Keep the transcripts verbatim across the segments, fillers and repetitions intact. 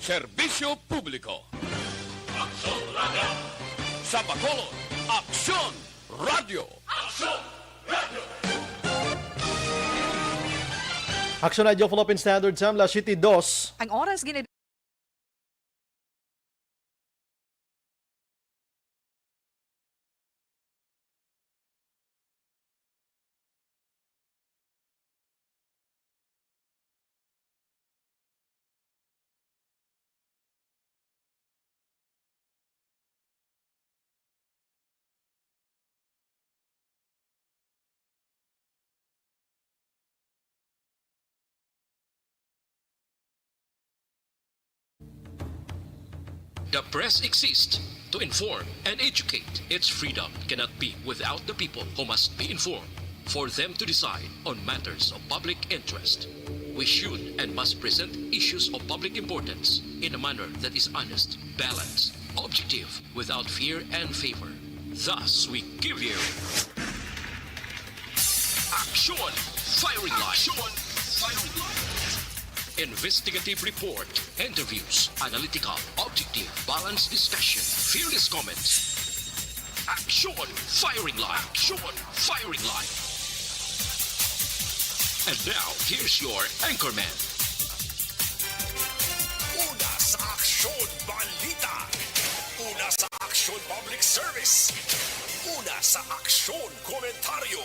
Serbisyo publiko. Aksyon Radio. Sa Bacolod, Aksyon Radio. Aksyon Radio. Aksyon Radio Philippine Standard Time, las siyete dos. Ang oras gina- The press exists to inform and educate. Its freedom cannot be without the people who must be informed for them to decide on matters of public interest. We should and must present issues of public importance in a manner that is honest, balanced, objective, without fear and favor. Thus, we give you Action Firing Line. Action Firing Line. Investigative report, interviews, analytical, objective, balanced discussion, fearless comments. Action Firing Line. Action Firing Line. And now, here's your anchorman. Una sa Aksyon Balita. Una sa Aksyon Public Service. Una sa Aksyon Komentaryo.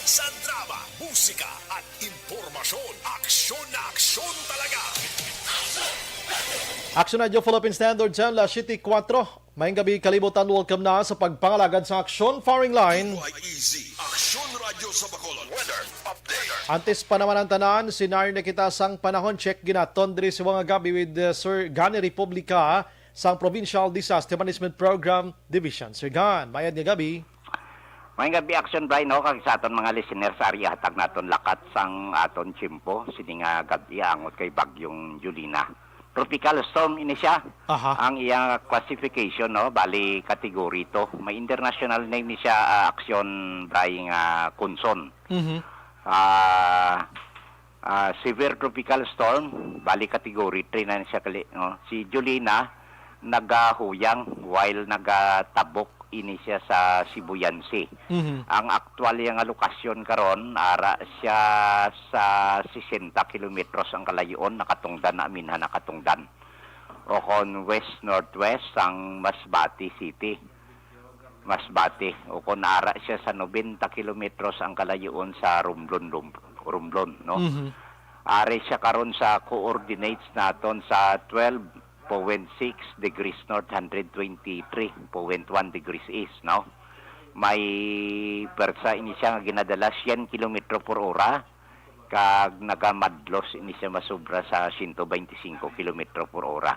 Sa drama, musika, at impormasyon, aksyon na aksyon talaga. Aksyon Radio Philippine Standard Time, las siyete kuwatro. Maayong gabi, kalibutan. Welcome na sa pagpangalagad sa Aksyon Firing Line. Y E Z, Aksyon Radyo sa Bacolod. Weather update. Antes pa naman ang tanan, senaryo na kita sang panahon. Check ginaton diri sa mga gabi with, uh, Sir Gani Republica sang Provincial Disaster Management Program Division. Sir Gan, mayad nga gabi. Maayong gabi, Action Brian, no, kag sa aton mga listeners, ari hatag naton lakat sang aton tiyempo sini nga gab-i angot kay Bagyong Jolina. Tropical storm ini siya. Aha. Ang iya classification, no, bali category two. May international name ni siya, ah, Action Brian, nga Kunson. Mhm. Ah, ah, severe tropical storm, bali category three na siya kali, no? Si Jolina nagahuyang while nagatabok ini siya sa Sibuyan Sea. Mhm. Ang aktual niya nga lokasyon karon, ara siya sa sesenta kilometros ang kalayoon, nakatungdan na, aminhan nakatungdan. O kon west-northwest sang Masbate City. Masbate, o kon ara siya sa nobenta kilometros ang kalayoon sa Romblon, Rom-, Romblon, no? Mhm. Ari siya karon sa coordinates naton sa twelve point six degrees north, hundred twenty-three point one degrees east, no? May pwersa ini siya nga ginadala, siyam kilometro por ora, kag nagamadlos ini siya masobra sa siyento beintisinko kilometro por ora.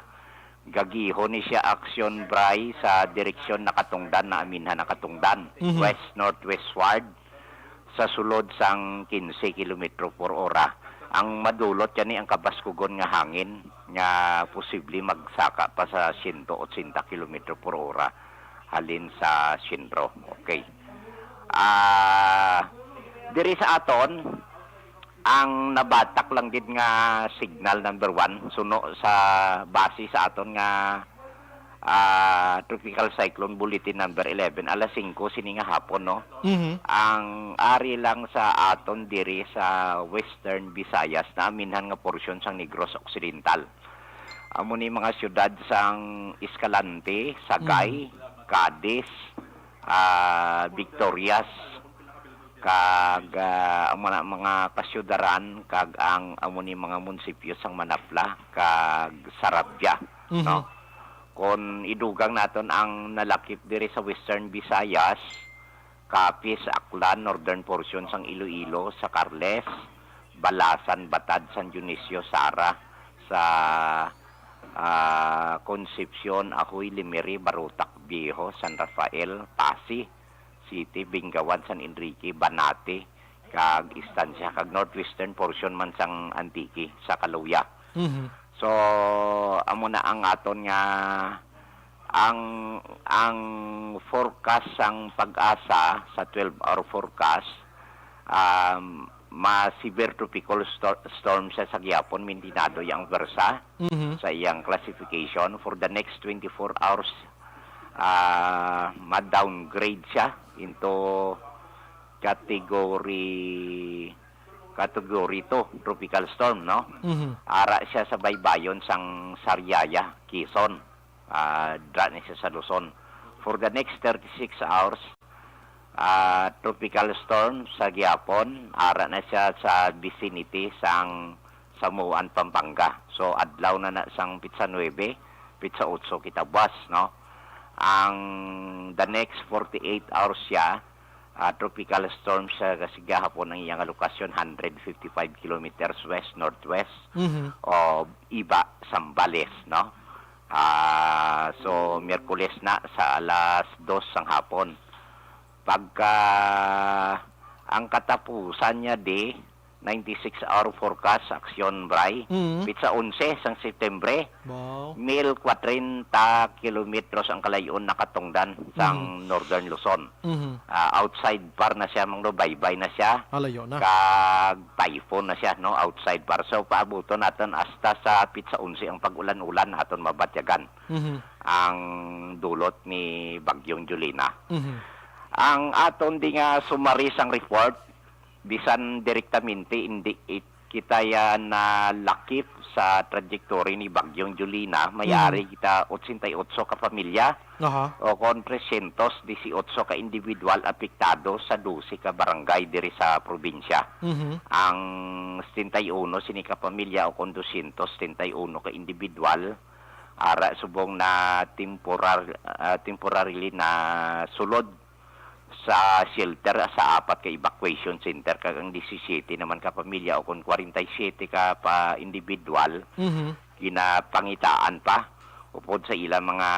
Gagihon ni siya aksyon, Bray, sa direksyon nakatungdan, naaminhan nakatungdan, Mhm. west-northwestward, sa sulod sang kinse kilometro por ora. Ang madulot gani ang kabaskugon nga hangin nga posible magsaka pa sa siyento otsenta kilometro por ora halin sa sentro. Okay. Ah, diri sa aton, ang nabatak lang gid nga signal number one, suno sa base sa aton nga, ah, Tropical Cyclone Bulletin number eleven, alas singko sini nga hapon, no? Mhm. Ang ari lang sa aton diri sa Western Visayas, naaminhan nga porsyon sang Negros Occidental. Amo ni mga siyudad sang Escalante, Sagay, Mm. Cadiz, ah, Victorias, kag, ah, ang mga, mga kasyudaran, kag ang amo ni mga munisipyo sang Manapla kag Sarabia, Mhm. no? Kon idugang naton ang nalakip diri sa Western Visayas, Capiz, Aklan, northern portion sang Iloilo, sa Carles, Balasan, Batad, San Dionisio, Sara, sa, ah, Concepcion, Ajuy, Lemery, Barotac Viejo, San Rafael, Passi City, Bingawan, San Enrique, Banate, kag Estancia, kag northwestern portion man sang Antique, sa Caluya. Mhm. So, amo na ang aton nga, ang, ang forecast sang PAGASA sa twelve-hour forecast, um, ma-severe tropical stor-, storm siya sa gihapon, mintinado yang pwersa Mhm. sa iyang classification. For the next twenty-four hours, ah, ma-downgrade siya into category, category two tropical storm, no? Mhm. Ara siya sa baybayon sang Sariaya, Quezon. Ah, dra ni siya sa Luzon. For the next thirty-six hours, ah, tropical storm sa gihapon, ara na siya sa vicinity sang Samoan, Pampanga. So, adlaw na na sang pitsa nuebe, pitsa otso kita buwas, no? Ang the next forty-eight hours siya, ah, tropical storm siya kasi gahapon ang iyang lokasyon, hundred fifty-five kilometers west-northwest Mhm. o iba Zambales, no? Ah, so, Miyerkules na sa alas dos sang hapon. Pagka ang katapusan niya di, ninety-six hour forecast, aksyon, Bray. Mhm. Pitsa onse sang Septembre, Wow. mil kwarenta kilometros ang kalayon nakatungdan sang Mhm. Northern Luzon. Mhm. Ah, outside par na siya, mangno, baybay na siya. Alayo na. Kag typhoon na siya, no, outside par. So, paabuton naton hasta sa pitsa onse ang pag-ulan-ulan aton mabatyagan Mhm. ang dulot ni Bagyong Jolina. Mhm. Ang aton di nga summary sang report, bisan direktamente hindi it-, kita ya nalakip sa trajectory ni Bagyong Jolina, may Mhm. ari kita otsenta y otso ka pamilya Aha. o kon tresyentos disiotso ka individual apektado sa dose ka barangay diri sa probinsya. Mhm. Ang setenta y uno sini ka pamilya o kon dosyentos setenta y uno ka individual ara subong na temporar-, ah, temporarily na sulod sa shelter sa apat ka evacuation center, kag ang disisiyete naman ka pamilya o kon kwarenta y siyete ka pa individual Mhm. ginapangitaan pa upod sa ilang mga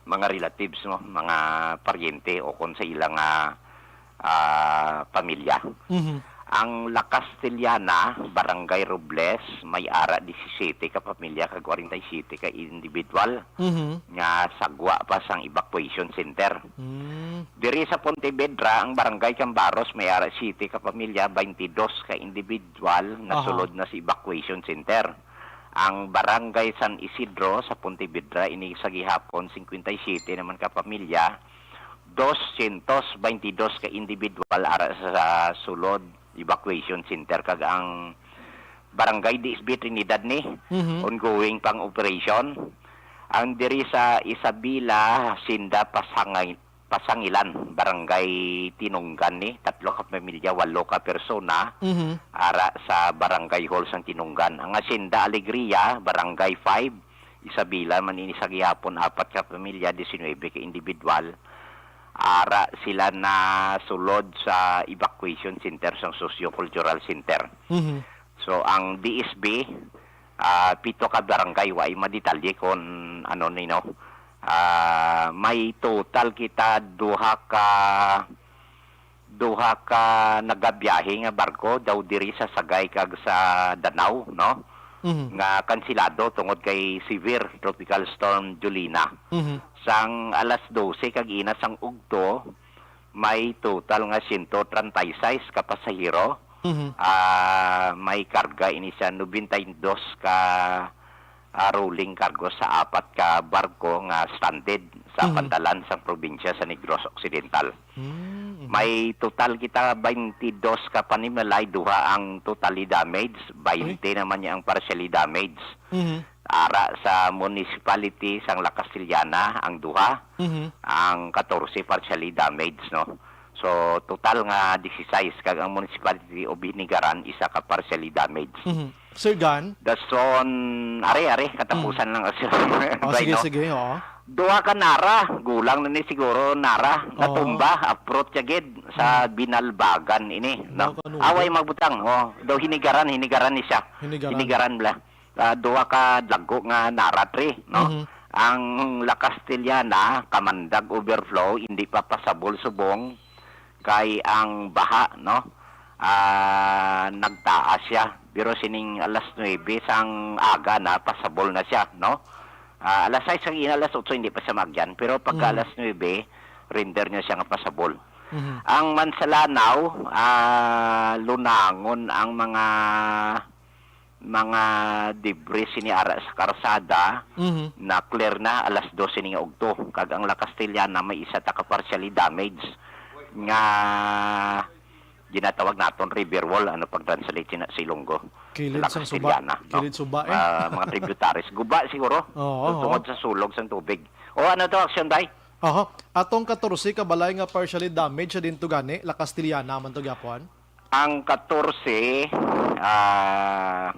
mga relatives, no, mga paryente o kon sa ilang, ah, ah, pamilya. Mhm. Ang La Castellana, Barangay Robles, may ara disisiyete ka pamilya kag kwarenta y siyete ka individual Mhm. nga sagwa pa sang evacuation center. Mm. Diri sa Pontevedra, ang Barangay Cambaros may ara siyete ka pamilya, baynte dos ka individual Aha. nasulod na sa evacuation center. Ang Barangay San Isidro sa Pontevedra, ini sa gihapon, cincuenta y siete naman ka pamilya, doscientos veintidós ka individual ara sa sulod evacuation center, kag ang Barangay D S B Trinidad ni Mhm. ongoing pang operation. Ang diri sa Isabela, Hacienda, Pasangay, Pasangilan, Barangay Tinunggan ni, tatlo ka pamilya, walo ka persona, Mhm. ara sa Barangay Hall sang Tinunggan. Ang Hacienda Alegria, Barangay five, Isabela man ini sa gihapon, apat ka pamilya, diecinuebe ka individual. Ara sila na sulod sa evacuation center sang socio-cultural center. Mhm. So, ang D S B, ah, pito ka barangay, wa ay madetalye kon ano ni, no? Ah, may total kita duha ka, duha ka nagabiyahe nga barko daw diri sa Sagay kag sa Danao, no? Mhm. Nga kansilado tungod kay severe Tropical Storm Jolina. Mhm. Sang alas dose kag ina sang ugto, may total nga siyento treinta y seis ka pasahero. Mhm. Ah, may karga ini sa noventa y dos ka, ah, rolling cargo sa apat ka barko nga stranded sa Mhm. pantalan sang probinsya sa Negros Occidental. Mm, mhm. May total kita baynte dos ka panimalay, duha ang totally damaged, baynte Uy. naman niya ang partially damaged. Mhm. Ara sa municipality sang La Castellana ang duha, Mhm. ang katorse partially damaged, no? So, total nga disisais, kag ang municipality of Hinigaran, isa ka partially damaged. Mhm. Sir Gan? Dason, are, are, katapusan Mm. lang, sir. Oh, Bay, sige, no? sige, oo. Duha ka nara, gulang na ni siguro nara, Oo. natumba, aprot siya gid sa Mm. Binalbagan ini, no? Nakanubo. Away magbutang, oh, daw Hinigaran, Hinigaran ni siya. Hinigaran. Hinigaran bala. Ah, duha ka dagko nga nara, tre, no? Mhm. Ang La Castellana, Kamandag Overflow, hindi pa pasabol subong kay ang baha, no? Ah, nagtaas siya. Pero sining alas nuebe sang aga na, pasabol na siya, no? Ah, alas sais sang ina, alas otso, hindi pa siya maagyan. Pero pagka Mhm. alas nuebe, render niya siya nga pasabol. Mhm. Ang Mansalanaw, ah, lunangon ang mga, mga debris sini ara sa karsada, Mhm. na clear na alas dose ning ugto. Kag ang La Castellana may isa ta ka partially damaged nga ginatawag naton river wall, ano pag-translate sina sa Ilonggo? Kilid La sang suba. Castellana, no? Kilid suba, eh. Ah, mga tributaries. Guba siguro. Oo, oo. Tungod sa sulog sang tubig. O ano to, Action Day? Aha. Atong katorse ka balay nga partially damaged sa dinto gani, La Castellana man to gyapon? Ang katorse, ah,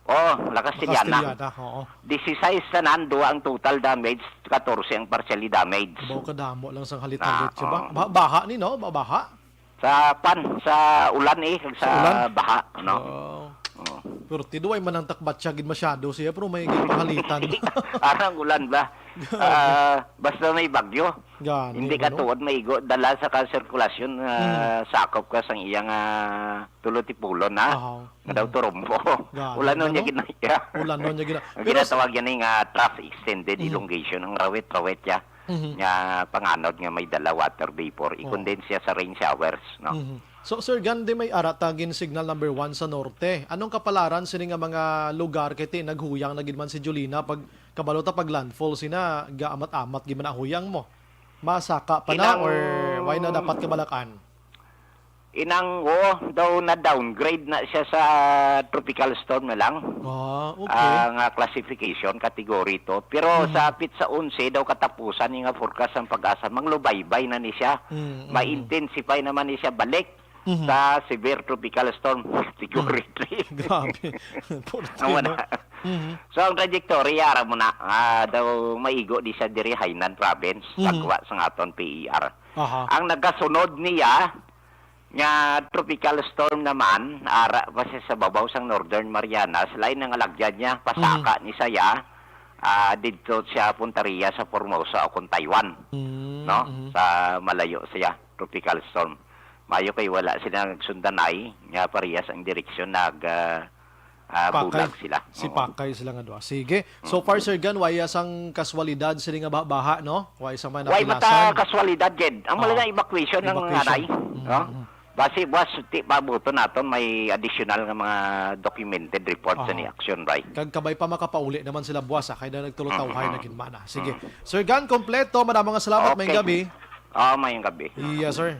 oh, La Castellana. Castellana, oo. Disisais tanan, duha ang total damage, katorse ang partially damaged. Baw kadamo lang sang halit-halit, Ah, siya ba? oo. Ba-, baha ni, no? Ba-, baha? Sa pan, sa ulan, eh, kag Sa ulan? sa baha, no? Oo. Oo. Pero tiduay man ang takbatya gid masyado siya, pero may gipahalitan. Arang ulan ba? Ah, basta may bagyo. Gani, Hindi ka ano? tuod maigo, dala sa ka-, sirkulasyon, ah, Hmm. sakop ka sang iyang, ah, tulo tipulon, ha? Aha. Nga daw Hmm. turumbo. Gani, Ulanon niya ano? ginaya. Ulanon niya gina-, Ang pero ginatawag yan nga trough extended Hmm. elongation, ang rawit-rawit ya. Mhm. Nga panganod nga may dala water vapor, Oo. i-condense siya sa rain showers, no? Mhm. So, Sir Gandhi, may ara ta gin signal number one sa norte. Anong kapalaran sini nga mga lugar kay ti naghuyang na gid man si Jolina pag kabalo ta pag landfall sina gaamat-amat gid man ang huyang mo? Masaka pa na Inang or why na dapat kabalakan? Inang, oh, daw na-downgrade na siya sa tropical storm na lang. Ah, okay. Ah, nga classification, category to. Pero Mhm. sa pitsa onse daw katapusan ni nga forecast ang PAGASA, manglubaybay na ni siya. Mm, mm. Ma-intensify naman ni siya balik Mhm. sa severe tropical storm category three. Grabe. Forte, Amo no? na. Mhm. So, ang trajectory, ara mo na, ah, daw maigo di siya diri Hainan Province, Mhm. tagwa sa aton P E R. Aha. Ang nagasunod niya, nga tropical storm naman, ara pa siya sa babaw sang Northern Marianas, lain nga lagyan niya, pasaka Mhm. ni saya, ah, didto siya punta riya sa Formosa o kung Taiwan, Mm, no? mhm. Sa malayo siya, tropical storm. Mayo kay wala sila nagsundanay nga parehas ang direksyon nag, ah, ah, Pakay. bulag sila. Si Oo. Pakay sila nga duha. Sige. So Mm. far, Sir Gan, way sang kaswalidad sini nga ba-, baha, no? Way sang mga Way napilasan. mata kaswalidad, Jed. Ang Oo. mga evacuation ng Evacuation. nanay, Mm, no? mm. Basi, buwas, ti, pabuto naton may additional nga mga documented report sa Oo. ni action, bay. Kag kabay pa makapauli naman sila buwas, ah, kay na nagtulo-tawhay Mm. na gid man, ah. Sige. Mm. Sir Gan, kompleto, madamo nga salamat, mayong Okay. gabi. Oo, mayong gabi. Yes, sir.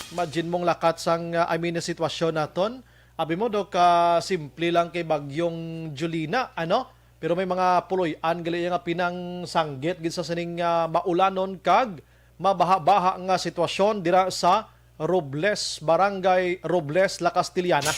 Imagine mong lakat sang, ah, I mean, na sitwasyon naton. Abi mo, Dok, ah, simple lang kay Bagyong Jolina, ano? Pero may mga puloy-an gali nga pinangsanggit gid sa sining, ah, maulanon kag mabaha-baha nga sitwasyon dira sa Robles, Barangay Robles, La Castellana.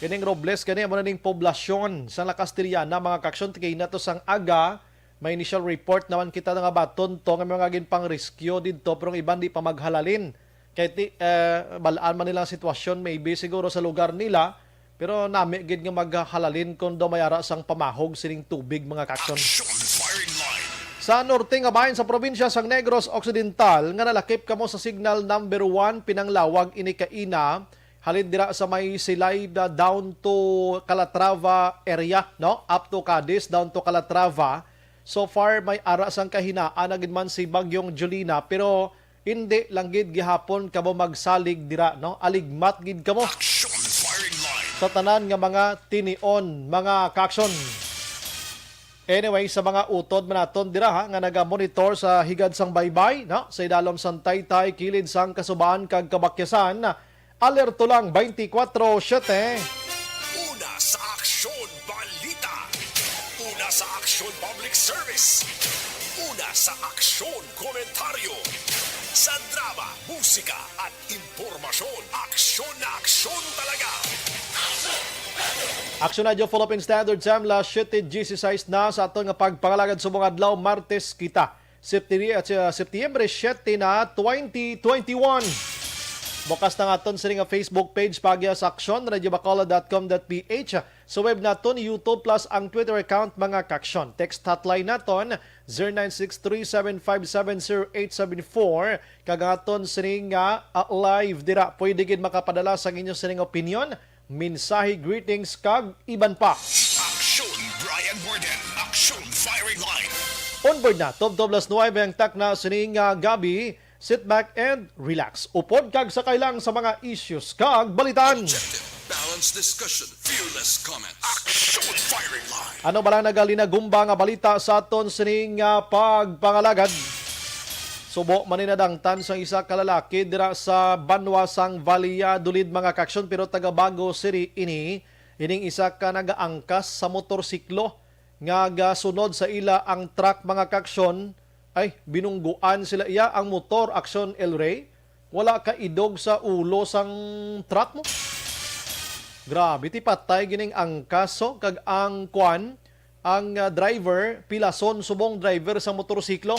Kining Robles gani amo na ning poblasyon sa La Castellana, mga kaaksyon, kay nato sang aga, may initial report naman kita nga baton to nga mga ginpang-rescue didto, pero ang iban di pa maghalalin. Kay ti, eh, balaan man nila ang sitwasyon, maybe siguro sa lugar nila, pero nami gid nga maghalalin kung daw may ara sang pamahog sining tubig, mga kaaksyon. Action firing line. Sa norte nga bahin sa probinsya sang Negros Occidental nga nalakip kamo sa signal number one, pinanglawag ini kaina, halin dira sa may Silay na down to Calatrava area, no? Up to Cadiz, down to Calatrava. So far, may ara sang kahinaan na gid man si Bagyong Jolina, pero hindi lang gid gihapon kamo magsalig dira, no? Aligmat gid kamo. Action firing line. Sa tanan nga mga tinion, mga kaaksyon. Anyway, sa mga utod man naton dira, ha, nga naga-monitor sa higad sang baybay, no? Sa idalom sang Taytay, kilid sang Kasuban kag Kabakyasan, alerto lang twenty-four seven. Una sa Aksyon Balita. Una sa Aksyon Public Service. Una sa Aksyon Komentaryo. Sa drama, musika, at impormasyon, aksyon na aksyon talaga. Aksyon Radyo Philippine Standard Time, las siete dieciséis na sa aton nga pagpangalagad subong adlaw, Martes kita. Septi-, at, uh, Setyembre siete na, twenty twenty-one. Bukas na nga aton sini nga Facebook page, paagi sa aksyon radyo bacolod dot com dot P H. Sa web naton, YouTube, plus ang Twitter account, mga kaaksyon. Text hotline naton, zero nine six three seven five seven zero eight seven four. Kag ang aton sini nga, ah, live dira, pwede gid makapadala sang inyo sining opinyon, mensahe, greetings, kag iban pa. Aksyon Brian Warden, Aksyon Firing Line. Onboard na, tubtob las nuwebe ang takna sini nga gabi. Sit back and relax. Upod kag sakay lang sa mga issues kag balitan. Objective, balanced discussion, fearless comments. Action Firing Line. Ano bala nagalinagumba nga balita sa aton sining, ah, pagpangalagad? Subo man ni nadangtan sang isa ka lalaki dira sa banwa sang Valladolid, mga kaaksyon, pero taga Bago City ini, ining isa ka nagaangkas sa motorsiklo nga gasunod sa ila ang truck, mga kaaksyon. Ay, binungguan sila iya ang motor, Aksyon El Rey. Wala ka idog sa ulo sang truck mo. Grabe, ti patay gining angkas, oh, kag ang kwan, ang, ah, driver, pilason subong driver sang motorsiklo.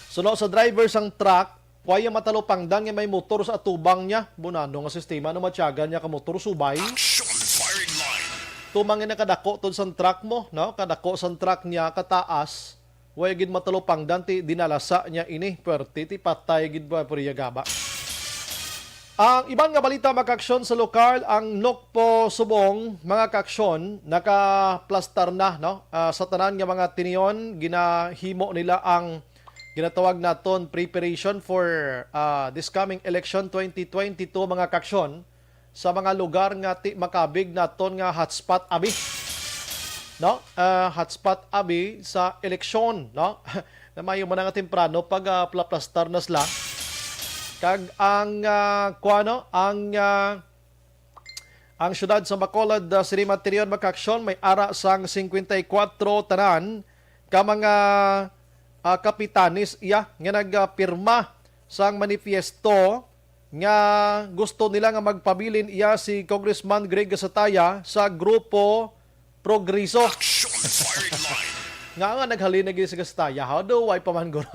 Suno sa driver sang truck, wala matalupangdan nga may motor sa atubang niya. Bunano nga sistema, no, matyagan niya ka motor subay. Action Firing Line. Tumang nga kadako tod sang truck mo, no? Kadako sang truck niya, kataas. Way gid matalupangdan ti dinalasa niya ini. Pwerte ti patay gid ba, Priya Gaba. Ang iban nga balita, mga kaaksyon, sa lokal, ang Nokpo Subong, mga kaaksyon, nakaplastar na, no? Ah, sa tanan nga mga tinion, ginahimo nila ang ginatawag naton preparation for, ah, this coming election twenty twenty-two, mga kaaksyon, sa mga lugar nga ti makabig naton nga hotspot abi, no? Ah, hotspot abi sa eleksyon, no? Na mayo man nga temprano pag, ah, plaplastar na sila. Kag ang, ah, kuano, ang, ah, ang siyudad sa Bacolod, ah, City Materion, mga kaaksyon, may ara sang singkwenta y kuwatro tanan ka mga, ah, kapitanes iya nga nagpirma sang manifiesto nga gusto nila nga magpabilin iya si Congressman Greg Gasataya sa Grupo Progreso. Action Firing Line. Nga nga naghalin na gid sa Gasataya, ha? Do, way pa man guro.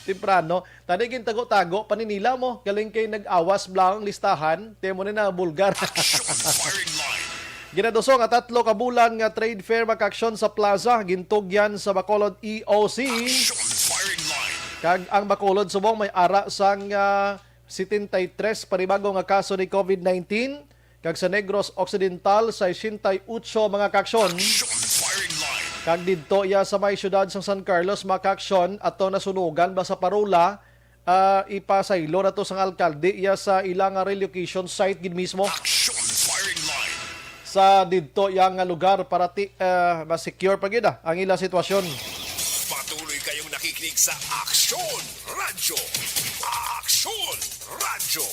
Temprano. Tani gintago-tago, paninila mo. Galing kay nag-awas bla ang listahan. Tiyan mo na na, bulgar. Action Firing Line. Ginaduso nga tatlo ka bulan nga trade fair, mga kaaksyon, sa plaza, gintugyan sa Bacolod E O C. Action Firing Line. Kag ang Bacolod subong may ara sang, ah, setenta y tres panibago nga kaso ni covid nineteen, kag sa Negros Occidental, sesenta y ocho, mga kaaksyon. Action Firing Line. Kag didto iya sa may siyudad sang San Carlos, mga kaaksyon, ato nasunugan ba sa parola, ah, ipasaylo na to sang alkalde iya sa ila nga relocation site gid mismo. Action Firing Line. Sa didto iya nga lugar para ti, ah, ma-secure pa gid, ah, ang ila sitwasyon. Patuloy kayong nakikinig sa Aksyon Radyo. Aksyon Radyo.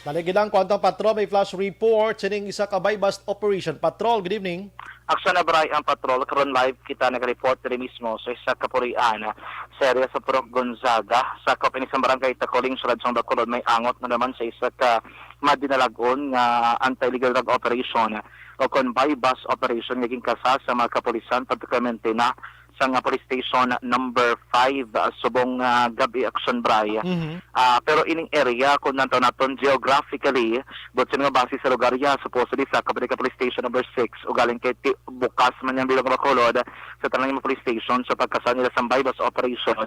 Dali gid lang, Kwantang Patrol, may flash report sining isa ka buy-bust operation. Patrol, good evening. Aksyon na, Bray, ang patrol. Karon live kita nag-report diri mismo sa isa ka purian sa area sa Purok Gonzaga. Sakop ini sa barangay Tacoling, siyudad sang Bacolod, may angot na naman sa isa ka madinalag-on nga anti-illegal drug operation o kon buy-bust operation nga ginkasa sa mga kapulisan, partikularmente na sa nga police station number five, ah, subong, ah, gab-i, Aksyon, Bray. Mhm. Ah, pero ining area, kung nantaw naton geographically, but sa mga base sa lugar ya, supposedly sa Cabrica Police Station number six, ugaling kay ti-, bukas man yang bilog nga Bacolod sa tanan nga police station sa pagkasa nila sa buy-bust operation.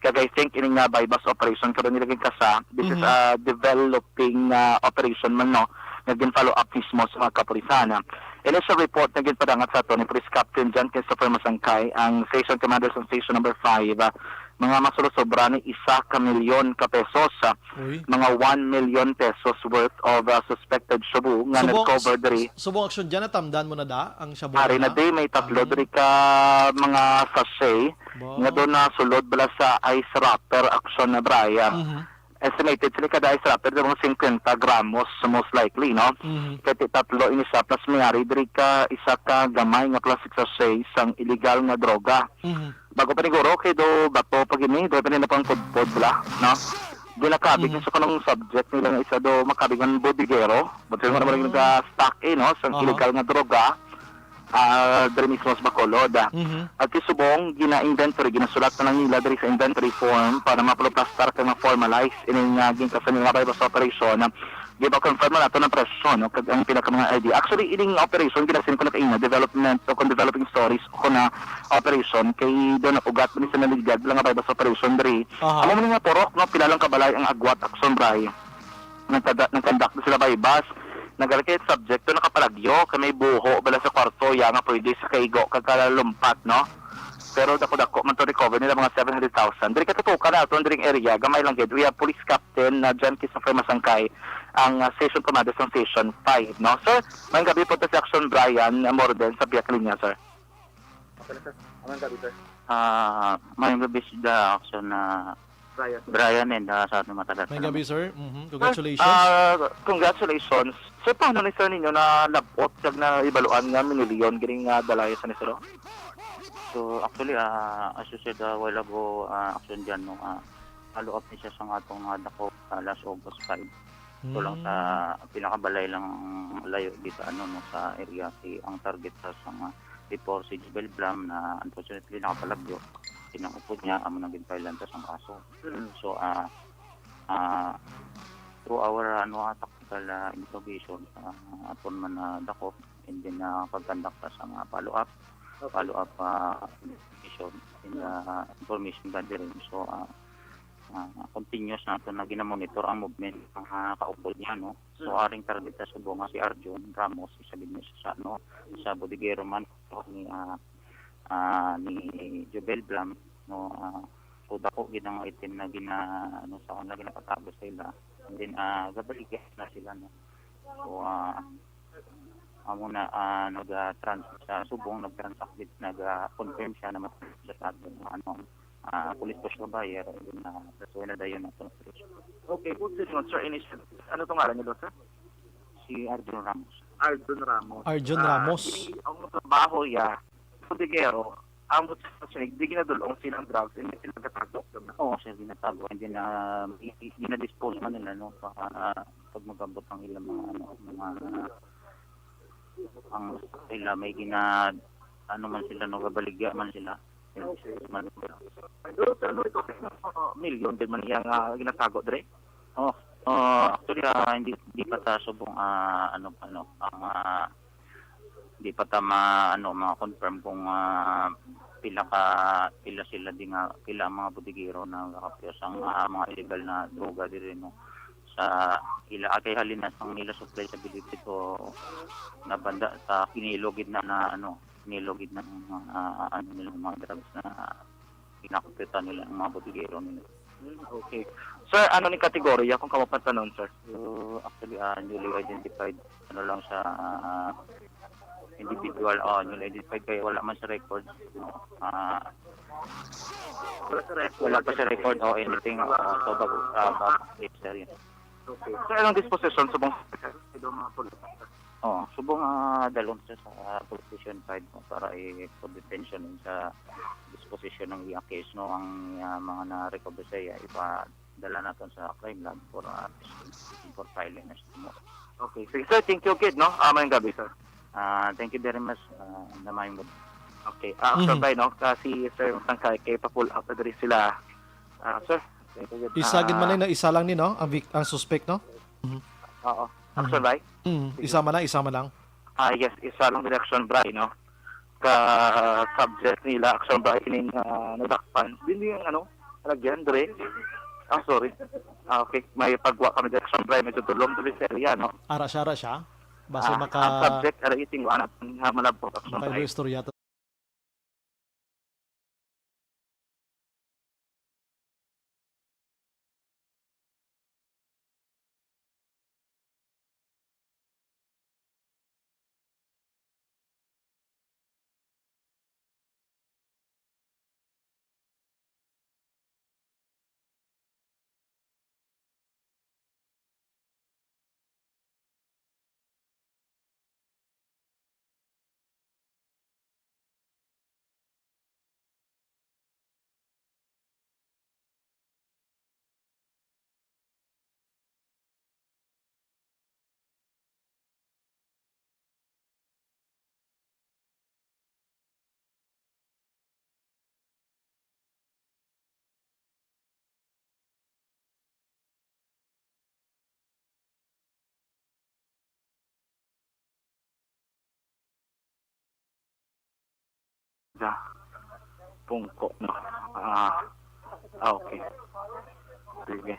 Kag I think ining nga buy-bust operation karon nila ginkasa, this is Mhm. a developing, ah, operation man, no, nga gin-follow up mismo sa mga kapulisan. Initial report nga ginpadangat sa aton ni Police Captain John Christopher Masangkay, ang station commander sa station number five, ah, mga masulosobra ni isa ka milyon ka pesos, ah, Uy. Mga one million pesos worth of, ah, suspected shabu nga Subong, na-recover diri. Subong, Aksyon, dyan natamdan mo na da ang shabu Ari na na da? Di, may tatlo Ah. diri ka mga sachet Ba? nga doon na sulod bala sa ice wrapper, Aksyon, na, Bray. Mhm. Estimated sila kada ice wrapper, mga fifty gramos, most likely, no? Mhm. Kay ti tatlo ini siya, plus may ari diri ka isa ka gamay nga plastic sachet sang illegal nga droga. Mhm. Bago pa ni guro, kay do bato pa gini, do pa ni napangpudpod sila, no? Ginakabig Mhm. sa kanang subject nila nga isa do, makabig ang bodegero, but sa mga Mhm. nag-stock, eh, no? Sang Aha. illegal nga droga, ah, diri mismo sa Bacolod, ah. Mhm. At ti subong, gina-inventory, ginasulat na lang nila diri sa inventory form para mapaluplastar ka nga formalize ining, ah, ginkasa nila nga buy-bust operation, ah, giba-confirm na nato ng presyo, no? Kag ang pinaka mga I D. Actually, ining operation, ginasin ko na kaina, development o kung developing stories o kung na operation, kay doon ang ugat ni sa naligyag lang nga buy-bust operation diri. Aha. Amo man nga purok, no? Pila lang kabalay ang agwat, Aksyon, Bray. Nagkada-, nagkandak na sila buy-bust. Nagalikay subject to, nakapalagyo, kay may buho bala sa kwarto, ya nga pwede sa kaigo, kag kalalumpat, no? Pero dako-dako man to recover nila, mga seven hundred thousand. Diri katutukan naton diri nga area, gamay lang gid. We have Police Captain na John Christopher Masangkay, ang, ah, station commander sang Station five, no? Sir, maayong gabi po to si Action Brian, ah, Morden sa pihak linya, sir. Okay na, sir. Maayong gabi, sir. Ah, maayong gabi sa Action, ah, Brian. Brian and, ah, sa aton mga taga-, May gabi, sir. Mhm. Congratulations. Ah, congratulations. Sir, paano ni sir ninyo na labot kag na ibaluan nga minilyon gini nga dalayo sa ni sir? So, actually, ah, as you said a while ago, ah, Action Jan, no, ah, follow up ni siya sa nga atong, ah, dako, ah, last August five. So lang sa Mm. pinakabalay lang layo dito, ano, no, sa area, si, ang target sa, sa nga before si Jubel Blam na unfortunately nakapalagyo. Kinangupod niya, amo nang ginpailan ta sang kaso. Mm. So, ah, ah, through our, ano, ah, tactical, ah, interrogation, ah, aton man, ah, dako, and then, ah, pag-conduct pa sa mga follow-up, Okay. follow-up, ah, investigation, and, Mm. ah, information gathering. So, ah, ah, continuous nato na ginamonitor ang movement ng mga kaupod niya, no? So, Mm. aring target sa subong nga si Arjun Ramos, isa gid niya sa, ano, sa bodegero man ni, ah, ah, ni Jobel Blam, no? Ah, so, dako gid ang item na gina-, ano, sa kanila, ginapatago sa ila. And then, ah, gabaligya na sila, no? So, ah, amo na, ah, nag-, ah, trans-, sa subong, nag-transact gid, nag-, ah, confirm siya na mas sa aton, ano, ah, police post ba, yeah, yun na, that's why na dayon na ito. Okay, kung sino, sir, ini siya, ano tong ngalan niya, sir? Si Arjun Ramos. Arjun Ramos. Arjun Ah, Ramos. Si, ang trabaho niya, bodegero, ang siya, di ginadulong silang drugs, hindi sila gatago. Oo, sir, ginatago. And then, ah, i-, i-, ginadispose man nila, no, pa, ah, pag magabot ang ilang mga, ano, mga, ang ila may gina-, ano man sila, no, gabaligya man sila. Okay. Man sila. Pero sa ano ito, uh, milyon din man iya nga ginatago, dre? Oh, oh, actually, ah, hindi, hindi pa ta subong, ah, ano, ano, ang, ah, hindi pa ta ma-, ano, ma-confirm kung, ah, pila ka, pila sila di nga, pila ang mga bodegero na nakapiyos ang, ah, mga illegal na droga diri, no? Sa ila, ah, kay halin na sang nila supply sa Bilibid o nabanda sa kinilo gid na, na, ano, kinilo gid na, ah, ano nila, mga drugs na pinakupitan nila ang mga bodegero nila. Hmm, okay. Sir, ano ni kategorya kung kamo patanon, sir? So, actually, ah, newly identified, ano lang sa, ah, individual, oh, newly identified kay wala man sa record. Ah, Wala sa record. Wala pa sa record o anything. Oh, so, bago, ah, bago, yes, sir, yun. Okay. So, anong disposition subong sa mga pulis? Oh, subong, ah, dalon siya sa police station five, no, para i-, for detention sa disposition ng iyang case, no, ang, ah, mga na-recover sa iya, ipadala naton sa crime lab for, ah, for filing na siya, no. Okay. Sige, sir, thank you, kid, no? Ah, maayong gabi, sir. Ah, thank you very much. Ah, na maayong gabi. Okay. Ah, Action Mhm. By, no? Kasi, sir, tangkay kay pa-pull up na diri sila. Ah, sir, thank you, kid. Isa gid man Ah, na, isa lang ni, no? Ang vic-, ang suspect, no? Mhm. Oo. Mhm. Action By? Mm, Sige. Isa man lang, isa man lang. Ah, yes, isa lang direction, Bray, no? Ka subject nila, Action Bray, kining, ah, nadakpan. Dili yung, ano, lagyan, Dre. Ah, sorry. Ah, okay. May pagwa kami direction, Bray, medyo tulong, diri sa area, no? Ara siya, ara siya. Basta Ah, maka-, ang subject, ara iting, wala na, malabot, Action maka-, Bray. Istorya. Da. Pungko, no? Ah, ah, okay. Sige.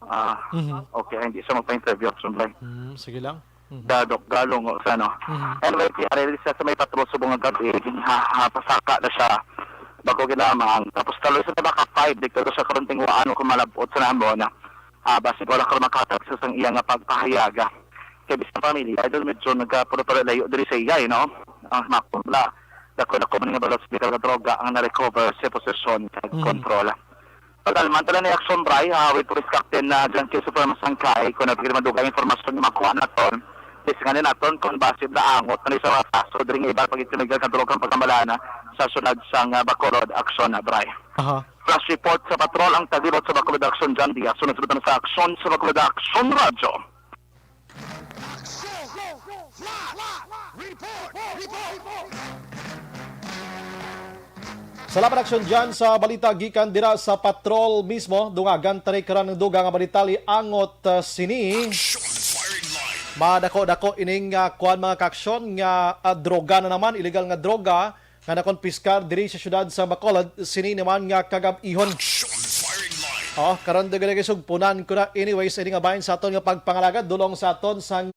Ah, Mhm. Okay, hindi siya magpa-interview, Action Bray. Hmm, sige lang. Mhm. Dadok galong o sa ano. Mhm. Anyway, ti ari sa, sa may patrol subong nga gabi, ha, ha, pasaka na siya. Bago ginamang. Tapos tuloy sa tabaka five, dito to sa Karontinguan o kung malabot sa namo na. Ah, basi wala ka makatag sa sang iya nga pagpahayaga. Kay bisan pamilya, idol, medyo nagkapuro pala layo diri sa iya, eh, no? Ang makon bla. Dako-dako man nga balot sa illegal nga droga ang na-recover sa posesyon kag Mhm. kontrol. Padalman tala ni Action Bray, ah, with Police Captain na John Christopher Masangkay, kung nabigyan madugay informasyon nga makuha naton, tis nga ni naton kung basin naangot na ni sa mga kaso diri nga iba pag itinugal nga drogang pagkamalana sa syudad sang, ah, Bacolod, Action Bray. Aha. Flash report sa patrol ang taglibot sa Bacolod Action, John Diaz. Sunod sa butang sa Action sa Bacolod Action Radyo. Salamat, Action John, sa balita gikan dira sa patrol mismo. Dungagan tani karon ang dugang nga balita liangot, uh, sini. Madako-dako ining, uh, kuan, mga kaaksyon, nga, uh, droga na naman, illegal nga droga nga nakonpiskar diri sa siyudad sa Bacolod sini naman nga kagab-ihon. Oh, karon dugay-dugay sugpunan ko na. Anyways, ini nga bahin sa aton nga pagpangalagad, dulong sa aton sang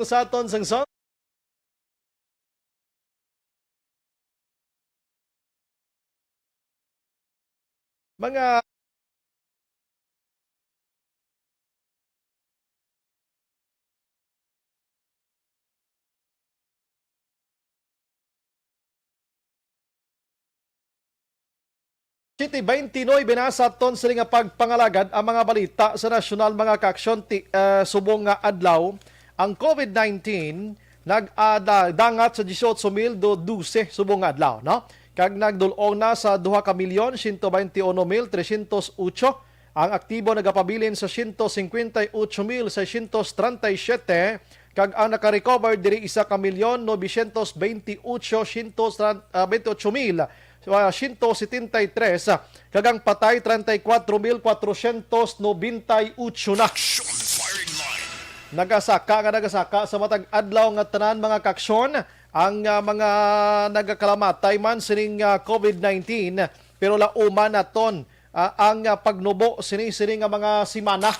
Sa aton sang song. Mga Siyete beintinuebe na sa aton sini nga pagpangalagad ang mga balita sa nasyonal, mga kaaksyon, ti-, eh, subong nga adlaw. Ang covid nineteen nag-, ah, da-, dangat sa dieciocho mil do dose subong nga adlaw, no? Kag nagdul-ong na sa duha ka milyon, siyento beintiuno mil tresyentos otso. Ang aktibo nagapabilin sa siyento singkwenta y ocho mil seiscientos treinta y siete, kag ang nakarecover diri isa ka milyon novecientos beintiotso siyento tran-, ah, beintiotso mil, ah, siyento setenta y tres, kag ang patay treinta y cuatro mil cuatrocientos noventa y ocho na. Nagasaka nga nagasaka sa matag adlaw nga tanan, mga kaaksyon, ang, ah, mga nagakalamatay man sining, ah, covid nineteen, pero lauman naton, ah, ang, ah, pagnubo sini, sini nga mga semana.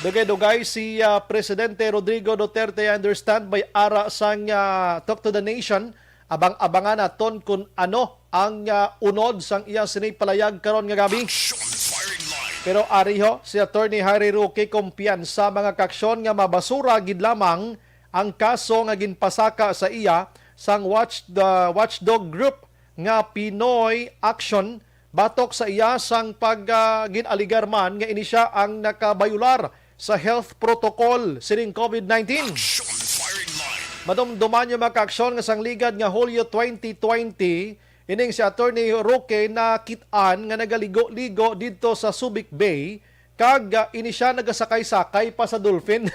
Dugay-dugay si, ah, Presidente Rodrigo Duterte, I understand, may ara sang, ah, Talk to the Nation. Abang-abangan naton kung ano ang, ah, unod sang iya sini palayag karon nga gabi. Pero ari ho, si Attorney Harry Roque kumpiyansa, mga kaaksyon, nga mabasura gid lamang ang kaso nga ginpasaka sa iya sang watch-, the watchdog group nga Pinoy Action, batok sa iya sang pag, ah, gin-aligar man nga ini sia ang nakabayular sa health protocol sining covid nineteen. Madumduman niyo, mga kaaksyon, nga sang ligad nga Hulyo twenty twenty, ining si Attorney Roque nakit-an nga nagaligo-ligo didto sa Subic Bay, kag, ah, ini sia nagasakay-sakay pa sa dolphin.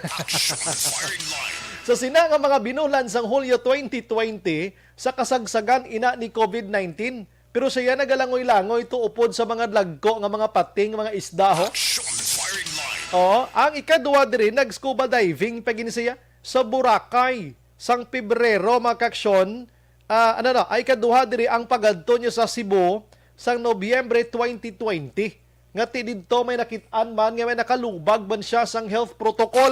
Sa sina nga mga binulan sang Hulyo twenty twenty, sa kasagsagan ina ni covid nineteen, pero siya nagalangoy-langoy to upod sa mga dagko nga mga pating, mga isda, ho. Oo, ang ikaduha diri, nag-scuba diving pa gini siya sa Boracay sang Pebrero, mga kaaksyon. Ah, ano na, ay ikaduha diri ang pagadto niya sa Cebu sang Nobyembre twenty twenty. Nga ti didto may nakit-an man nga may nakalubag man siya sang health protocol.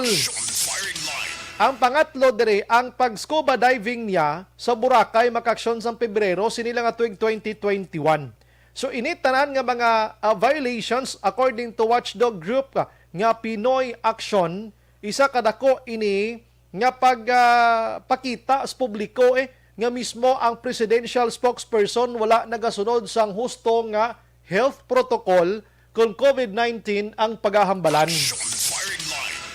Ang pangatlo diri, ang pag-scuba diving niya sa Boracay, mga kaaksyon, sang Pebrero sini lang nga tuig twenty twenty-one. So, ini tanan nga mga, ah, violations, according to watchdog group, ah, nga Pinoy Action, isa ka dako ini nga pag, ah, pakita sa publiko, eh, nga mismo ang presidential spokesperson wala nagasunod sang husto nga health protocol kon covid nineteen ang pagahambalan.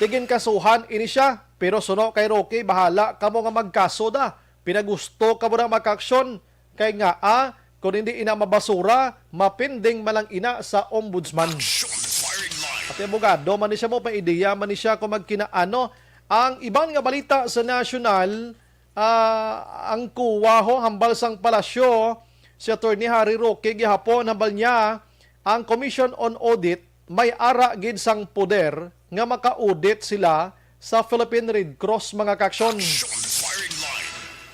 Ti ginkasuhan ini siya, pero suno kay Roque, bahala kamo nga magkaso da. Pinagusto kamo na, mga kaaksyon, kay nga, ah, kon hindi ina mabasura, mapending man lang ina sa ombudsman. Pati abogado man ni siya, mo pa ideya man ni siya kung magkinaano, Ang iban nga balita sa nasyonal, ah, ang kuwa ho, hambal sang palasyo, si Attorney Harry Roque gihapon, hambal niya, ang Commission on Audit may ara gid sang poder nga maka-audit sila sa Philippine Red Cross, mga kaaksyon.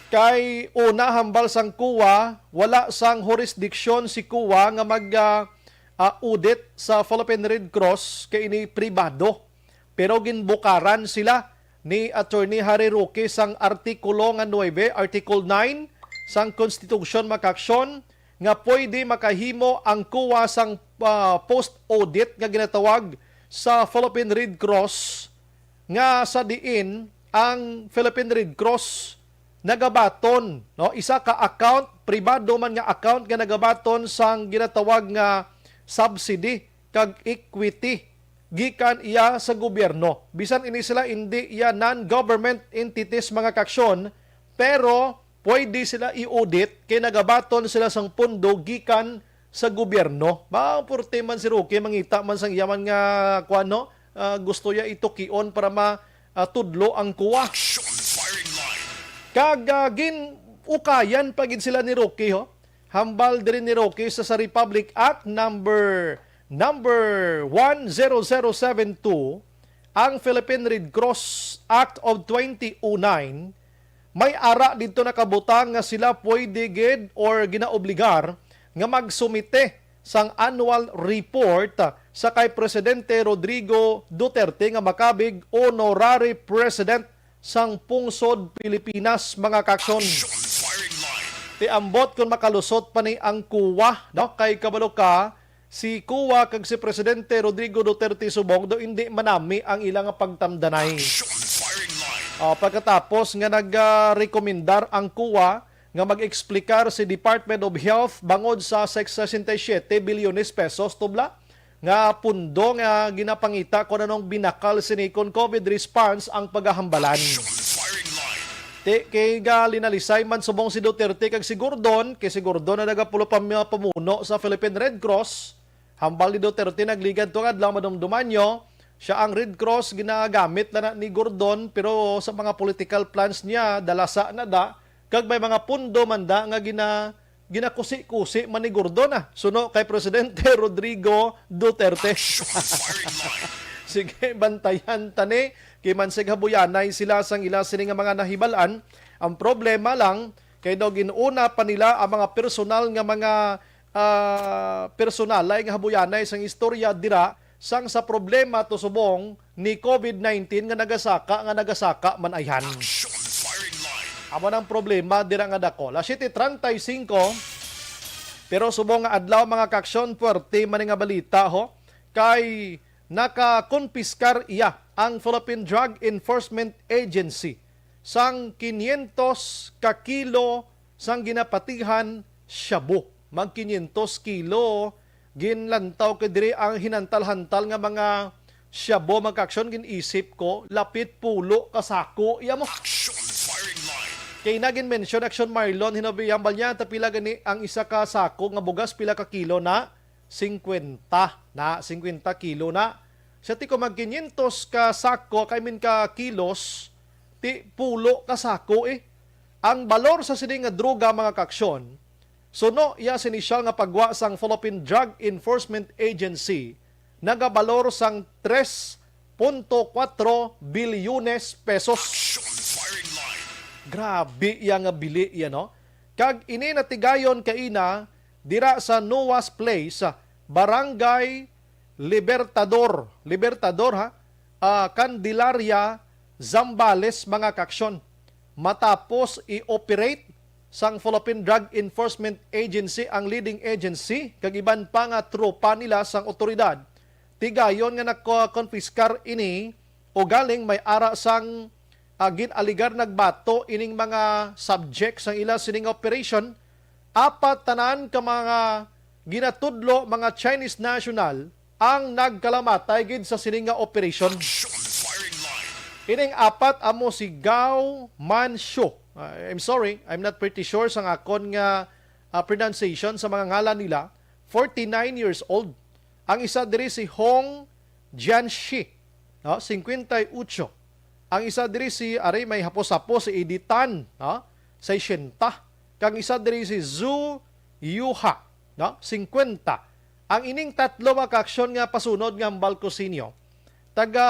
Kay una, hambal sang kuwa, wala sang jurisdiction si kuwa nga mag, ah, ah, audit sa Philippine Red Cross kay ini pribado. Pero ginbukaran sila ni Attorney Harry Roque sang Artikulo nga nuebe, Article nine sang Constitution, mga kaaksyon, nga pwede makahimo ang kuwa sang, ah, post-audit nga ginatawag sa Philippine Red Cross, nga sa diin ang Philippine Red Cross nagabaton, no? Isa ka account, pribado man nga account nga nagabaton sang ginatawag nga subsidy kag equity gikan iya sa gobyerno. Bisan ini sila indi iya non-government entities, mga kaaksyon, pero pwede sila i-audit kay nagabaton sila sang pondo gikan sa gobyerno. Maporte man si Roque, mangita man sang iya man nga, kuwan, no? Ah, gusto iya itukion para ma, ah, tudlo ang kuwa. Kag, ah, gin-ukayan pa gid sila ni Roque, ho. Hambal diri ni Roque sa, sa Republic Act number, number one zero zero seven two, ang Philippine Red Cross Act of twenty oh nine, may ara didto nakabutang nga sila pwede gid or ginaobligar nga magsumite sang annual report sa kay Presidente Rodrigo Duterte nga makabig Honorary President sang Pungsod Pilipinas, mga kaaksyon. Ti ambot kon makalusot pa ni ang kuwa, no? Kay kabalo ka, si kuwa kag si Presidente Rodrigo Duterte subong daw indi manami ang ila nga pagtamdanay. Ah, pagkatapos nga nag, ah, rekomendar ang kuwa nga mag-eksplikar si Department of Health bangod sa sesenta y siete bilyones pesos tubla nga pundo nga ginapangita kon anong binakal sini kon COVID response ang pagahambalan. Ti kay galinalisay man subong si Duterte kag si Gordon, kay si Gordon na nagapulo pa mga pamuno sa Philippine Red Cross. Hambal ni Duterte nagligad to nga adlaw, madumduman nyo, siya ang Red Cross ginagamit na, na ni Gordon, pero sa mga political plans niya, dalasa na da, kag may mga pundo man da nga gina, ginakusi-kusi man ni Gordon, ah, suno kay Presidente Rodrigo Duterte. Sige, bantayan tani, kay mansig habuyanay sila sang ila sini nga mga nahibalan. Ang problema lang, kay daw ginuna pa nila ang mga personal nga mga, ah, personalay nga habuyanay sang istorya dira sang sa problema to subong ni COVID nineteen nga nagasaka, nga nagasaka man ayhan. Amo nang problema dira nga dako. Alas siyete treinta y cinco, pero subong nga adlaw, mga kaaksyon, puwerte man nga balita, ho, kay nakakonpiskar iya ang Philippine Drug Enforcement Agency sang quinientos ka kilo sang ginapatihan shabu. Mag quinientos kilo, ginlantaw ko diri ang hinantal-hantal nga mga shabu, mga kaaksyon, gin-isip ko, lapit pulo ka sako. Iya mo. Kay na gin-mention, Action Marlon, hinabi, ang balya, ta pila gani ang isa ka sako nga bugas, pila ka kilo na? Singkwenta na, singkwenta kilo na. Sa ti ko mag quinientos ka sako, I mean ka kilos, ti pulo ka sako eh. Ang balor sa sini nga droga, mga kaaksyon, suno iya sa inisyal nga pagwa sang Philippine Drug Enforcement Agency, nagabalor sang tres punto kuwatro bilyones pesos. Grabe iya nga bili iya, no? Kag ini natigayon kaina dira sa Noah's Place, Barangay Libertador, Libertador, ha, ah, Candelaria, Zambales, mga kaaksyon. Matapos i-operate sang Philippine Drug Enforcement Agency ang leading agency kag iban pa nga tropa nila sang otoridad, tigayon nga nako-, konpiskar ini, ugaling may ara sang, ah, gin-aligar nagbato ining mga subject sang ila sining operation. Apat tanan ka mga ginatudlo mga Chinese national ang nagkalamatay gid sa sining nga operation. Ining apat amo si Gao Manchu. Ah, I'm sorry, I'm not pretty sure sang akon nga, ah, pronunciation sa mga ngalan nila. Forty-nine years old. Ang isa diri si Hong Jianshi, no? Cincuenta y ocho. Ang isa diri si, ari, may hapos-hapos, si Editan, no? Sesenta. Kag isa diri si Zu Yuha, no? Singkwenta. Ang ining tatlo, mga kaaksyon, nga pasunod nga hambal ko sa inyo, taga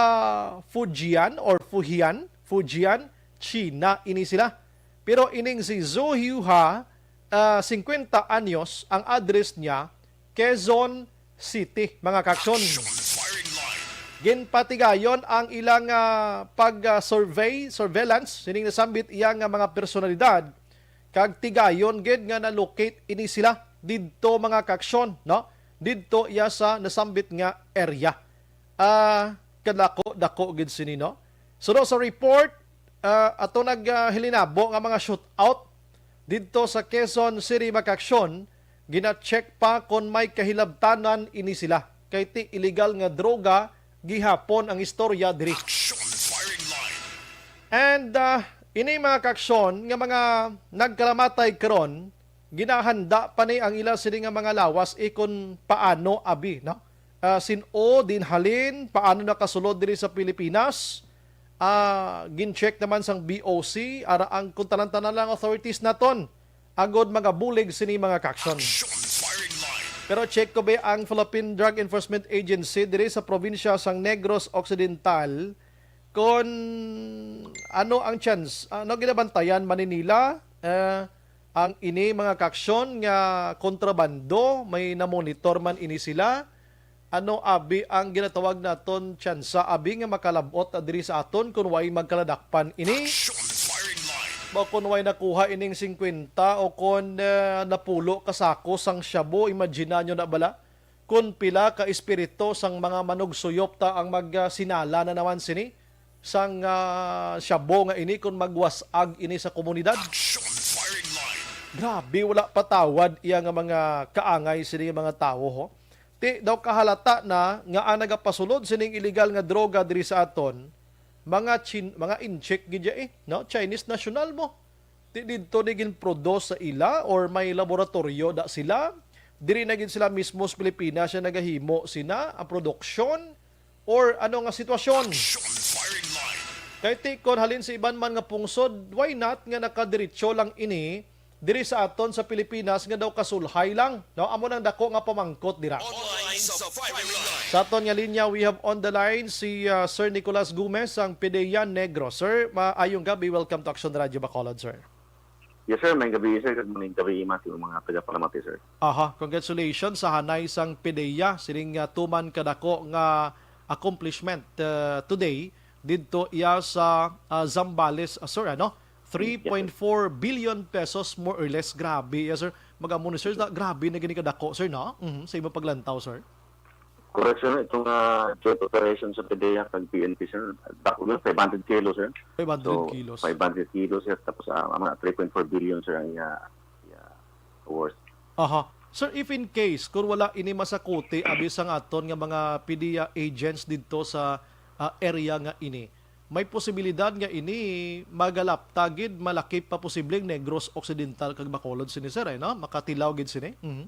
Fujian or Fujian, Fujian, China ini sila. Pero ining si Zu Yuha, ah, singkwenta anyos, ang address niya, Quezon City, mga kaaksyon. Ginpatigayon ang ilang, ah, pag, ah, survey, surveillance, sining nasambit iya nga mga personalidad, kag tigayon gid nga na-locate ini sila didto, mga kaaksyon, no? Didto iya sa nasambit nga area. Ah, kadako-dako gid sini, no? Suno sa report, ah, ato nag, ah, hilinabo nga mga shootout didto sa Quezon City, mga kaaksyon, gina-check pa kon may kahilabtanan ini sila. Kay ti illegal nga droga gihapon ang istorya diri. And, ah, ini, mga kaaksyon, nga mga nagkalamatay karon, ginahanda pa ni ang ila sini nga mga lawas, eh, kun paano abi, no? Ah, sin-o, diin halin, paano nakasulod diri sa Pilipinas? Ah, gin-check naman sang B O C, ara ang kun tanan-tanan lang authorities naton, agod magabulig sini, mga kaaksyon. Pero check ko ba ang Philippine Drug Enforcement Agency diri sa probinsya sang Negros Occidental, kon ano ang chance, ano ginabantayan man ni nila, eh, ang ini, mga kaaksyon, nga kontrabando, may namonitor man ini sila? Ano abi ang ginatawag naton tsansa abi nga makalab-ot diri sa aton kun way magkaladakpan ini? Ba, kun way nakuha ining singkwenta o kon, eh, napulo ka sako sang shabu, imagine nyo na bala kun pila ka espiritu sang mga manugsuyop ta ang magsinala na naman sini sang, ah, shabu nga ini kun magwas-ag ini sa komunidad. Grabe, wala patawad iya nga mga kaangay sini nga mga tawo, ho. Ti daw kahalata na nga ang nagapasulod sining illegal nga droga diri sa aton, mga Chin-, mga incheck gid ya, eh, no? Chinese national mo. Ti didto ni ginproduce sa ila or may laboratorio da sila? Diri na gid sila mismo sa Pilipinas siya nagahimo sina ang produksyon or ano nga sitwasyon? Kay ti kon halin sa iban man nga pungsod, why not nga nakadiretso lang ini diri sa aton sa Pilipinas nga daw kasulhay lang, no? Amo nang dako nga pamangkot dira. Online sa firing line. Sa aton nga linya, we have on the line si, ah, Sir Nicolas Gomez, ang PDEA Negros. Sir, maayong gabi. Welcome to Action Radio Bacolod, sir. Yes, sir. Maayong gabi, sir. Good morning, gabi, ima, sa mga tagapalamati, sir. Aha, congratulations sa hanay sang PDEA, sining, ah, tuman kadako nga accomplishment, ah, today didto iya sa, ah, Zambales, ah, sir, ano? Yes, sir. Three point four billion pesos, more or less. Grabe, yes, sir. Mag-amo ni, sir, da-, grabe na gini kadako, sir, no? Mhm, sa imong paglantaw, sir. Correct, sir. Itong, ah, joint operation sa PDEA kag P N P, sir, dako na, five hundred kilos, sir. Five hundred kilos. So, five hundred kilos, sir. Tapos, ah, mga three point four billion, sir, ang iya, iya worth. Aha. Sir, if in case, kung wala ini masakuti, abi sang aton nga mga PDEA agents didto sa, ah, area nga ini, may posibilidad nga ini magalapta gid, malakip pa posibleng Negros Occidental kag Bacolod sini, sir, eh, no? Makatilaw gid sini. Mhm.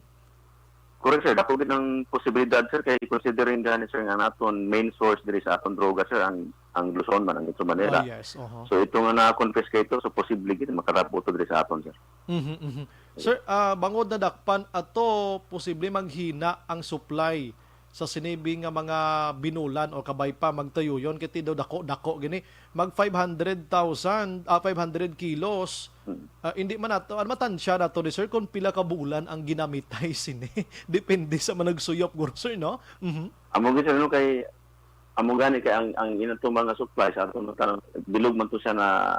Correct, sir. Dako gid ang posibilidad, sir, kay considering gani, sir, nga naton main source diri sa aton droga, sir, ang, ang Luzon man, ang Metro Manila. Ah, yes, oho. So, ito nga na-confiscate to, so posible gid makadako to diri sa aton, sir. Mhm, mhm. Sir, ah, bangod nadakpan ato, posible maghina ang supply sa sini bi nga mga binulan o kabay pa magtuyuyon, kay ti daw dako-dako gini. Mag five hundred thousand, ah, five hundred kilos. Hmm. Ah, hindi man nato, ano, matansya nato ni, sir, kung pila ka bulan ang ginamitay sini. Depende sa manugsuyop, guro, sir, no? Mhm. Amo gid, sir, no, kay, amo gani kay ang, ang inatong mga supply sa aton, bilog man to siya na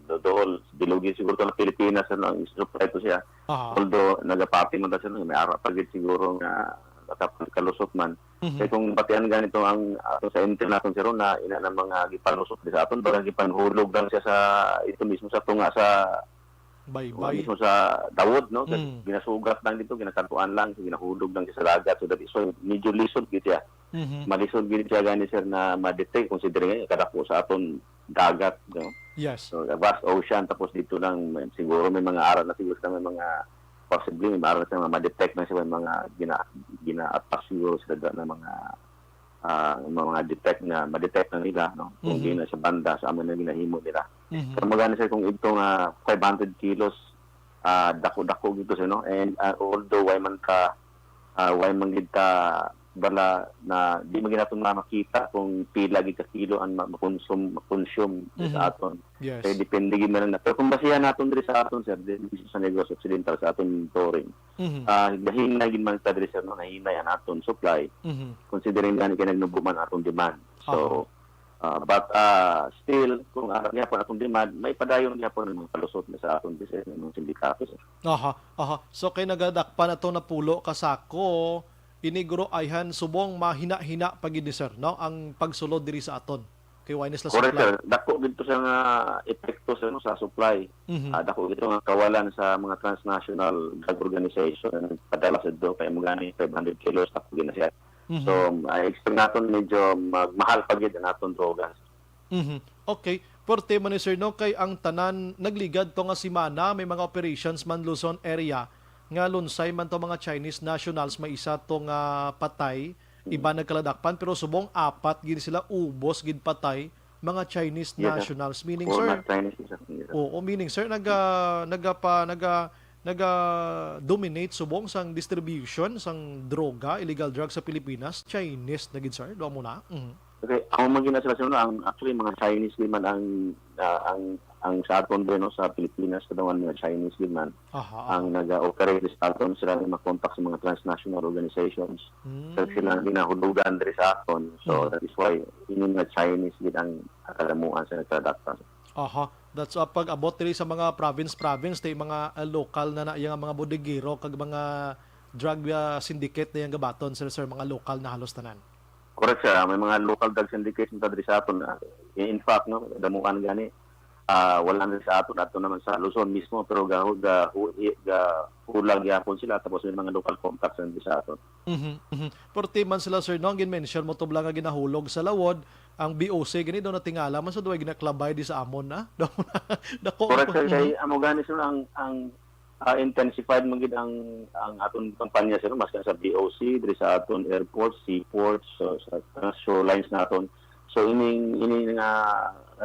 do-, dohol, bilog gid siguro to na Pilipinas, ano, ang supply to siya. Aha. Although nagapati man ta, sir, no, may ara pa gid siguro nga nakapagkalusot man. Mhm. Kay kung batian gani to ang ato sa international, sir, na ina na mga gipalusot di sa aton, baga gipanhulog lang siya sa, ito mismo sa tunga sa, Baybay. Mismo sa dawod, no? Kay Mm. ginasugat lang dito, ginakadtuan lang, so ginahulog lang siya sa dagat. So, that is why medyo lisod gid siya. Mhm. Malisod gid siya gani, sir, na ma-detect, considering nga kadako sa aton dagat, no? Yes. So, a vast ocean, tapos dito lang, may, siguro may mga ara na siguro sa may mga, possibly, may ara na sa mga ma-detect na sa may mga gina-, gina-attack siguro sa dagat na mga ah, mga detect nga ma-detect na nila, no? Kung Mhm. Gina sa banda sa amo na ginahimo nila. Mhm. Kaya magani, sir, kung ito nga five hundred kilos, ah, dako-dako gito, sir, no? And, ah, although way man ka, ah, way man gid ka bala na di man gid naton ma-, makita kung pila gid ka kilo ang ma-, makonsum-, makonsume Mhm. sa aton. Yes. Kaya depende gid man na. Pero kung basihan naton diri sa aton, sir, diri sa Negros Occidental sa aton monitoring, Mhm. ah, nahinay gid man ta diri, sir, no? Nahinay ang aton supply. Mhm. Considering gani kay nagnubo man atong demand. So, Aha. ah, but, ah, still, kung ara gyapon atong demand, may padayon gyapon ang mga palusot na sa atong business, ng mga sindikato, sir. Aha, aha. So, kay nagadakpan ato na pulo ka sako, ini guro ayhan subong mahina-hina pa gid ni, sir, no? Ang pagsulod diri sa aton. Kay wala ni sila Correct, supply. Sir. Dako gid to sa nga epekto, sir, no, sa supply. Mhm. Ah, dako gid to nga kawalan sa mga transnational drug organization na nagpadala sa do kay mo gani five hundred kilos, dako gid na siya. Mhm. So, I expect naton medyo magmahal pa gid ang aton droga. Mhm. Okay. Porte man ni, sir, no, kay ang tanan nagligad to nga semana may mga operations man Luzon area nga lunsay man to mga Chinese nationals, may isa to nga patay, Mm. iba nagkaladakpan, pero subong apat gid sila ubos gid patay, mga Chinese Yes, sir. Nationals. Meaning, Former sir, Chinese, sir. Yes, sir. Oo, meaning, sir, naga, nagapa, naga, naga-dominate subong sang distribution sang droga, illegal drugs sa Pilipinas, Chinese na gid, sir. Duha mo na. Mhm. Okay, ang mga gina sila, sir, no, ang, actually, mga Chinese din man ang, ah, ang, ang sa aton din, no, sa Pilipinas, kadungan mga Chinese din man Aha, aha. ang nag-operate sa aton. Sila ang makontak sa mga transnational organizations. Mm. Sila ang ginahulugan diri sa aton. So, Mm. that is why ini nga Chinese gid ang kalamuan sa nagtradakta. Aha. That's, uh, pag-abot diri sa mga province-province, tay mga, uh, lokal na na, yung mga bodegero kag mga drug, uh, syndicate na yung gabaton, sir, sir, mga lokal na halos tanan. Correct, sir. May mga local drug syndicate na diri sa aton. Ah, in fact, no, damuhan gani, ah, wala na sa aton, ato naman sa Luzon mismo, pero ga-, ga-, ga-, hulag gyapon sila, tapos may mga local contacts na diri sa aton. Mhm, mhm. Purti man sila, sir, no? Ang gin-mention mo, tubla nga ginahulog sa lawod, ang B O C, gani daw natingala man sa duway ginaklabay di sa amon, na? Daw na, dako Correct, mo. Sir. Kay Mhm. amo gani, sir, ang, ang, ah, intensified man gid ang, ang aton kampanya, sir, mas sa B O C, diri sa aton airport, seaport, so, sa, sa shorelines naton. So, ining, ining nga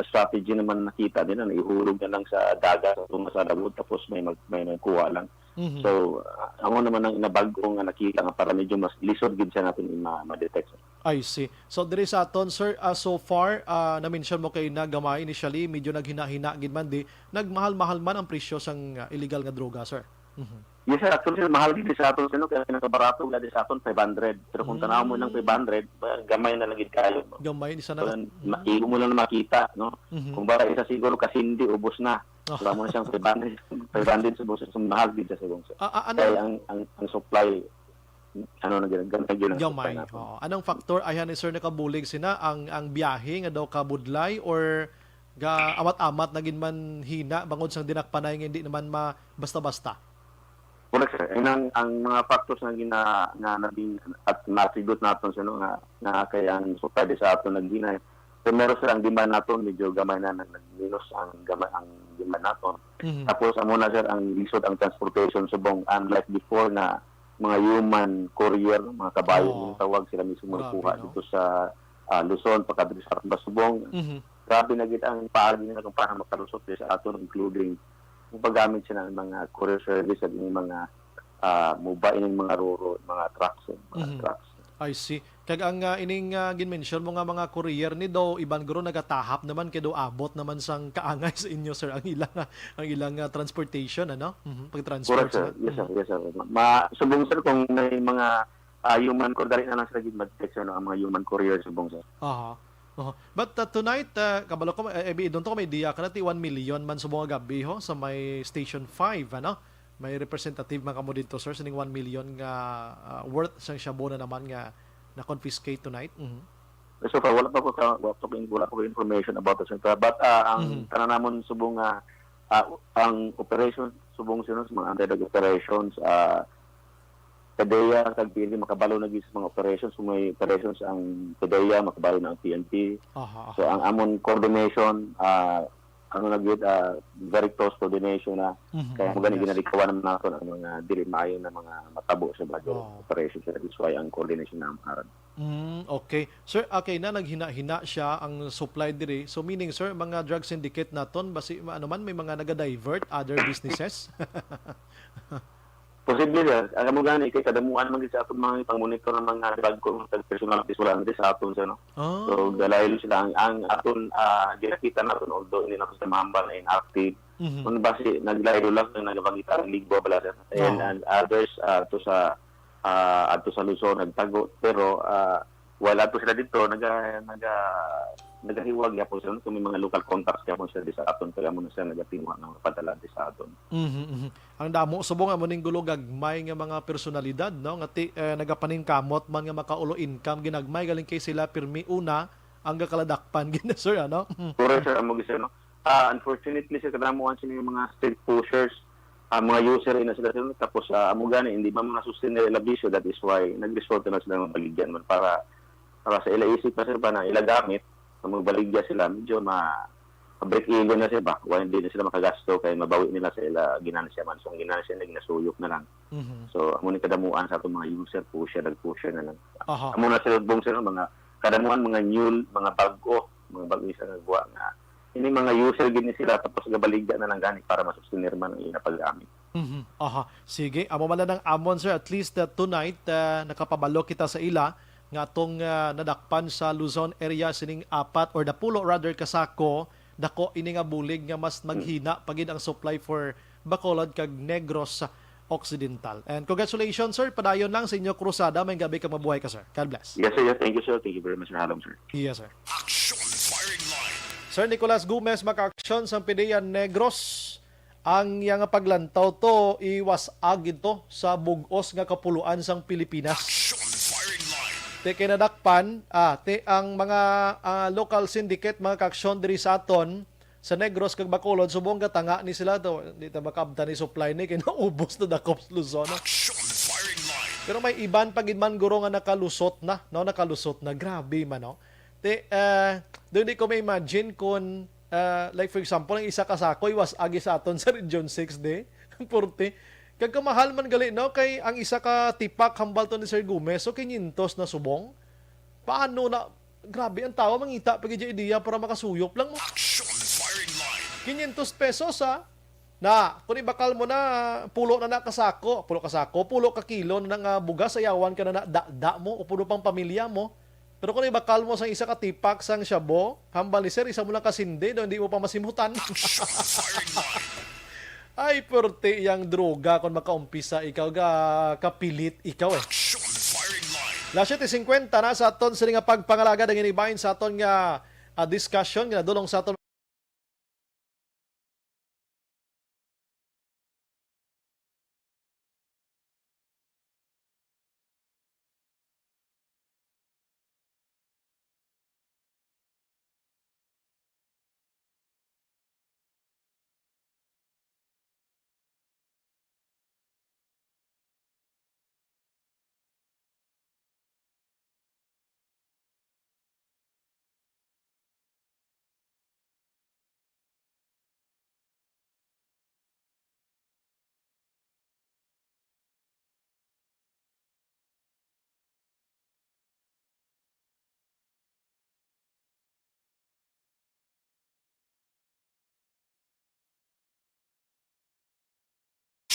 strategy naman nakita din, na ihulog na lang sa dagat, sa tunga sa lawod, tapos may mag-, may nagkuha lang. Mhm. So, ah, amo naman ang inabag-o nga nakita nga para medyo mas lisod gid siya natin ma-, ma-detect. I see. So, diri sa aton, sir, ah, so far, ah, na-mention mo kay na gamay initially, medyo naghina-hina gid man di, nagmahal-mahal man ang presyo sang, ah, illegal nga droga, sir. Mhm. Yes, sir. Actually, sir, mahal gid sa aton, sir, no? Kaya pinakabarato nga di sa aton, five hundred. Pero kung tanaw mo ng Mm. five hundred, ba-, gamay na lang gid kayo. Gamay, isa na So, ka-, ma-, mm. imo mo lang na makita, no? Mhm. Kung bara isa siguro kasindi, ubos na. Oh. Wala mo na siyang five hundred. Five hundred sa boses, ang mahal gid sa subong, sir. Ah, ah, ano Kaya ang, ang, ang supply, ano na gid, gamay gid ang Gamay. Supply natin. Oo. Anong factor ayhan ni sir nakabulig sina? Ang, ang biyahe nga daw kabudlay or ga amat-amat na gid man hina bangod sang dinakpanay nga hindi naman ma-, basta-basta? Correct, sir. And ang, ang mga factors nga gina-, nga naging at na-attribute naton sa, no, nga, nga kay ang supply sa aton naghinay. Primero, sir, ang demand naton medyo gamay na, nag-, nagminus ang gamay, ang demand naton. Mhm. Tapos, amo na, sir, ang lisod ang transportation subong, unlike before na mga human courier, mga kabayo Oo. yung tawag, sila mismo Grabe, magkuha no? dito sa, ah, Luzon, pagkadto sa Basubong. Mhm. Grabe na gid ang paagi nila kung paano makalusot sa aton, including kung paggamit sila ng mga courier service at yung mga, ah, mobile, yung mga roro, mga trucks, eh, mga Mhm. trucks. I see. Kag ang, ah, ining, ah, gin-mention mo nga mga courier ni do, iban guro nagatahap naman kay do abot naman sang kaangay sa inyo, sir, ang ilang, ah, ang ilang, ah, transportation, ano? Mhm, pag-transport Correct, sir. sila. Yes, sir. Mhm. Yes, sir. Ma-, subong, sir, kung may mga, ah, human courier, dali na lang sila gid mag-text, ano, ang mga human courier, subong, sir. Aha. Aha. But, ah, tonight, ah, kabalo ko, eh, eh, doon to may idea ka na, ti one million man subong nga gabi, ho, sa may Station five, ano? May representative man kamo dito, sir, sining one million nga, ah, worth sang shabu na naman nga na-confiscate tonight. Mhm. So far, wala pa ko ka, wala pa ko, wala pa ko information about this. But, ah, ang Mhm. tanan namon subong nga, ah, ang operation subong sino sa mga anti-drug operations, ah, PDEA kag P N P makabalo na gid sa mga operations. Kung may operations ang PDEA, makabalo na ang P N P. Aha, So, aha. ang amon coordination, ah, ano na gyud, ah, very close coordination na. Mhm, kaya mo gani yes. Ginalikawan naman nato ang mga dili maayo na mga matabo sa budget Oo. Operation. That is why ang coordination na ang Mm, okay. Sir, okay na, naghina-hina siya ang supply diri. So, meaning, sir, mga drug syndicate naton, basi, ano man, may mga naga-divert other businesses? Posible, sir. Ang amo gani, kay kadamuan man gid sa aton mga pang-monitor ng mga drug ko, mga personal, wala na sa aton, sir, no? Ah. So, galayo sila ang, ang aton, ah, ginakita naton, although hindi na sa mambal na inactive. Mhm. Kung basi, naglayo lang, nagpangita ang ligwa bala, sir. And, Ah. and others, ah, to sa, ah, adto sa Luzon, nagtago. Pero, ah, wala to sila dito, naga-, naga-, nagahiwag gyapon sila. Kung may mga local contacts gyapon sila di sa aton, kaya mo na sila nagatinguha ng mga padala di sa aton. Mhm, mhm. Ang damo, subong amo ning gulo, gagmay nga mga personalidad, no? Nga ti-, eh, nagapaningkamot man nga makaulo income, ginagmay galing kay sila, pirmi una, ang gakaladakpan, gina, sir, ano? Correct, sir, amo gid, sir, no? Ah, unfortunately, sir, kadamo ang sini mga street pushers, ah, mga user ina sila, sir, tapos, ah, amo gani, hindi man masustenir ila bisyo, that is why nagresulta na sila mabaligyan man para, para sa ila isip na, sir, ba na ila gamit, kung magbaligya sila, medyo ma-, ma-break even na, sir, ba? Why hindi na sila makagasto, kay mabawi nila sa ila ginansya man. So, ang ginansya na, ginasuyok na lang. Mhm. So, amo ni kadamuan sa atong mga user, pusher, nag-pusher na lang. Aha. Amo na, sir, bong, sir, mga kadamuan, mga new, mga bag-o, mga bag-o sa nagwa nga. Ini mga user gid ni sila, tapos gabaligya na lang gani para masustenir man ang ila paggamit. Mhm. Aha. Sige, amo man lang ang amon, sir. At least, uh, tonight, uh, nakapabalo kita sa ila nga atong, uh, nadakpan sa Luzon area sining apat or napulo rather ka sako, dako ini nga bulig nga mas maghina pa gid ang supply for Bacolod kag Negros Occidental. And congratulations, sir. Padayon lang sa inyo krusada. May gabi kag mabuhay ka, sir. God bless. Yes, sir. Yes, thank you, sir. Thank you very much, Sir Halong, sir. Yes, sir. Action Firing Line. Sir Nicolas Gomez, makaaksyon sang P D E A Negros. Ang iya nga paglantaw to, iwas-ag ito sa bug-os nga kapuluan sang Pilipinas. Action Firing Line. Te kay nadakpan, ah, te ang mga, ah, local syndicate, mga kaaksyon diri sa aton, sa Negros kag Bacolod, subong gatanga ni sila to. Di ta makaabtan ni supply ni, kay naubos na dakop sa Luzon, no? Action Firing Line. Pero may iban pa gid man guro nga nakalusot na, no? Nakalusot na. Grabe man, no? Te, ah, doon di ko ma-imagine kung, ah, like, for example, ang isa ka sako iwas-agi sa aton sa Region six di. Forty. Kag kamahal man gali, no? Kay ang isa ka tipak hambal to ni Sir Gomez, so quinientos na subong. Paano na, grabe, ang tawo mangita pa gid ideya para makasuyop lang mo. Action Firing Line. Quinientos pesos, ha? Na, kung ibakal mo na, pulo na na kasako, pulo ka sako, pulo ka kilo na nga bugas, ayawan ka na na, da, da mo, o puno pang pamilya mo. Pero kung ibakal mo sa isa ka tipak sang shabu, hambal ni sir, isa mo lang kasindi, no, hindi mo pa masimutan. Action Firing Line. Ay, purti yang droga kung makaumpisa ikaw, ga, kapilit ikaw eh. Action Firing Line. Las siete cincuenta na sa aton sini nga pagpangalagad ang inibahin sa aton nga, ah, discussion nga nadulong sa aton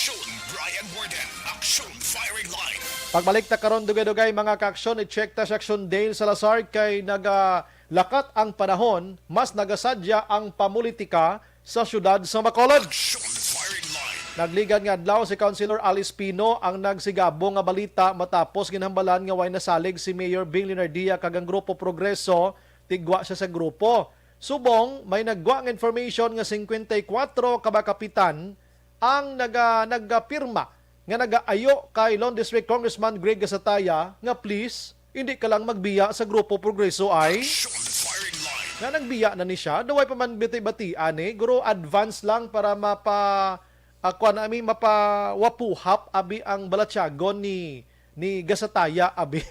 Action, Brian Warden. Action Firing Line. Pagbalik ta karon, dugay-dugay, mga kaaksyon, i-check ta si Aksyon Dale Salazar kay nagalakat ang panahon, mas nagasadya ang pamulitika sa siyudad sa Bacolod. Action Firing Line. Nagligad nga adlaw si Councilor Alice Pino ang nagsigabo nga balita matapos ginhambalan nga way nasalig si Mayor Bing Leonardia kag ang Grupo Progreso, tigwa siya sa grupo. Subong, may naggwa nga information nga singkwenta y kuwatro ka mga kapitan ang naga-, nagapirma nga nagaayo kay Lone District Congressman Greg Gasataya nga please, hindi ka lang magbiya sa Grupo Progreso ay. Action Firing Line. Nga nagbiya na ni siya, daw way pa man bati-batian eh. Guro, advance lang para mapa-, ah, kuwan na, I mean, mapawapuhap abi ang balatyagon ni, ni Gasataya abi.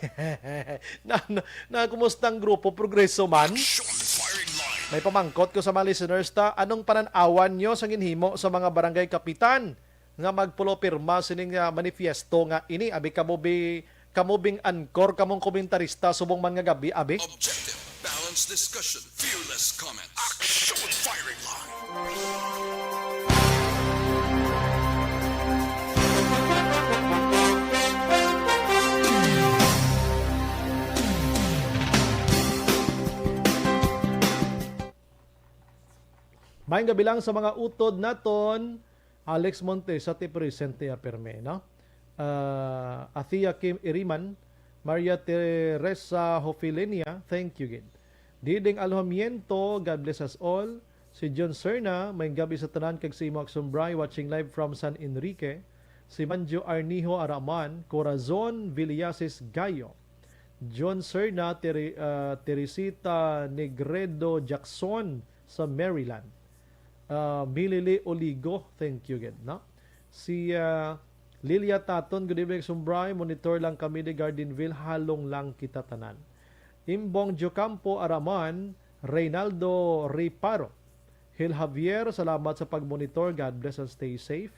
Na, na, na, kumusta ang Grupo Progreso man? Action Firing Line. May pamangkot ko sa mga listeners ta, anong panan-awan nyo sa ginhimo sa mga barangay kapitan nga magpulopirma sining, ah, manifiesto nga ini? Abi kamo bi-, kamo bing anchor, kamong komentarista subong man nga gabi, abi? Objective, balanced discussion, fearless comment. Action firing line. Maayong gabi lang sa mga utod naton. Alex Montesa ti presente, ah, pirme, no? Ah, Athea Kim Iriman, Maria Teresa Hofilenia, thank you gid. Diding Alhamiento, God bless us all. Si John Serna, may gabi sa tanan kag sa imo, Aksumbray, watching live from San Enrique. Si Manjo Arnijo Araman, Corazon Villasis Gayo. John Serna, Tere-, ah, Teresita Negredo Jackson sa Maryland. Ah, Milili Oligo, thank you gid, no? Si, ah, Lilia Taton, good evening, Sumbray. Monitor lang kami di Gardenville, halong lang kita tanan. Imbong Jocampo Araman, Reynaldo Riparo. Hil Javier, salamat sa pagmonitor. God bless and stay safe.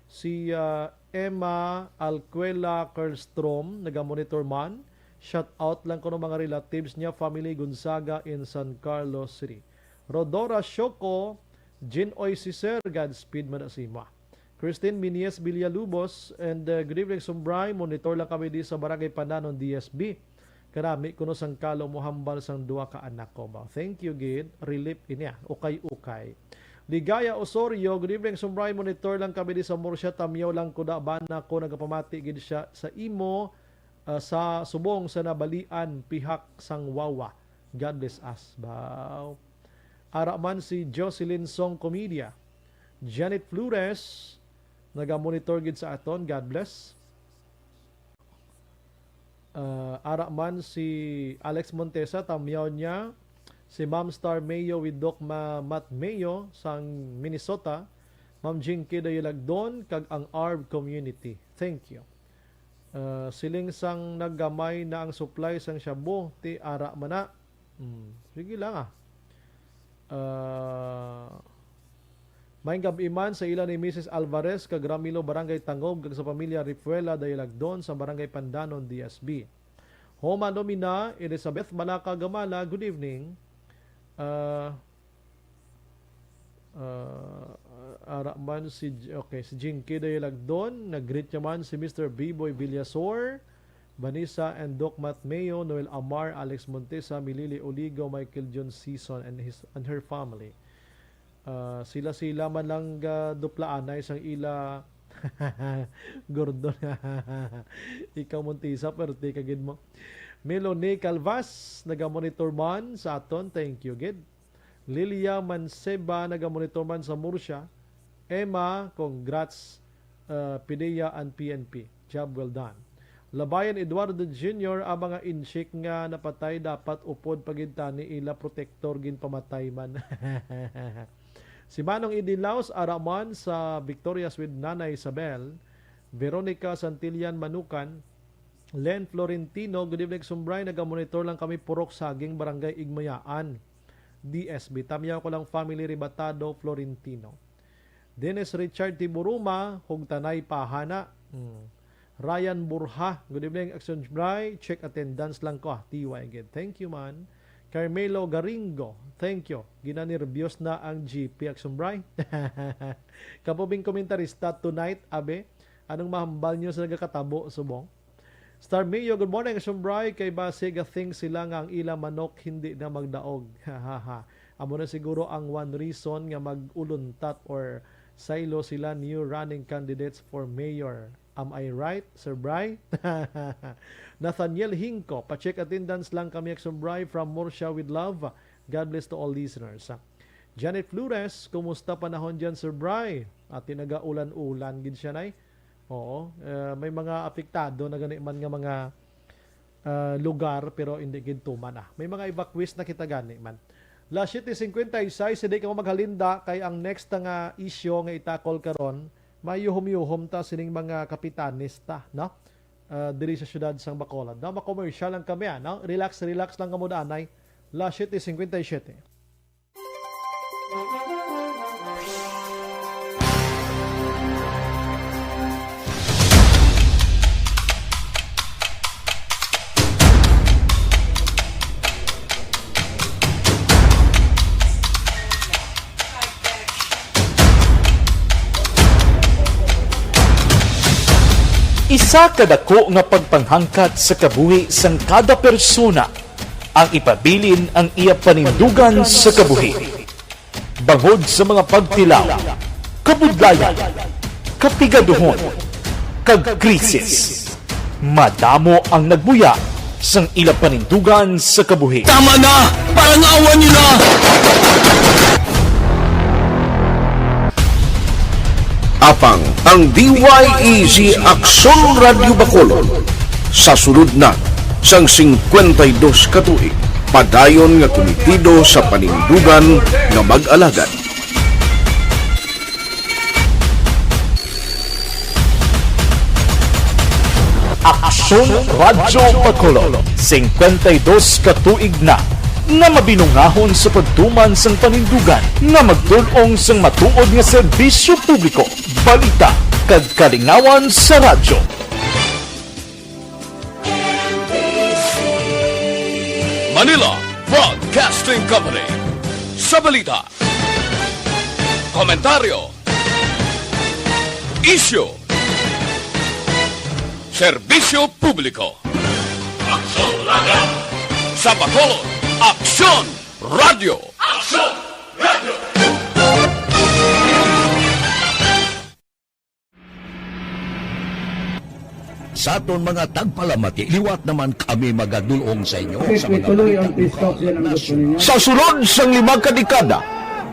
Si, ah, Emma Alcuela Kerstrom, nagamonitor man. Shout out lang kuno mga relatives niya, family Gonzaga in San Carlos City. Rodora Shoko, Jin Oy si Sir, Godspeed man na sa imo. Christine Minies Villalubos, and, uh, good evening, Sumbray. Monitor lang kami di sa Barangay Pananon, D S B. Kanami kuno sang kalo mo hambal sang duha ka anak ko ba. Thank you gid. Relief ini, ah. Ukay-ukay. Ligaya Osorio, good evening, Sumbray. Monitor lang kami di sa Murcia, Tamyaw lang ko da bana ko nagapamati gid siya sa imo, ah, sa subong sa nabalian pihak sang wawa. God bless us. Baw. Ara man si Jocelyn Song Comedia. Janet Flores, nagamonitor gid sa aton. God bless. Ah, ara man si Alex Montesa, tamyaw niya si Ma'am Star Mayo with Doc Ma-, Matt Mayo sang Minnesota, Ma'am Jinky Dayalagdon, kag ang Arb community. Thank you. Ah, siling sang naggamay na ang supply sang shabu, ti ara man na. Hmm, sige lang, ah. Ah, maayong gab-i man sa ila ni Missus Alvarez kag Ramilo, Barangay Tangob, kag sa pamilya Rifuela Dayalagdon sa Barangay Pandanon, D S B. Homa Nomina, Elizabeth Malaka Gamala, good evening. Ah, ah, ara man si J-, okay, si Jinky Dayalagdon, nag-greet niya man si Mister Biboy Villasor, Vanessa and Doc Matt Mayo, Noel Amar, Alex Montesa, Milili Oligo, Michael John Season, and his, and her family. Ah, sila-sila man lang ga duplaanay sang ila Gordon. Ikaw, Montesa, perte ka gid mo. Melanie Calvas, nagamonitor man sa aton. Thank you gid. Lilia Manseba, nagamonitor man sa Murcia. Emma, congrats, uh, Pidea and P N P. Job well done. Labayan Eduardo Junior, ang mga inchik nga napatay dapat upod pa gid tani ila protektor ginpamatay man. Si Manong Idin Laos, ara man sa Victorias with Nanay Isabel. Veronica Santillan Manukan, Len Florentino, good evening, Sumbray. Nagamonitor lang kami, Purok Saging, Barangay Igmayaan, D S B. Tamyaw ko lang, family Ribatado, Florentino. Dennis Richard Tiburuma, Hugtanay Pahana. Hmm. Ryan Burha, good evening, Action Bray. Check attendance lang ko, ah. T Y again. Thank you, man. Carmelo Garingo, thank you. Ginanerbyos na ang G P, Action Bray. Kapubing komentarista tonight, abe. Anong mahambal nyo sa nagakatabo, subong? Star Mio, good morning, Sumbray. Kay basi ga-think sila nga ang ila manok hindi na magdaog. Hahaha. Amo na siguro ang one reason nga mag-uluntat or saylo sila new running candidates for mayor. Am I right, Sir Bry? Nathaniel Hingko, pa-check attendance lang kami, Sir Bry, from Murcia with love. God bless to all listeners. Janet Flores, kumusta panahon dyan, Sir Bry? At nagaulan-ulan gid siya, nay. Oo, eh, may mga apektado na gani man nga mga, ah, lugar, pero hindi gid tuman, ah. May mga evacuees na kita gani man. Las siete cincuenta y seis, hindi ka mo maghalinda kay ang next nga issue nga itakol karon, mayuhom-yuhom ta sining mga kapitanes ta, no? Ah, diri sa siyudad sang Bacolod. No, makomersyal lang kami, ah, no? Relax, relax lang kamo, danay. Las siete cincuenta y siete. Isa ka dako nga pagpanghangkat sa kabuhi sang kada persona ang ipabilin ang iya panindugan sa kabuhi. Bangod sa mga pagtilaw, kabudlayan, kapigaduhon, kag krisis, madamo ang nagbuya sang ila panindugan sa kabuhi. Tama na! Parang awa niyo na! Apang ang D Y E Z Aksyon Radyo Bacolod sa sulod na sang singkwenta y dos ka tuig, padayon nga kumitido sa panindugan nga mag-alagad. Aksyon Radyo Bacolod, singkwenta y dos ka tuig na nga mabinungahon sa pagtuman sang panindugan nga magdul-ong sang matuod nga serbisyo publiko, balita, kag kalingawan sa radyo. Manila Broadcasting Company. Sa balita, komentaryo, isyu, serbisyo publiko. Aksyon Radyo. Sa Bacolod, Aksyon Radyo. Aksyon Radyo. Sa aton mga tagpalamati, liwat naman kami magadul-ong sa inyo sa mga balita. Sa sulod sang lima ka dekada,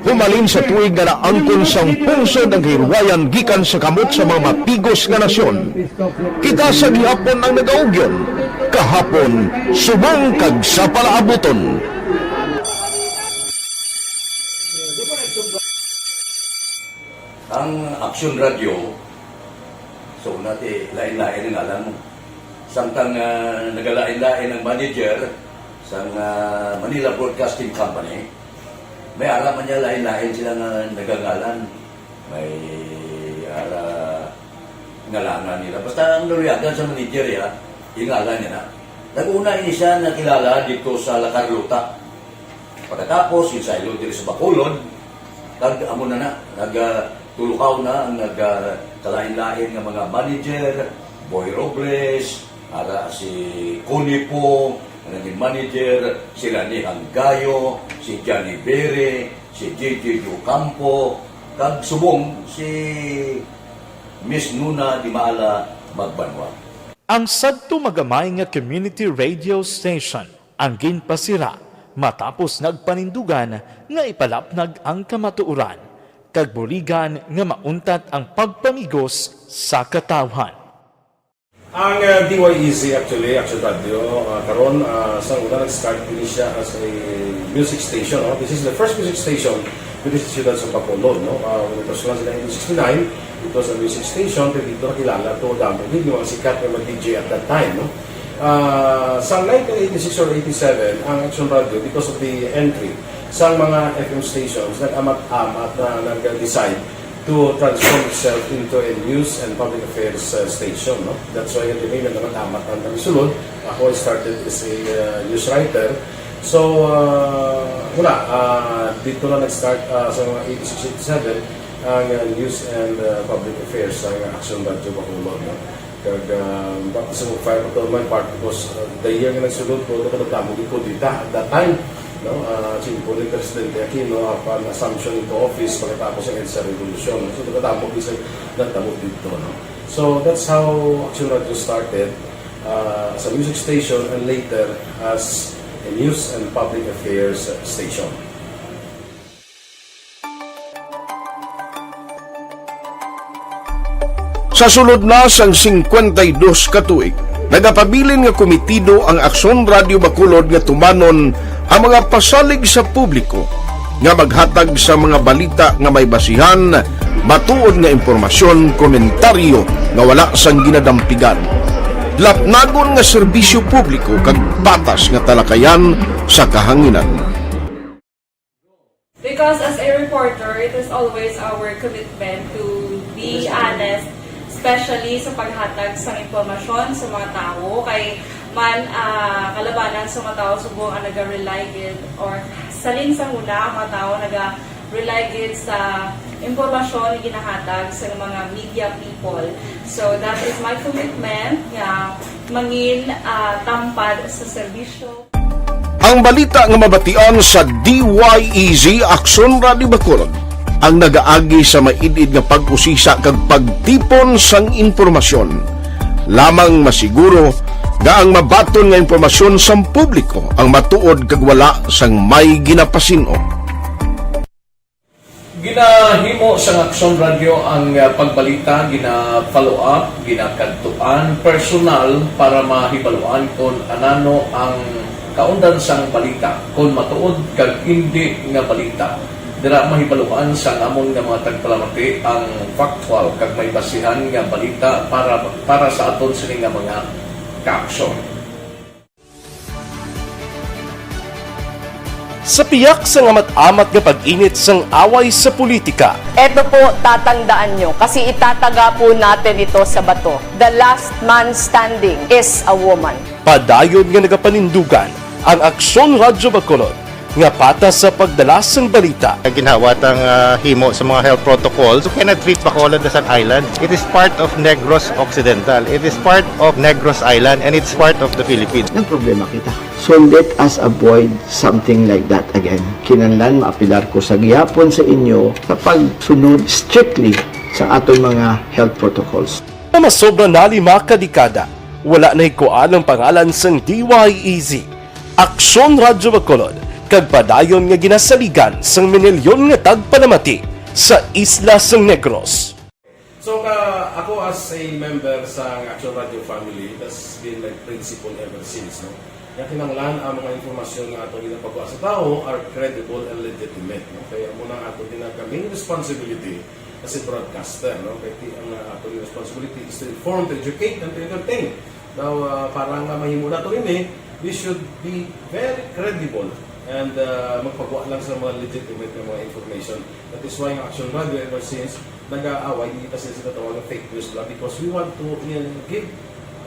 humalin sa tuig nga naangkon sang pungsod ang kahilwayan gikan sa kamot sa mga mapigos nga nasyon, kita sa gihapon ang nagaugyon, kahapon, subong kag sa palaabuton. Ang Aksyon Radyo, so, una ti, lain-lain ang ngalan mo. Samtang, ah, nagalain-lain ang manager sang, ah, Manila Broadcasting Company, may ara man niya lain-lain sila nga nagangalan. May ara ngalanan nila. Basta ang naluyagan sa manager, ya, yung ngalan niya na. Nag-una ini siya nakilala dito sa La Carlota. Pagkatapos, yung saylo diri sa Bacolod, kag amo na na, nag, ah, tulukaw na ang nag, ah, kalain-lain nga mga manager, Boy Robles, ara si Connie Pong, ang naging manager, si Rani Hanggayo, si Johnny Bere, si J J Ocampo, kag subong si Miss Nuna Dimaala Magbanwa. Ang sadto magamay nga community radio station ang ginpasira matapos nagpanindugan nga ipalapnag ang kamatuoran kag buligan nga mauntat ang pagpamigos sa katawhan. Ang, uh, D Y E Z, actually, Action Radio, uh, karon, uh, sa una nag-start ini siya as a music station, no? This is the first music station with the Ciudad sa Bacolod, no? Uh, when it was launched in nineteen sixty-nine, it was a music station, pero dito nakilala to, damo gid yung mga sikat nga mga D J at that time, no? Ah, sa nineteen eighty-six or eighty-seven, ang Action Radio, because of the entry sa mga F M stations, nag-amat-amat na nag-decide to transform itself into a news and public affairs, uh, station, no? That's why, anyway, nag-amat-amat ang kami sulod. Ako, I started as a, uh, news writer. So, uh, wala, uh, dito na nag-start, uh, sa mga eighty-six, eighty-seven, ang, uh, news and, uh, public affairs sa Action Radio Bacolod, no? Kag, ah, baptism of fire pa to man part because, ah, the year nga nagsulod ko, nagkadamo gid kudeta at that time, no? Ah, tiempo ni Presidente Aquino, upon assumption into office, pagkatapos ang EDSA Revolution, no? So, nagkadamo gid sa nagtabo dito, no? So, that's how Action Radio started, ah, as a music station and later as a news and public affairs station. Sa sulod na sang singkwenta y dos ka tuig, nagapabilin nga kumitido ang Aksyon Radio Bacolod nga tumanon ang mga pasalig sa publiko nga maghatag sa mga balita nga may basihan, matuod nga impormasyon, komentaryo nga wala sang ginadampigan, lapnagon nga serbisyo publiko kag patas nga talakayan sa kahanginan. Because as a reporter, it is always our commitment to be honest, especially sa paghatag sa impormasyon sa mga tawo. Kay man, ah, kalabanan sa mga tawo subong ang naga-rely gid, or salin sa huna ang mga tawo naga-rely gid sa impormasyon nga ginahatag sa mga media people. So that is my commitment nga mangin ah, tampad sa serbisyo. Ang balita nga mabatian sa D Y E Z Aksyon Radio Bacolod ang nagaagi sa maid-id nga pag-usisa kag pagtipon sang impormasyon. Lamang masiguro nga ang mabaton nga impormasyon sang publiko ang matuod kag wala sang may ginapasin-o. Ginahimo sang Aksyon Radyo ang ah, pagbalita, gina-follow up, ginakadtuan personal para mahibaluan kon anano ang kaundan sang balita, kon matuod kag indi nga balita. Dira mahibaluan sang amon nga mga tagpalamati ang factual kag may basihan nga balita para para sa aton sini nga mga kaaksyon. Sa piyak sang amat-amat nga pag-init sang away sa politika, Eto po, tatandaan nyo, kasi itataga po natin ito sa bato. The last man standing is a woman. Padayon nga nagapanindugan ang Aksyon Radyo Bacolod nga patas sa pagdala sang balita. Ginhawat ang ah, himo sa mga health protocols. You cannot treat Bacolod as an island. It is part of Negros Occidental. It is part of Negros Island and it's part of the Philippines. Nagproblema kita. So let us avoid something like that again. Kinahanglan maapilar ko sa gihapon sa inyo sa pagsunod strictly sa aton mga health protocols. Nga masobra na lima ka dekada, wala nahikuan ang pangalan sang D Y E Z, Aksyon Radyo Bacolod, kag padayon nga ginasaligan sang minilyon nga tagpalamati sa isla sang Negros. So ka, ako as a member sa Action Radio family, that's been my principle ever since, no? Nga kinahanglan ang mga impormasyon nga ato ginapagawa sa tawo are credible and legitimate, no? Kaya mo na ato ginaka main responsibility as a broadcaster, no? Kaya ti- ang uh, ato responsibility is to inform, to educate, and to entertain. Now, uh, para nga mahimo nato ini, we should be very credible and uh, magpagawa lang sa mga legitimate nga mga information. That is why ang Action Radio ever since nag-aaway, hindi kasi sila tawag ng fake news lang because we want to uh, give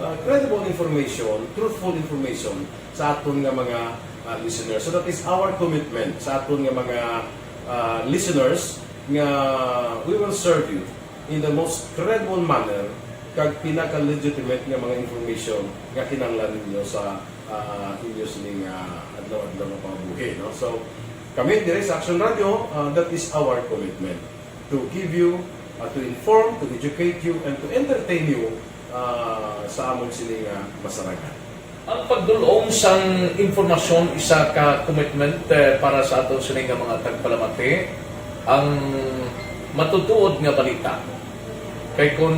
uh, credible information, truthful information sa aton nga mga uh, listeners. So that is our commitment sa aton nga mga uh, listeners nga we will serve you in the most credible manner kag pinaka-legitimate nga mga information nga kinahanglan ninyo sa uh, inyo sining uh, adlaw-adlaw nga pangabuhi, no? So kami diri sa Action Radio, uh, that is our commitment to give you, uh, to inform, to educate you, and to entertain you uh, sa amon sini nga masarangan. Ang pagdul-ong sang impormasyon isa ka commitment eh, para sa aton sini nga mga tagpalamati. Ang matutuod nga balita. Kay kun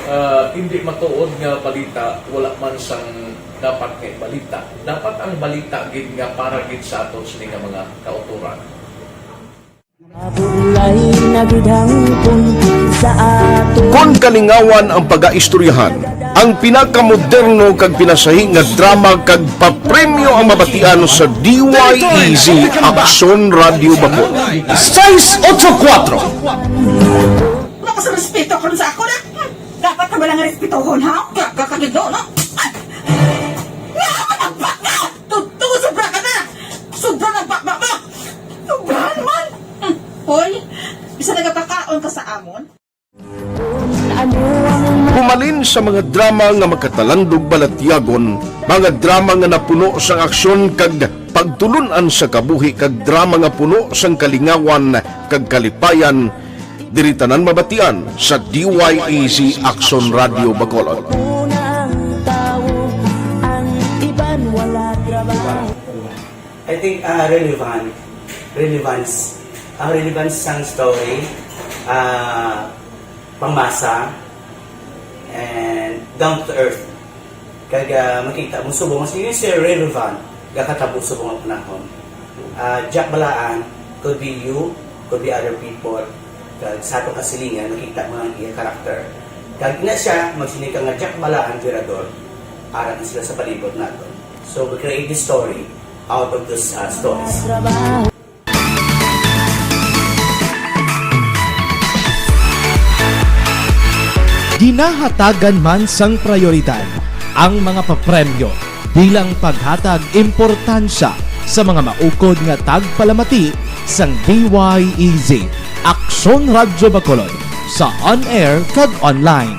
ah, hindi matuod nga balita, wala man sang dapat nga balita. Dapat ang balita gid nga para gid sa aton sini nga mga kautoran. Mabulay na gid hangpon sa ato. Kon kalingawan ang pagaistoryahan, ang pinakamoderno kag pinasahi nga drama kag papremyo ang mabatian sa D Y E Z Aksyon Radio Bacolod. Sais otso kuwatro. Wala ka sa respeto karon sa ako na. Dapat na ba lang respetohon, ha? Kaya ka kagido, no? Ay! Nga ka nagbaka! Totoo, sobra ka na! Sobra na baka mo! Sobra naman! Hmm. Hoy, bisa nagapakaon ka sa amon? Humalin sa mga drama nga makatalandog balatyagon, mga drama nga napuno sang aksyon kag pagtulun-an sa kabuhi kag drama nga puno sang kalingawan kag kalipayan, diri tanan mabatian sa D Y E Z Aksyon Radio Bacolod. Una ang tawo, ang iban wala trabaho. I think uh, relevant, relevance, ang relevance sang story, uh, pangmasa, and down to earth. Kag uh, makita mo subong mas yun siya relevant, gakatabo subong ang panahon. Uh, Jack Balaan could be you, could be other people. Kag sa atong kasilingan, makita mo ang iya karakter. Kag ina siya, magsinig ka nga Jack Balaan, Virador, arat na sila sa palibot nato. So we create this story out of those uh, stories. Ginahatagan man sang prayoridad ang mga papremyo bilang paghatag importansya sa mga maukod nga tagpalamati sang D Y E Z Aksyon Radyo Bacolod sa on-air kag online.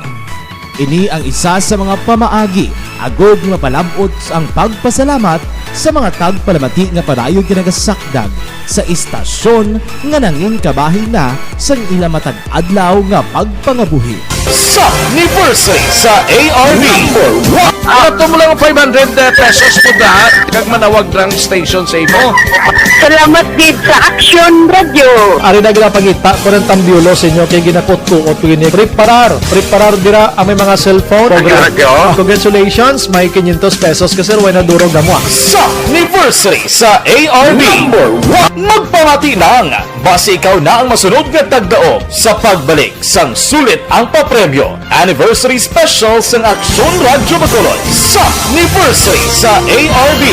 Ini ang isa sa mga pamaagi agud nga mapalab-ot ang pagpasalamat sa mga tagpalamati nga padayon ginagasakdag sa istasyon nga nangin kabahin na sang ila matag adlaw nga pagpangabuhi. Sa anniversary sa A R B. Number one. Ato mo lang five hundred pesos po da, kag manawag lang station sa imo. Salamat gid sa Action Radio. Ari na gina pangita ko ng tambiulo sa inyo kay ginakot-kuot ko gini. Preparar, preparar dira ang may mga cellphone. Action Radio. Congratulations, may quinientos pesos ka, sir, way na durog na mo, ah. Sa anniversary sa A R B. Number one. Magpamati lang, basi ikaw na ang masunod nga tagdaog sa pagbalik sang sulit ang papremyo. Anniversary Special sang Aksyon Radyo Bacolod sa anniversary sa A R B.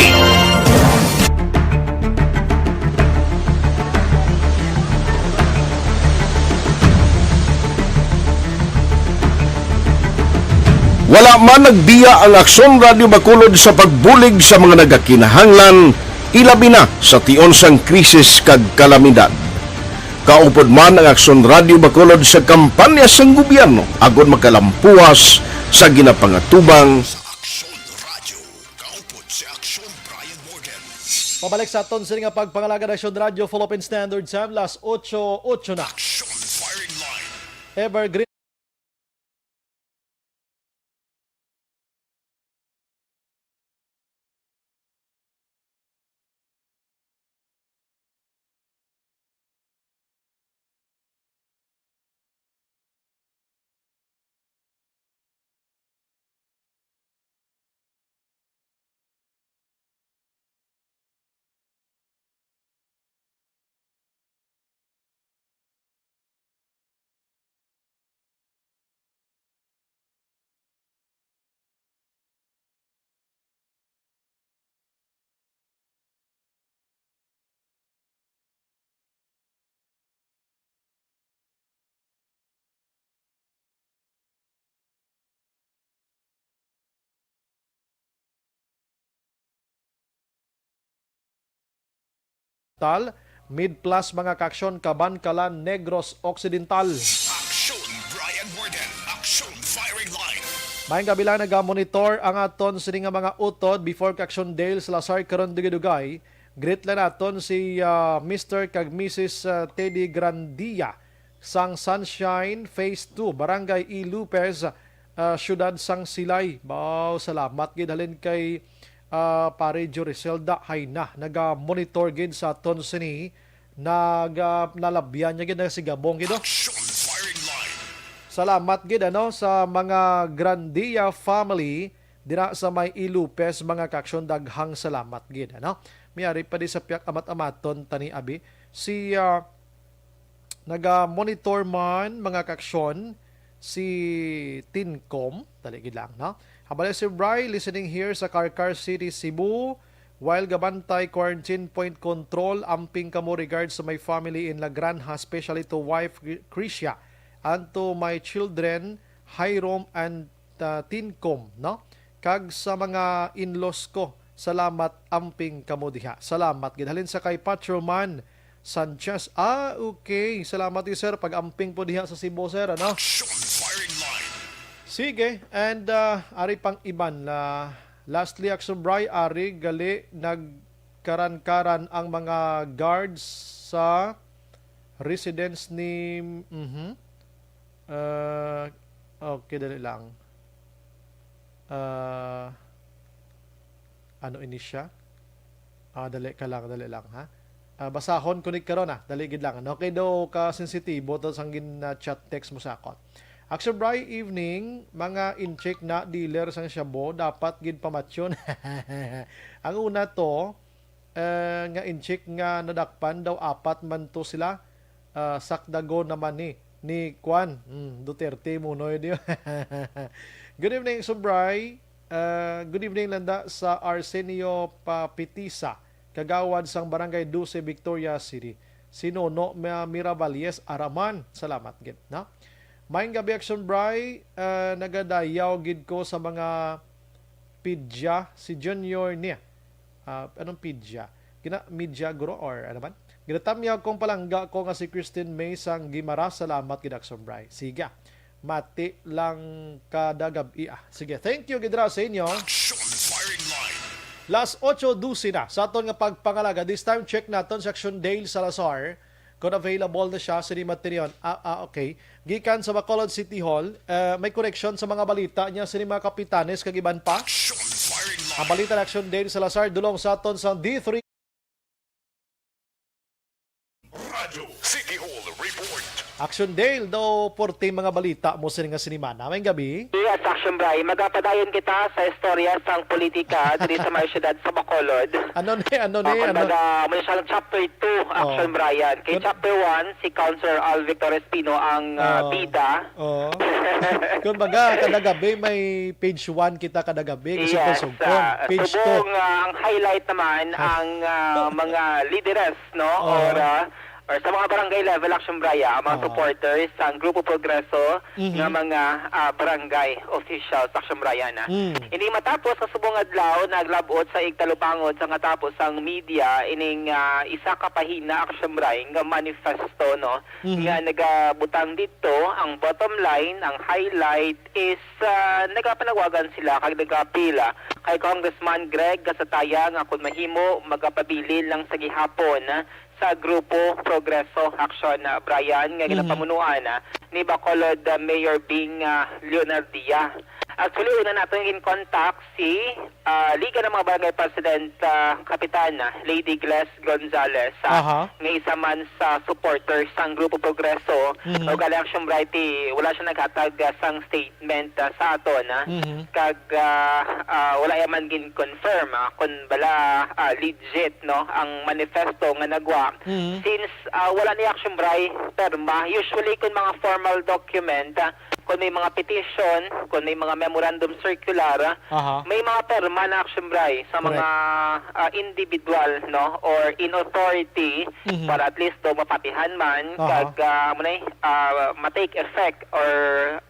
Wala man nagbiya ang Aksyon Radyo Bacolod sa pagbulig sa mga nagakinahanglan, ilabi na sa tion sang krisis kag kalamidad. Kaupod man ang Aksyon Radyo Bacolod sa kampanya sang gobyerno agod makalampuas sa ginapangatubang. Sa Aksyon Radyo, kaupod si Aksyon Brian Morgan. Pabalik sa aton sini nga pagpangalagad, Aksyon Radyo, Philippine Standard Time, las ocho, ocho na. Aksyon Firing Line. Evergreen. Tal, Mid Plus, mga kaaksyon, Kabankalan, Negros Occidental. Aksyon Brian Warden, Aksyon Firing Line. Maayong gabi lang, nagamonitor ang aton sini nga mga utod before kaaksyon Dale Salazar karon dugay-dugay. Greet lang naton si, ah, Mister kag Missus, ah, Teddy Grandia sang Sunshine Phase two, Barangay E. Lopez, ah, siyudad sang Silay. Baw, salamat gid halin kay, ah, Pare Joriselda Hayna. Naga-monitor gid sa aton sini. Naga-, nalabyan niya gid, nagasigabong gid, oh. Action firing line. Salamat gid, ano, sa mga Grandia family dira sa may E. Lopez, mga kaaksyon, daghang salamat gid, ano. May ari pa di sa piyak amat-amaton tani abi. Si, ah, Naga-monitor man, mga kaaksyon, si Tincom. Dali gid lang, no? Habal si Bri, listening here sa Carcar City, Cebu. While gabantay quarantine point control, amping kamo regards to my family in La Granja, especially to wife Gri-, Crisia, and to my children, Hyrom and, ah, Tincom, no? Kag sa mga in-laws ko, salamat, amping kamo diha. Salamat gid. Halin sa kay Patroman Sanchez. Ah, okay. Salamat gid, sir. Pag-amping po diha sa Cebu, sir, ano? Action firing line. Sige. And, ah, ari pang iban. Ah, lastly, Action Bri, ari gali nagkaran-karan ang mga guards sa residence ni, mhm. Ah, okay, dali lang. Ah, ano ini siya? Ah, dali ka lang, dali lang, ha? Ah, basahon ko ni karon, ah. Dali gid lang. Ano kay daw ka sensitibo to sang gin, ah, chat text mo sa akon. Action Bri, evening, mga incheck na dealer sang shabu, dapat gid pamatyon. Ang una to, eh, nga incheck nga nadakpan daw apat man to sila, ah, sakdagon naman ni, ni Kwan, mm, Duterte, Munoy, di ba? Good evening, Subray. Ah, good evening, landa sa Arsenio Papitisa, kagawad sang Barangay Doce, Victoria City. Si Nono Ma-, Miravalles Araman. Salamat gid, no? Maayong gabi, Action Bri. Ah, nagadayaw gid ko sa mga pidya, si Junior niya. Ah, anong pidya? Gina, media guro or ano man? Ginatamyaw kong palangga ko nga si Christine May sang Guimaras. Salamat gid, Action Bri. Sige. Mati lang kada gab-i, ah. Sige, thank you gid ra sa inyo. Action Firing Line. Las ocho dose na sa aton nga pagpangalaga. This time, check naton si Action Dale Salazar kung available na siya sa Dima Tinion. Ah, ah, okay. Gikan sa Bacolod City Hall, eh, may koneksyon sa mga balita niya sa mga kapitanes kag iban pa. Action Firing Line. Ang balita ni Action Dale Salazar, dulong sa aton sa D three. Radyo City Hall Report. Action Dale, daw porte mga balita mo sini nga sinimana. May gabi. Yes, Action Bri. Magapadayon kita sa istorya sang politika diri sa may siyudad sa Bacolod. Ano ni, ano ni, Ah, ano? Kumbaga, may siyang chapter two, Oh. Action Brian. Kay Kun- chapter one, si Councilor Al Victor Espino ang, ah, Oh. bida. Oh. Kumbaga, kada gabi may page one kita kada gabi. Kasi Yes, sugpon. Ah, Page two. Subong, ah, ang highlight naman Ah. ang, ah, mga lideres, no? Oh. Or, ah, or sa mga barangay level, Action Brian, ang mga Oh. supporters sang Grupo Progreso Mhm. nga mga, ah, barangay officials, Action Brian, ah. Mm. Ini matapos sa subong adlaw, naglab-ot sa igtalupangod sa nga tapos sang media ining, ah, isa ka pahina, Action Brian, nga manifesto, no? Mhm. Nga nagabutang dito, ang bottom line, ang highlight is, ah, nagapanawagan sila kag nagapila kay Congressman Greg Gasataya nga kung mahimo, magapabilin lang sa gihapon, ah, sa Grupo Progreso Action, ah, Brian, nga Mhm. ginapamunuan, ah, ni Bacolod, ah, Mayor Bing, ah, Leonardia. Actually, una naton in contact si, ah, Liga ng mga Barangay President, ah, Kapitan, ah, Lady Gles Gonzales, ah, Aha. nga isa man sa supporter sang Grupo Progreso. Mhm. O gali, Action Bright, wala siya naghatag, ah, sang statement, ah, sa aton, ah. Mhm. Kag, ah, ah, wala ya man gin-confirm, ah, kung bala, ah, legit, no, ang manifesto nga nagwa. Mhm. Since, ah, wala ni Action Bright perma, usually kung mga formal document, ah, kung may mga petition, kung may mga memorandum circular, Aha. may mga perma na, Action Bright, sa Correct. mga, ah, individual, no, or in authority Mhm. para at least daw mapatihan man, Aha. kag, ah, amo na, ah, ma-take effect or,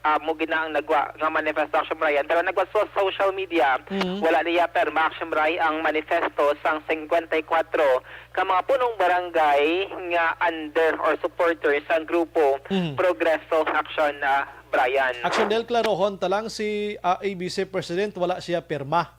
ah, mo gina ang nagwa nga manifesto, Action Bright. Pero nagwa sa social media, Mhm. wala niya perma, Action Bright, ang manifesto sang singkwenta y kuwatro ka mga punong barangay nga under or supporters sang grupo Mhm. Progreso Action, ah, Brian. Action Del, klarohon ta lang, si, ah, A B C President, wala siya pirma.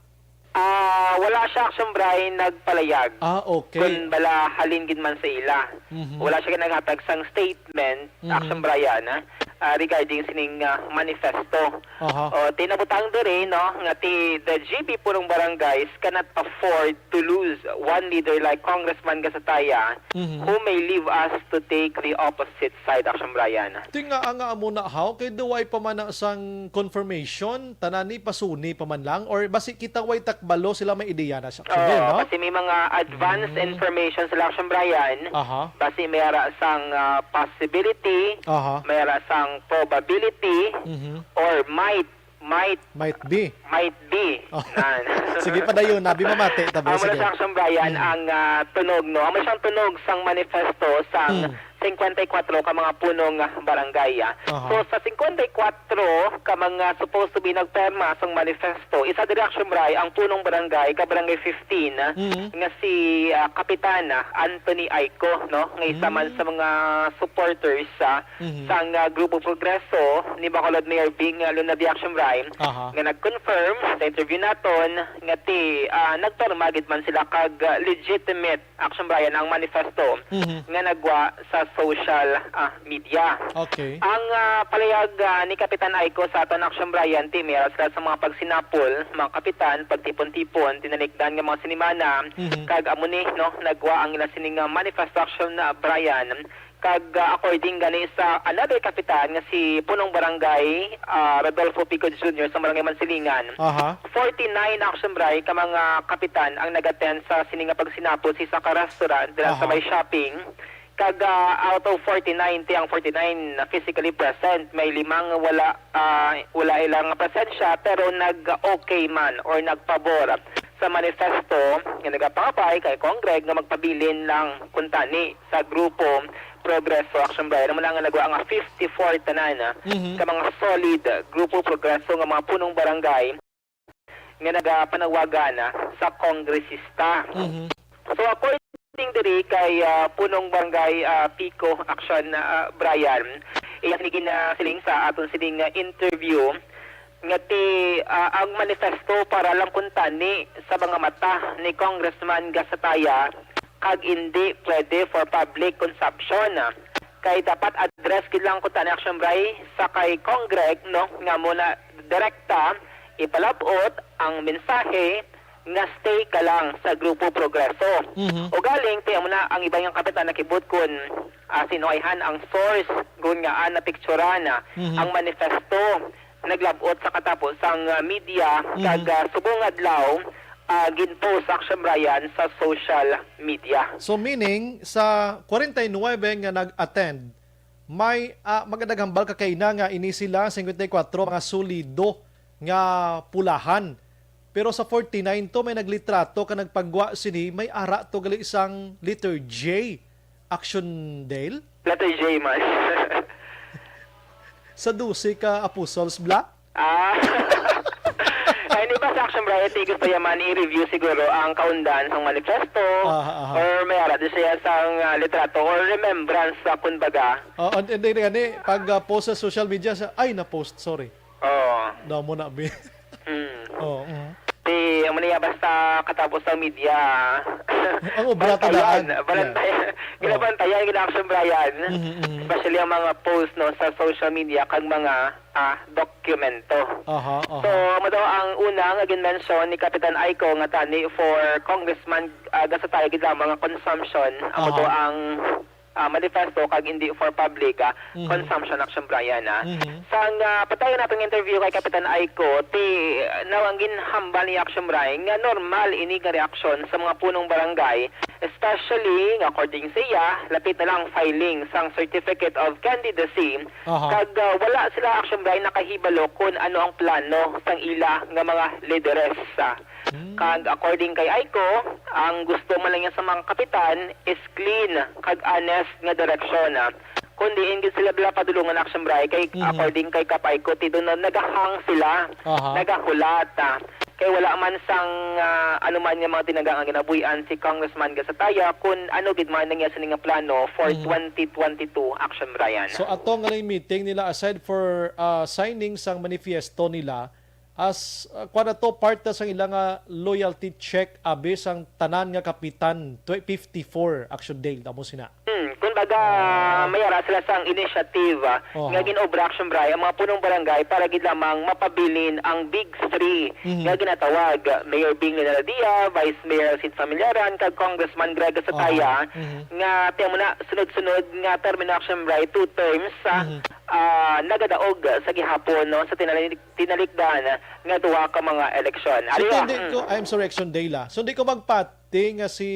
Ah, wala siya, Action Brian, nagpalayag Ah, okay. kung bala halin gid man sa ila. Mhm. Wala siya naghatag sang statement, Mhm. Action Brian, ah, ah, regarding sining, ah, manifesto. Aha. O, tinabutang diri, no, nga ti the G B Punong Barangays cannot afford to lose one leader like Congressman Gasataya, Mhm. who may leave us to take the opposite side, Action Brian. Ti nga, nga amo na, haw, kay duway pa man na sang confirmation, tanan ni pasuni pa man lang, or basi kita way takbalo, sila may ideya na siya. Sige, Oo, no? Kasi may mga advance Mm. information sila, Action Brian. Aha. Basi may ara sang, ah, possibility, Aha. may ara sang probability, Mhm. or might, might, Might be. might be. Oh. Nan. Sige, padayon, nabi mamati, tabi, Amo na sige. Sa Action Brian Mm. ang, ah, tunog, no? Amo siyang tunog sang manifesto sang Mm. singkwenta y kuwatro ka mga punong, ah, barangay, ah. Aha. So, sa singkwenta y kuwatro ka mga supposed to be nagperma sang manifesto, isa diri, Action Brian, ang punong barangay ka Barangay fifteen, ah, Mm. nga si, ah, Kapitan, ah, Anthony Aiko, no? Nga isa man Mm. sa mga supporters, ah, Mhm. sang, ah, Grupo Progreso ni Bacolod Mayor Bing, ah, Luna D. Action Brian, Aha. nga nag-confirm sa interview naton nga ti, ah, nagperma gid man sila kag, ah, legitimate, Action Brian, ang manifesto Mhm. nga nagwa sa social, ah, media. Okay. Ang, ah, palayag, ah, ni Kapitan Aiko sa aton, Action Brian, ti may ara sila sa mga pagsinapol, mga kapitan, pagtipon-tipon, tinalikdan nga mga sinimana, Mhm. kag amo ni, no, nagwa ang ila sining, ah, manifesto, Action, ah, Brian. Kag, ah, according gani sa another kapitan nga si Punong Barangay, ah, Rodolfo Pico Junior sa Barangay Mansilingan, Aha. forty-nine, Action Brian, ka mga kapitan ang nag-attend sa sini nga pagsinapol sa isa ka restaurant dira sa Aha. may shopping. Kag, ah, out of forty-nine, ti ang forty-nine na physically present, may limang wala, ah, wala ilang presensya, pero nag-okay man or nagpabor sa manifesto nga nagapangabay kay Congreg nga magpabilin lang kuntani sa grupo Progreso Action Brian. Amo na nga nagwa nga fifty-four tanan, ah, Mhm. ka mga solid grupo Progreso nga mga punong barangay nga nagapanawagan, ah, sa kongresista. Mhm. So, according Diri kay, ah, Punong Barangay, ah, Pico Action, ah, Brian. Iya sini ginasiling sa aton sining, ah, interview nga ti, ah, ang manifesto para lang kuntani sa mga mata ni Congressman Gasataya kag indi pwede for public consumption. Kay dapat address gid lang kuntani, Action Bray, sa kay Congreg, no, nga muna direkta ipalab-ot ang mensahe nga stay ka lang sa Grupo Progreso. Mhm. Ugaling, ti amo na ang iban nga kapitan nakibot kun, ah, sino ayhan ang source kun ngaa napicturan Mhm. ang manifesto naglab-ot sa katapos sang, ah, media Mhm. kag, ah, subong adlaw, ah, ginpost, Action Brian, sa social media. So, meaning, sa forty-nine nga nag-attend, may, ah, magadaghambal ka kaina nga ini sila, singkwenta y kuwatro, mga solido nga pulahan. Pero sa forty-nine to, may naglitrato ka nagpagwa sini, may ara to gali isang letter J. Action Dale? Letter J man. Sa dose ka apostles, bla? Ah. Ay, di ba sa Action Variety, gusto niya man i-review siguro ang kaundan sang manifesto Aha, aha. or may ara din siya sang, ah, litrato or remembrance sa, kumbaga. Oh, and, and then gani, pag ah, post sa social media, sa, ay, na-post, sorry. Oo. Damo na, bi. Mm. Oh, mm. Di, amo niya, basta katapos sang media, Ang obra bantayan, talaan. Bantayan. Yeah. Ginabantayan, gina-Action Brian. Mhm, mhm. Especially ang mga post, no, sa social media, kag mga, ah, dokumento. Aha, aha. So, amo daw ang una nga ginmention ni Kapitan Aiko nga tani for Congressman, ah, Gasataya gid lamang nga consumption. Amo Aha. daw ang ah, manifesto kag hindi for public, ah, Mhm. consumption, Action Brian, ah. Mhm. Sang, ah, patayon natong interview kay Kapitan Aiko, ti, ah, now ang ginhambal ni Action Brian nga normal ini nga reaksyon sa mga punong barangay, especially nga according sa iya, lapit na lang ang filing sang Certificate of Candidacy, Aha. kag, ah, wala sila, Action Brian, nakahibalo kung ano ang plano sang ila nga mga lideres, ah. Hmm. Kag according kay Aiko, ang gusto man lang niya sa mga kapitan is clean kag honest nga direksyon, ah. Kun diin gid sila bala padulungan, Action Bray, kay Mhm. according kay Kap Aiko, ti doon na nagahang sila, Aha. nagahulat, ah. Kay wala man sang, ah, ano man nga mga tinaga nga ginabuhian si Congressman Gasataya kun ano gid man ang iya sini nga plano for Mhm. twenty twenty-two, Action Brian. So, ato nga lang meeting nila, aside for, ah, signing sang manifiesto nila, as, uh, kuwan na to, part na sang ila nga loyalty check, abi, sang tanan nga kapitan, tw-, fifty-four, Action Dale, tamo sina. Hmm, kumbaga, may ara sila sang initiative, ah, Oo. nga gin-obra, Action Bray, ang mga punong barangay para gid lamang mapabilin ang Big Three Mhm. nga ginatawag, Mayor Bing Leonardia, Vice Mayor Sid Familiaran, kag Congressman Greg Sataya, Oo. Mhm. nga, tiyan mo na, sunod-sunod nga termino, Action Bray, two terms, ah, Mhm. ah, nagadaog sa gihapon, no, sa tinali-, tinalikdan nga duha ka mga eleksyon. So, Ari, hindi mm. ko, I'm sorry, Action Dale, ah. So, hindi ko magpati nga si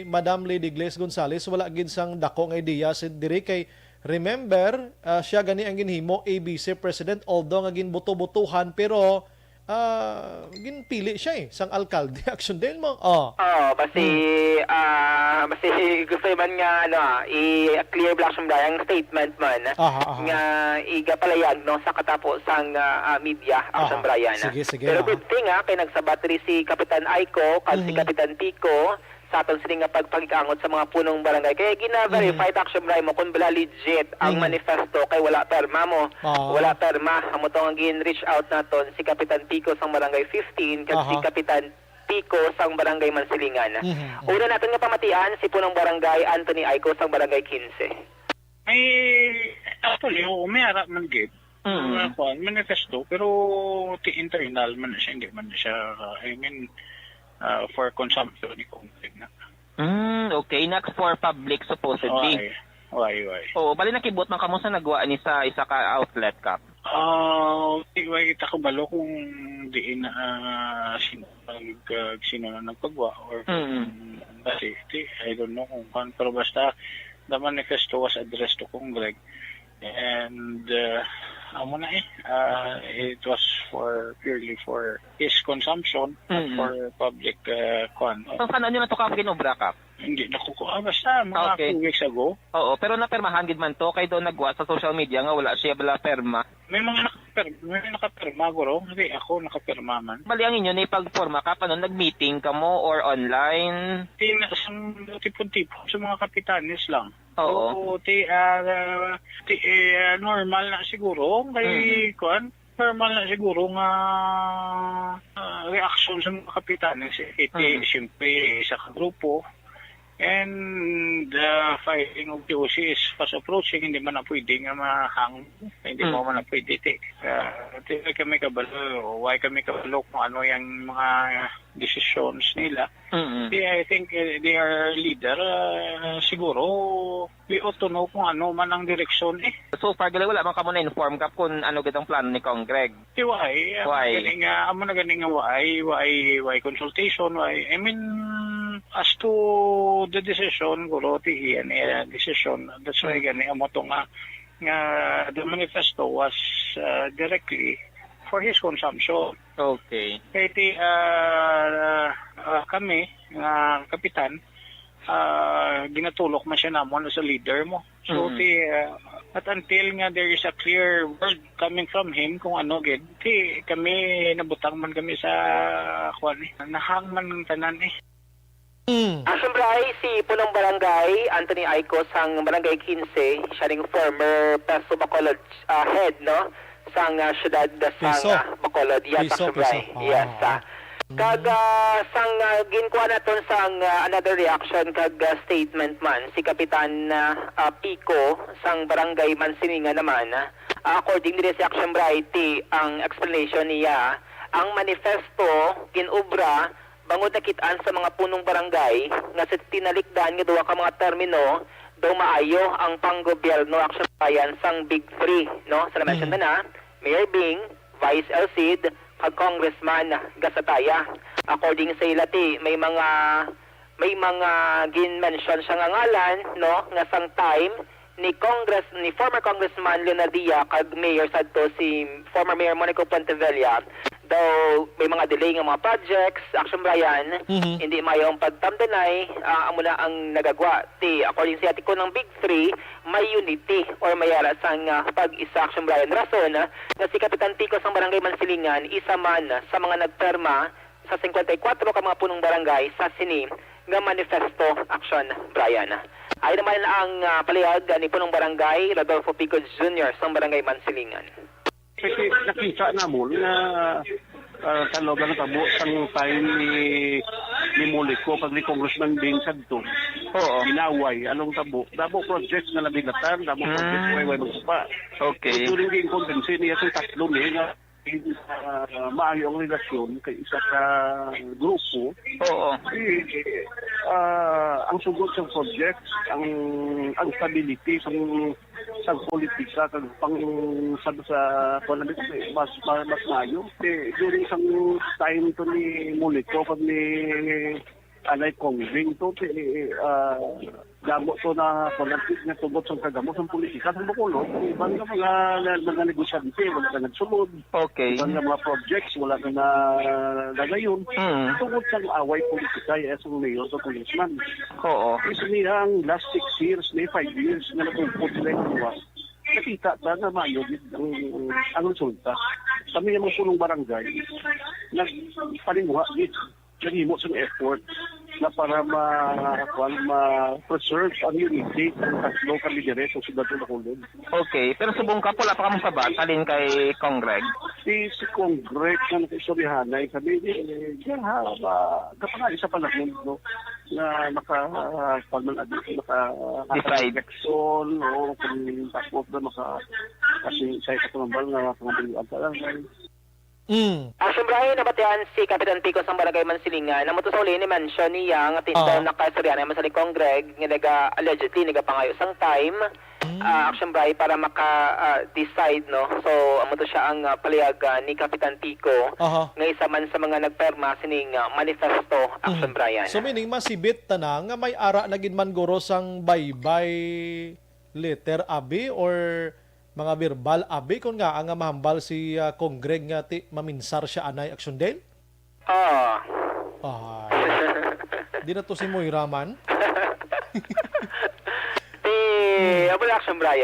Madam Lady Glyz Gonzalez wala gid sang dako nga ideya si diri kay, remember, ah, siya gani ang ginhimo A B C president, although nga ginbuto-butuhan, pero, ah, ginpili siya, eh, sang alkalde. Action Dale mo. Oh. Oh, basi, Hmm. ah, basi gusto man nga, ano, ah, i-clear bala, Action Bray, ang statement man Aha, aha. nga igapalayag, no, sa katapo sang, ah, ah, media, Action Aha. Brian. Sige, sige, Pero aha. good thing, ah, kay nagsabat diri si Kapitan Aiko kag si Mhm. Kapitan Pico sa aton sini nga pagpakig-angot sa mga punong barangay. Kaya gina-verify Mhm. ta, Action Bray, mo kung bala legit ang Mhm. manifesto kay wala perma mo. Oo. Wala perma. Amo to nga gin-reach out naton si Kapitan Pico sang Barangay fifteen kag si Aha. Kapitan Pico sang Barangay Mansilingan. Mhm, mhm. Una naton nga pamatian si Punong Barangay Anthony Aiko sang Barangay quince. May, actually, oo, may ara man gid. Mm. Mga kuwan, manifesto, pero ti internal man na siya, hindi man na siya, uh, I mean, uh, for consumption ni Congreg na. Mm, okay. Not for public, supposedly. Why? Why, why? Oo, bali nakibot man kamo sa nagwa ni sa isa ka outlet, Kap? Ah, di ba kita kabalo kung diin, ah, sino nag-, ah, sino na nagpagwa or Mm. kung, kasi, di, I don't know kung kan-, pero basta the manifesto was addressed to Congreg and, uh, amo na eh, uh, it was for, purely for his consumption, not Mm. for public, uh, kwan. So, saan nyo na to, Kap, ginobra, Kap? Hindi na ko, ah, basta mga Okay. two weeks ago. Oo, pero napirmahan gid man to, kay doon nagwa sa social media nga wala siya bala perma. May mga nak-, Pero may nakapirma, guro. Hindi ako nakapirma man. Bali, ang inyo ni pagporma ka, paano, nag-meeting kamo or online? Di na, sa tipon-tipon sa mga kapitanes lang. Oo. Oo, ti, ah, ti, eh, ah, normal na siguro. Kay, Mm. kuwan, normal na siguro nga, ah, reaksyon sa mga kapitanes. Eh, ti, Mm. siyempre, sa grupo. And, ah, filing of T O C is fast approaching. Hindi man na pwede nga mahang. Hindi mo Mm. man na pwede, ti. Ah, ti, kami kabalo. Why kami kabalo kung ano yung mga decisions nila? Mm. Di, I think, eh, they are leader. Ah, siguro, we ought to know kung ano man ang direksyon, eh. So far, gali, wala man kamo na-inform, Kap, kung ano gid ang plano ni Congreg? Di, why? Amo Why? na gani nga, amo na gani nga why, why, why consultation, why? I mean, as to the decision, guro, ti, iyan, eh, decision. That's why Mm. gani, amo to nga, nga the manifesto was, uh, directly for his consumption. Okay. Kay ti, ah, ah, kami nga kapitan, ah, ginatulok man siya namon as a leader mo. So, Mm. ti, ah, not until nga there is a clear word coming from him kung ano gid, ti kami nabutang man kami sa, kuwan, eh, nahang man ang tanan, eh. Mm. Action Bray, si Punong Barangay Anthony Aiko sang Barangay Quince, siya ning former PESO Bacolod, ah, head, no? Sang, ah, siyudad sang, PESO. ah, Bacolod. Yes, PESO, Action Bray. PESO. Yes, Oo. ah. Kag, ah, sang, ah, ginkuha naton sang, ah, another reaction kag, ah, statement man si Kapitan, ah, ah, Pico sang Barangay Mansilingan naman, ah, according diri si Action Bray, ti ang explanation niya, ang manifesto ginobra bangod nakit-an sa mga punong barangay nga sa tinalikdan nga duha ka mga termino daw maayo ang panggobyerno, Action Bray, sang Big Three, no? Sa na-mention Mhm. na na, Mayor Bing, Vice El Cid, kag Congressman Gasataya. According sa ila, ti, may mga, may mga gin-mention siya nga ngalan, no, nga sang time ni Congress-, ni former Congressman Leonardia kag Mayor sadto si former Mayor Monico Pontevilla, daw may mga delay nga mga projects, Action Bray, Mhm. hindi maayo ang pagtamdanay, ah, amo na ang nagagwa. Ti, according sa Ate ko, ng Big Three, may unity or may ara sang, ah, pag-isa, Action Bray. Rason, ah, nga si Kapitan Pico sang Barangay Mansilingan, isa man sa mga nagperma sa singkwenta y kuwatro ka mga punong barangay sa sini nga manifesto, Action Bray. Ay naman ang, ah, palihag ni Punong Barangay Rodolfo Pico Junior sang Barangay Mansilingan. Kasi nakita namon nga, ah, sa loob lang tabo sang time ni, ni Monico kag ni Congressman Bing sadto. Oo. Ginaway, anong tabo? Damo projects nga nabigatan, damo Hmm. projects nga way magsupa. Okay. So, during the incumbents niya sa tatlo ni nga, ah, maayo ang relasyon kay isa ka grupo. Oo. Si, ah, ang sugot sa projects, ang, ang stability sa sa politika kag pang sa, sa kuwan na, mas, mas, mas maayo. Eh, during sang time to ni Monico kag ni Anay Congbing to, eh, ah, damo to na kuwan na, nga tugot sang kagamo sang politika sa Bacolod. Iban nga mga, mga negosyante, wala na nagsulod. Okay. Iban nga mga projects, wala na nagadayon. Mm. Tungod sa away politika, yes, ang mayor sa congressman. Oo. Kasi niya ang last six years, may five years na nagkumpot sila yung dalawa. Nakita ta nga maayo gid ang, ang resulta. Kami nga mga punong barangay, nagpaninguha gid, naghimo sa effort na para ma-, kuwan, ma-preserve ang unity ng tatlo ka lideres sa siyudad ng Bacolod. Okay, pero subong ka, wala pa kamo sa ba-, halin kay Congreg? Si, si Congreg na nakistoryahanay kami, eh, diyan ha, ba, kapag isa pa lang, no, na maka, ah, kuwan man, adi, maka, Decide. Action, o kung tapos na maka, kasi sa isa tumambal nga, kung ang bilang ka lang, Mm. Action Bray, nabatian si Kapitan Pico sang Barangay Mansilingan. Amo to sa uli ni mention niya nga ti-, Oo. daw nakastoryahanay man sa ni Congreg nga naga-, allegedly nagapangayo sang time, Mm. ah, Action Bray, para maka, ah, decide, no? So, amo to siya ang, ah, palihag, ah, ni Kapitan Pico Aha. nga isa man sa mga nagperma sining, ah, manifesto, Action Mm. Bray. So, meaning, masibit ta na nga may ara na gid man guro sang baybay letter abi or mga verbal abi, kon ngaa nga mahambal si, ah, Congreg nga ti-, maminsar siya anay, Action Dale? Ah. Ay. Di na to si Moira man? Ti, Hmm. amo na, Action Bray.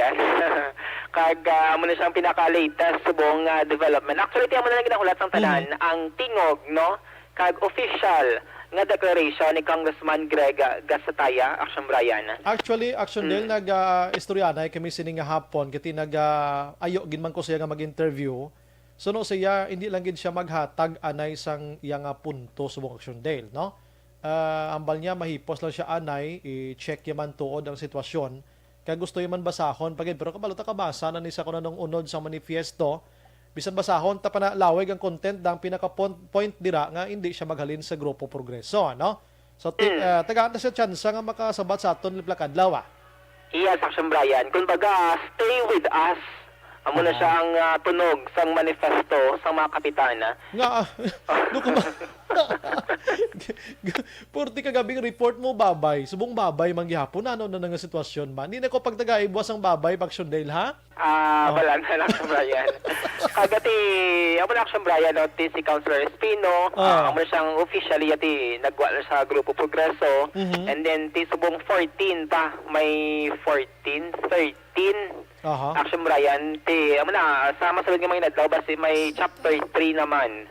Kag, ah, amo na siyang pinaka-latest subong nga development. Actually, ti amo na lang ginahulat sang tanan, Mm. ang tingog, no? Kag official nga declaration ni Congressman Greg, ah, Gasataya, Action Brian. Actually, Action Del, Mm. nag, ah, istoryanay kami sini nga hapon, kay ti nag, ah, ayo gid man ko siya nga mag-interview. Suno siya, hindi lang gid siya maghatag anay sang iya nga punto subong Action Del, no? Ah, ambal niya, mahipos lang siya anay, i-check niya man tuod ang sitwasyon. Kag gusto niya man basahon pa gid, pero kabalo ta kabasa na ni sa kuno nung unod sa manifiesto. Bisan basahon ta pa na lawig ang content, ang pinaka pon-, point dira nga hindi siya maghalin sa Grupo Progreso, no? So, ti-, Mm. ah, tagaan ta siya tsansa nga makasabat sa aton liplak adlaw, ah. Yes, Action Brian. Kumbaga, stay with us. Amo na Aha. siya ang, ah, tunog sang manifesto sang mga kapitana. Nga, ah, do ko ma-, Purti ka gabing report mo, babay. Subong babay man gihapon. Ano na nga sitwasyon ba? Hindi na ko pagtagaay buwas ang babay, Action Del, ha? Ah, Oh. wala na lang, Action Brian. Kagati, amo na, Action Brian, no, ti si Councilor Espino, Ah. ah, amo na siyang officially, ati, nagwa na sa Grupo Progreso. Mhm. And then, ti subong fourteen pa, may fourteen, thirteen. Aha. Action Brian, ti, amo na, sa masulod nga mga inadlaw, basi may chapter three naman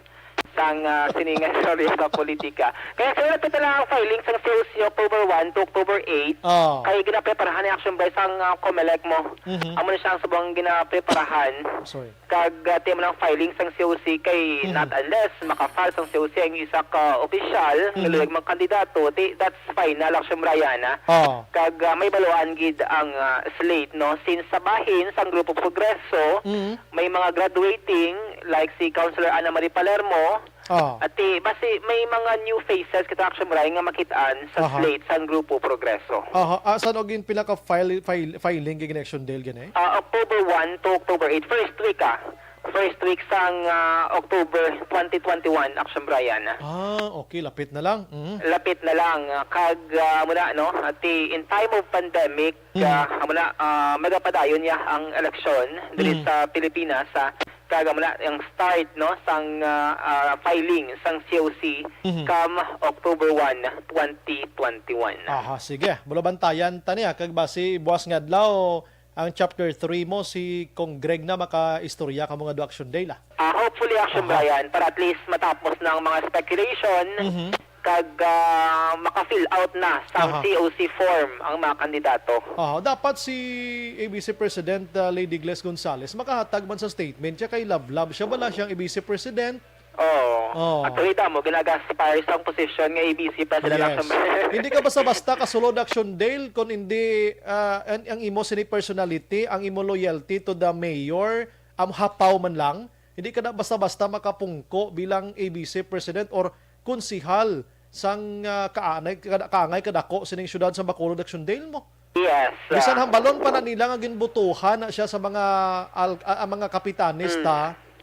sang, ah, siningan sa sa politika. Kaya sa lapit na lang ang filing sang C O C October one to October eight, Oh. kay ginapreparahan ni Action Brian sang, ah, Comelec mo. Mhm. Amo na siya ang subong ginapreparahan. Sorry. Kag, ah, ti amo nang filing sang C O C kay Mhm. not unless maka-file sang C O C ang isa ka opisyal nga Mhm. luwag mga kandidato, ti that's final, Action Brian, ah. Oh. Kag, ah, may baluan gid ang, ah, slate, no? Since sa bahin sang Grupo Progreso, Mhm. may mga graduating, like si Councilor Ana Marie Palermo, Oh. ati, basi may mga new faces kita, Action Brian, nga makit-an sa Aha. slate sang Grupo Progreso. Aha. Ah, san og yung pinaka-file-, file-, filing kay Action Del gani? Ah, October one to October eight. First week, ah. First week sang, ah, October twenty twenty-one, Action Brian. Ah, okay. Lapit na lang. Mhm. Lapit na lang. Ah, kag, ah, amo na, no? Ati, in time of pandemic, Mm. ah, amo na, ah, magapadayon niya ang eleksyon diri Mm. sa Pilipinas, ah, kag amo na ang start, no, sang, ah, ah, filing sang C O C Mhm. come October one, twenty twenty-one. Aha, sige. Bulo bantayan ta niya. Kag basi buwas nga adlaw, ang chapter three mo, si Cong Greg na makaistorya kamo nga do Action Day, la. Ah, hopefully, Action Aha. Brian, para at least matapos na ang mga speculation Mhm. kag, ah, maka-fill out na sa Aha. C O C form ang mga kandidato. Aha. Dapat si A B C President, ah, Lady Gles Gonzalez makahatag man sa statement siya kay Lablab. Siya bala siyang A B C President? Oo. Oo. Actually, damo, ginagaspar sang posisyon nga A B C President Yes. Action Brian. Hindi ka basta-basta kasulod, Action Dale, kung hindi, ah, ang, ang imo sini personality, ang imo loyalty to the mayor, um, hapaw man lang. Hindi ka na basta-basta makapungko bilang A B C President or konsihal sang, ah, kaanay, kada-, kaangay kadako sining siyudad sa Bacolod, Action Dale mo. Yes, Bisan ah, hambalon pa na nila nga ginbutuhan na siya sa mga al-, ah, ah, mga kapitanes Mm. ta,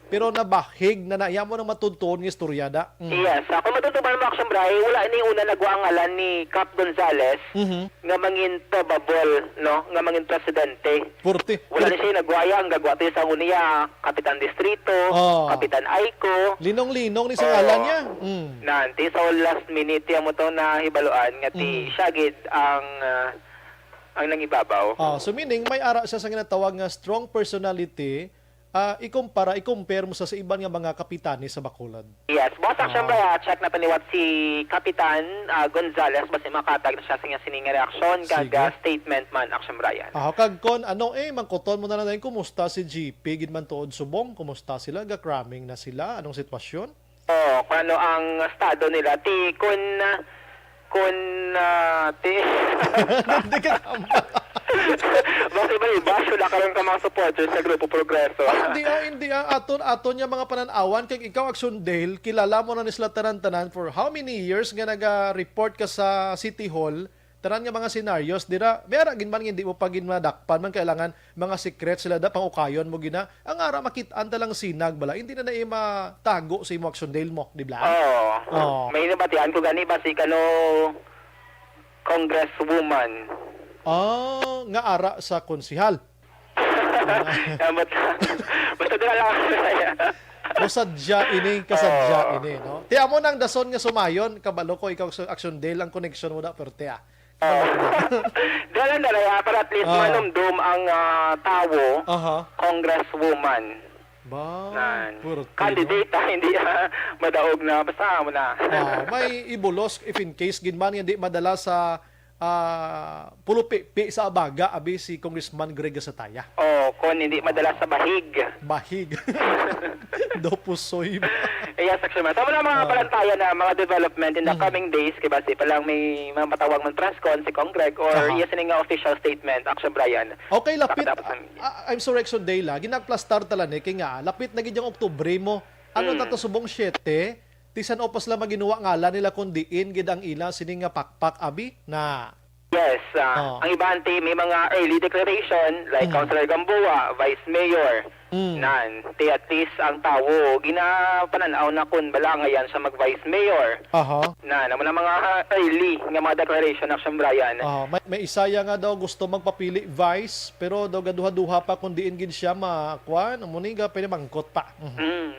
pero nabahig na na. Iya mo nang matutuon nga istorya da. Mm. Yes, ah, kung matutuman mo, Action Bray, wala ni una nagwa ang ngalan ni Cap Gonzales Mhm. nga mangin probable, no, nga mangin presidente. Purti. Wala ni siya nagwaya, ang gagwa to sa una niya, Kapitan Distrito, Oh. Kapitan Aiko. Linong-linong ni sa Oh. ngalan niya. Mm. Nanti sa last minute, iya mo to na hibaluan nga ti Mm. siya gid ang, ah, ang nangibabaw. Oh, so meaning, may ara siya sa ginatawag nga strong personality, ah, ikumpara, i-compare mo sa, sa iban nga mga kapitanes sa Bacolod. Yes, boss, Action Ah. Bray, ah, check naton liwat si Kapitan, ah, Gonzales, basi makatag na siya sa iya sini nga reaksyon, kag, Sige. ah, statement man, Action Brian. Ah, kag kon ano, eh, mangkuton mo na lang, kumusta si G P, gid man tuod subong, kumusta sila, ga-cramming na sila, anong sitwasyon? Oh, kung ano ang estado nila. Ti, kun, kun, ah, ti- Hindi ka tama. Bakit ba iba? Wala karon ka mga supporters sa Grupo Progreso. Ah, hindi, ah, hindi, ah. Aton, aton niya mga panan-awan. Kag ikaw, Action Dale, kilala mo na ni sila tanan-tanan for how many years nga naga-report ka sa City Hall? Tanan nga mga scenarios dira, may ara gid man nga hindi mo pa gid madakpan man, kailangan mga secret sila da, pangukayon mo gina. Ang ara makit-an ta lang sinag bala, hindi na na matago sa imo, Action Dale mo, di ba? Oo. Oo. May nabatian ko gani ba si kano Congresswoman? Ah, nga ara sa konsihal. Ambot, basta dira lang ako sa iya. Kasadya ini, kasadya Oo. ini, no? Ti amo nang dason nga sumayon, kabalo ko ikaw sa Action Dale, ang koneksyon mo da, perte, ah. Oh. Dala na lang, ah, para at least Ah. manumdum ang, ah, tawo, Aha. congresswoman. Ba, Nan. purti, no? Candidate, ah, hindi, ah, madaog na. Basta mo na. Ah, may ibulos if in case gid man nga di madala sa, ah, pulupipi sa abaga, abi si Congressman Greg Gasataya. Oh, kung hindi madala sa bahig. Bahig. Daw pusoy ba? Yes, actually, ma'am. Sa mga Ah. palantayan na mga development in the Mm. coming days, kay basi pa lang may mga matawag man press con si Congreg or Aha. yes, ini nga official statement, Action Brian. Okay, lapit. Sa katapos ng Ah, I'm sorry, Action Day la. Ginagplastar tala ni kay nga lapit na gid yung Oktubre mo. Ano Mm. ta to subong siyete? Ti san-o pa sila maginuwa ngalan nila kung diin gid ang ila sini nga pakpak, abi? Na. Yes, ah, Oh. ang iban ti may mga early declaration, like Mm. Councilor Gamboa, Vice Mayor, Mm. nan. Ti at least ang tawo, ginapanan-aw na kun bala nga yan siya mag-Vice Mayor. Aha. Na, naman ang mga early nga mga declaration, Action Brian. Ah, may, may isa ya nga daw gusto magpapili vice, pero daw gaduha-duha pa kung diin gid siya ma-, kuan, amo ni ga, pwede mangkot pa. Mhm. Mm.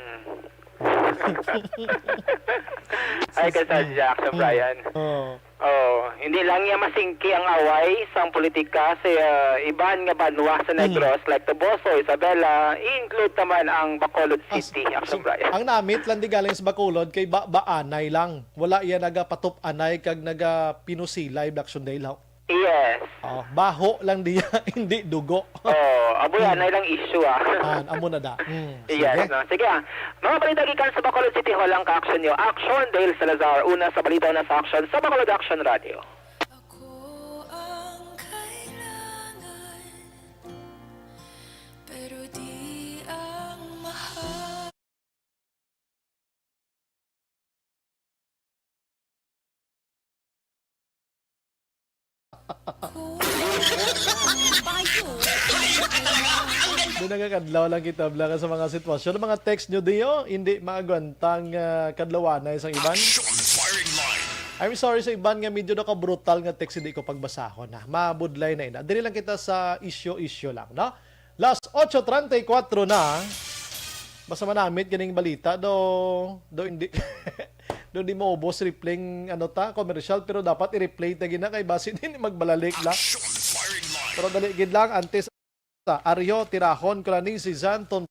Ay, kasadya, Action Mm. Brian. Oh. Oh, hindi lang niya masingki ang away sang politika sa, ah, iban nga banwa sa Mm. Negros, like Toboso, Isabela, include naman ang Bacolod As-, City, Action so, Brian. ang namit lang di galing sa Bacolod kay ba, baanay lang. Wala iya nagapatup-anay kag nagapinusilay, Black Sunday, law. Yes. Oh, baho lang diya, hindi dugo. Oh, aboy, Mm. anay lang issue, ah. Ah, amo na da. Mm, Yes, sige. no. Sige, ah. Mga balita gikan sa Bacolod City Hall ang ka-action nyo. Action, Dale Salazar. Una sa balita, una sa action sa Bacolod Action Radio. Ako ang kailangan, pero di ang mahal. Doon nagkakadlaw lang kita, Blanca, sa mga sitwasyon. Ang mga text nyo, Dio, hindi maagwantang, ah, kadlawanay sa iban. Action firing line. I'm sorry sa iban nga medyo nakabrutal nga text, hindi ko pagbasahon, ha. Mabudlay na ina. Diri lang kita sa issue-issue lang, no? Las ocho treinta y cuatro na. Basta manamit ganing balita, do, do hindi, do hindi maubos replaying, ano ta, commercial, pero dapat i-replay ta gina kay basi din magbalalik la. Action firing line. Pero dali gid lang, antes sa Aryo, Tirahon, Kulaning, si Zanton,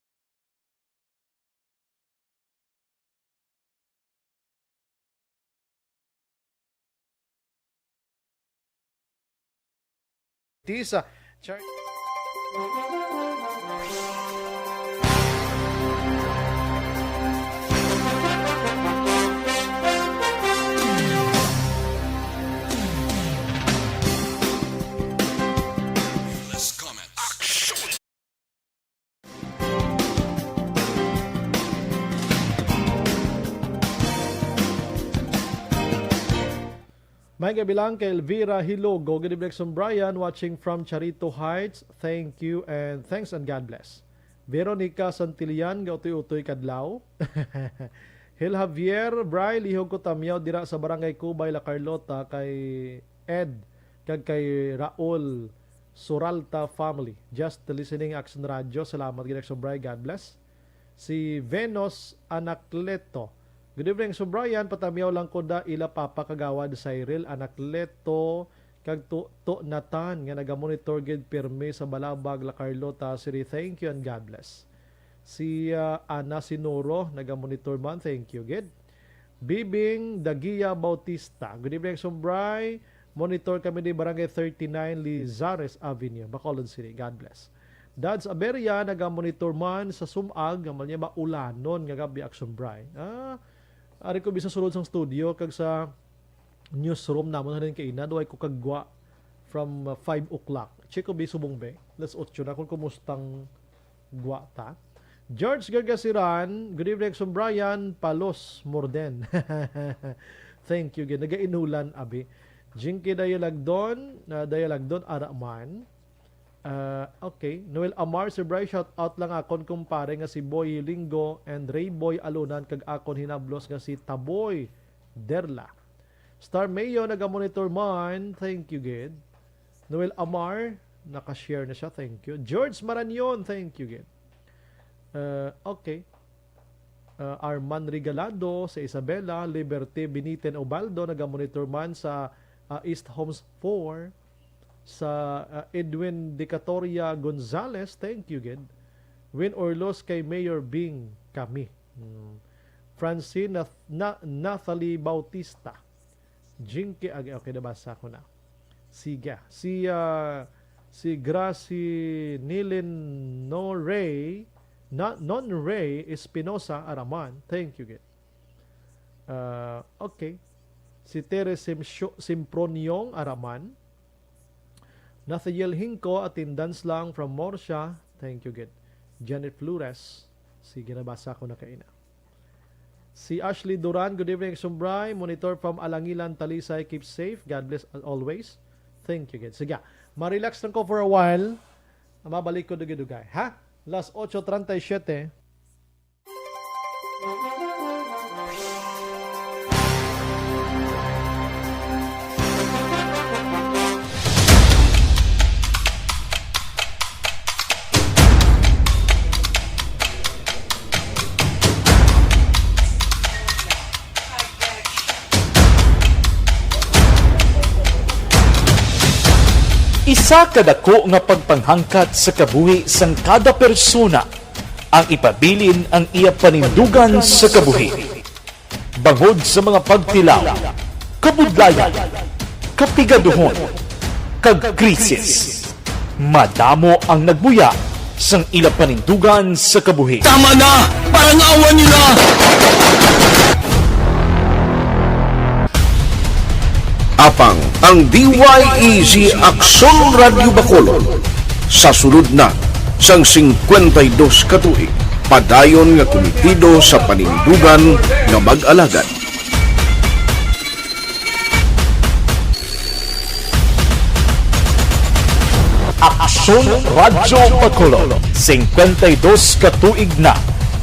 Tisa. Char- Last comment. Action! May gabi lang kay Elvira Hilogo. Good evening, Action Brian, watching from Charito Heights. Thank you and thanks and God bless. Veronica Santillan, gautoy-utoy kadlaw. Hil Javier, Bray, lihog ko tamyaw dira sa Barangay Cubay, La Carlota, kay Ed, kag kay Raul Suralta family. Just listening, Action Radio. Salamat gid, Action Bray. God bless. Si Venus Anacleto. Good evening, Action Brian. Patamyaw lang ko da ila Papa Kagawad Cyril Anacleto kag Tu-, Tu Natan nga nagamonitor gid pirmi sa Balabag, La Carlota City. Thank you and God bless. Si, ah, Ana Sinuro, nagamonitor man. Thank you gid. Bibing Dagia Bautista. Good evening, Action Bray. Monitor kami di Barangay thirty-nine, Lizares Avenue, Bacolod City. God bless. Dads Aberia, nagamonitor man sa Sumag, nga man niya maulanon nga gabi, Action Bray. Ah, ari ko bisa sulod sang studio, kag sa newsroom namon halin kaina, duway ko kagwa from, uh, five o'clock. Check ko bi subong be. Alas otso na kung kumustang gwa ta. George Gargasiran, good evening, Action Brian, Palos Morden. Thank you, gid. Nagainulan, abi. Jinky Dayalagdon, uh, Dayalagdon, ara man. Uh, okay. Noel Amar, si Bray, shout out lang akon kumpare nga si Boy Lingo and Ray Boy Alunan kag akon hinablos nga si Taboy Derla. Star Mayo, naga-monitor man. Thank you, gid. Noel Amar, naka-share na siya. Thank you. George Maranyon, thank you, gid. Uh, okay. Uh, Arman Regalado sa Isabela, Liberty Beniten Ubaldo, naga-monitor man sa ah, East Homes four, sa, ah, Edwin Decatoria Gonzalez, thank you gid. Win or lose kay Mayor Bing, kami. Hmm. Francine Nath-, Na-, Nathalie Bautista. Jinky, ag-, okay, nabasa ko na. Sige. Si, ah, si Gracie Nilin No Ray, na, Non Ray Espinosa Araman. Thank you gid. Ah, okay. Si Teres Sim-, Simproniong Araman. Nathael Hinco, attendance lang from Murcia. Thank you gid. Janet Flores. Sige, nabasa ko na kaina. Si Ashley Duran, good evening, Sumbray. Monitor from Alangilan, Talisay. Keep safe. God bless as always. Thank you gid. Sige, ma-relax lang ko for a while. Mabalik ko dugay-dugay, ha? Las ocho treinta y siete. Isa ka dako nga pagpanghangkat sa kabuhi sang kada persona ang ipabilin ang iya panindugan sa kabuhi. Bangod sa mga pagtilaw, kabudlayan, kapigaduhon, kag krisis, madamo ang nagbuya sang ila panindugan sa kabuhi. Tama na! Parang awa niyo na! Apang ang D Y E Z Aksyon Radyo Bacolod sa sulod na sang singkwenta y dos ka tuig, padayon nga kumitido sa panindugan nga mag-alagad. Aksyon Radyo Bacolod, singkwenta y dos ka tuig na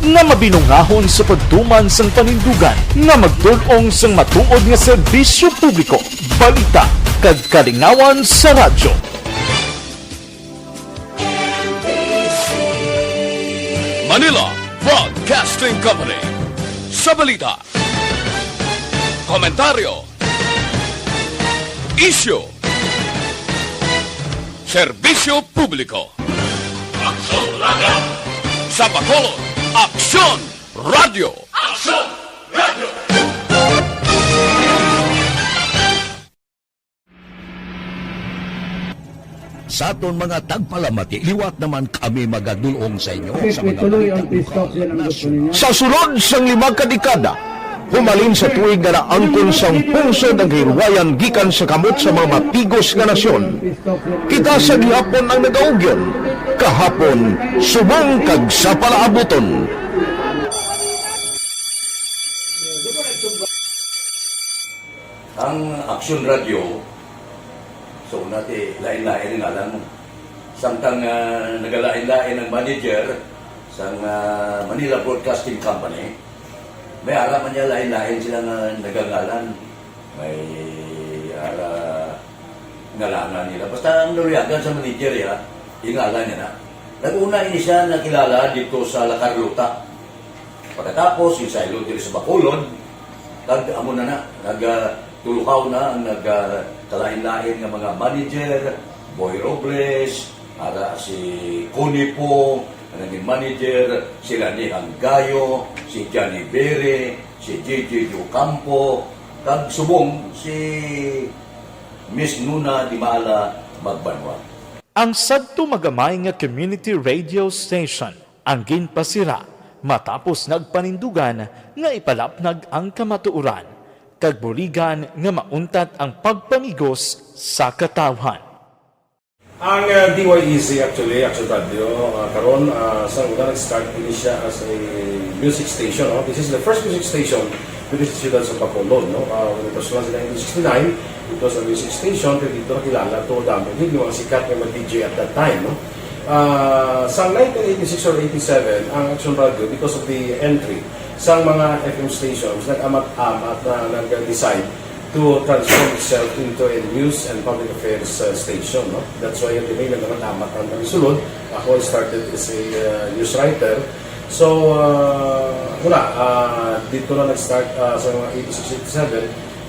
nga mabinungahon sa pagtuman sang panindugan nga magtul-ong sang matuod nga serbisyo publiko, balita, kag kalingawan sa radyo. Manila Broadcasting Company. Sa balita, komentaryo, isyu, serbisyo publiko. Aksyon Radyo. Sa Bacolod, Aksyon Radyo. Aksyon Radyo. Sa aton mga tagpalamati, liwat naman kami magadul-ong sa inyo sa mga balita lokal, nasyonal. Sa sulod sang lima ka dekada, humalin sa tuig nga naangkon sang pungsod ang kahilwayan gikan sa kamot sa mga matigos nga nasyon, kita sa gihapon ang nagaugyon, kahapon, subong kag sa palaabuton. Ang Aksyon Radyo, so, una ti, lain-lain ang ngalan mo. Samtang, ah, nagalain-lain ang manager sang, ah, Manila Broadcasting Company, may ara man niya lain-lain sila nga nagangalan. May ara ngalanan nila. Basta ang naluyagan sa manager, ya, ingalan niya na. Nag-una ini siya nakilala dito sa La Carlota. Pagkatapos, yung saylo diri sa Bacolod, kag amo na na, nag, ah, tuluhaw na ang nag, ah, kalain-lain nga mga manager, Boy Robles, ara si Connie Pong, ang naging manager, sila ni Hanggayo, si Johnny Bere, si J J Ocampo, kag subong si Miss Nuna Dimala Magbanwa. Ang sadto magamay nga community radio station ang ginpasira matapos nagpanindugan nga ipalapnag ang kamatuoran kag buligan nga mauntat ang pagpamigos sa katawhan. Ang, uh, D Y E Z, actually, Action Radio, uh, karon, uh, sa una nag-start ini siya as a music station, no? This is the first music station diri sa siyudad sa Bacolod, no? Uh, when it was launched in nineteen sixty-nine, it was a music station, pero dito nakilala to, dami gid yung mga sikat nga mga D J at that time, no? Ah, sa nineteen eighty-six or eighty-seven, ang Action Radio, because of the entry sa mga F M stations, nag-amat-amat na nag-decide to transform itself into a news and public affairs, uh, station, no? That's why yung name na naman, Amat ang Sulod. Ako, I started as a, uh, news writer. So, uh, wala, uh, dito na nag-start, uh, sa mga eighty-six, eighty-seven,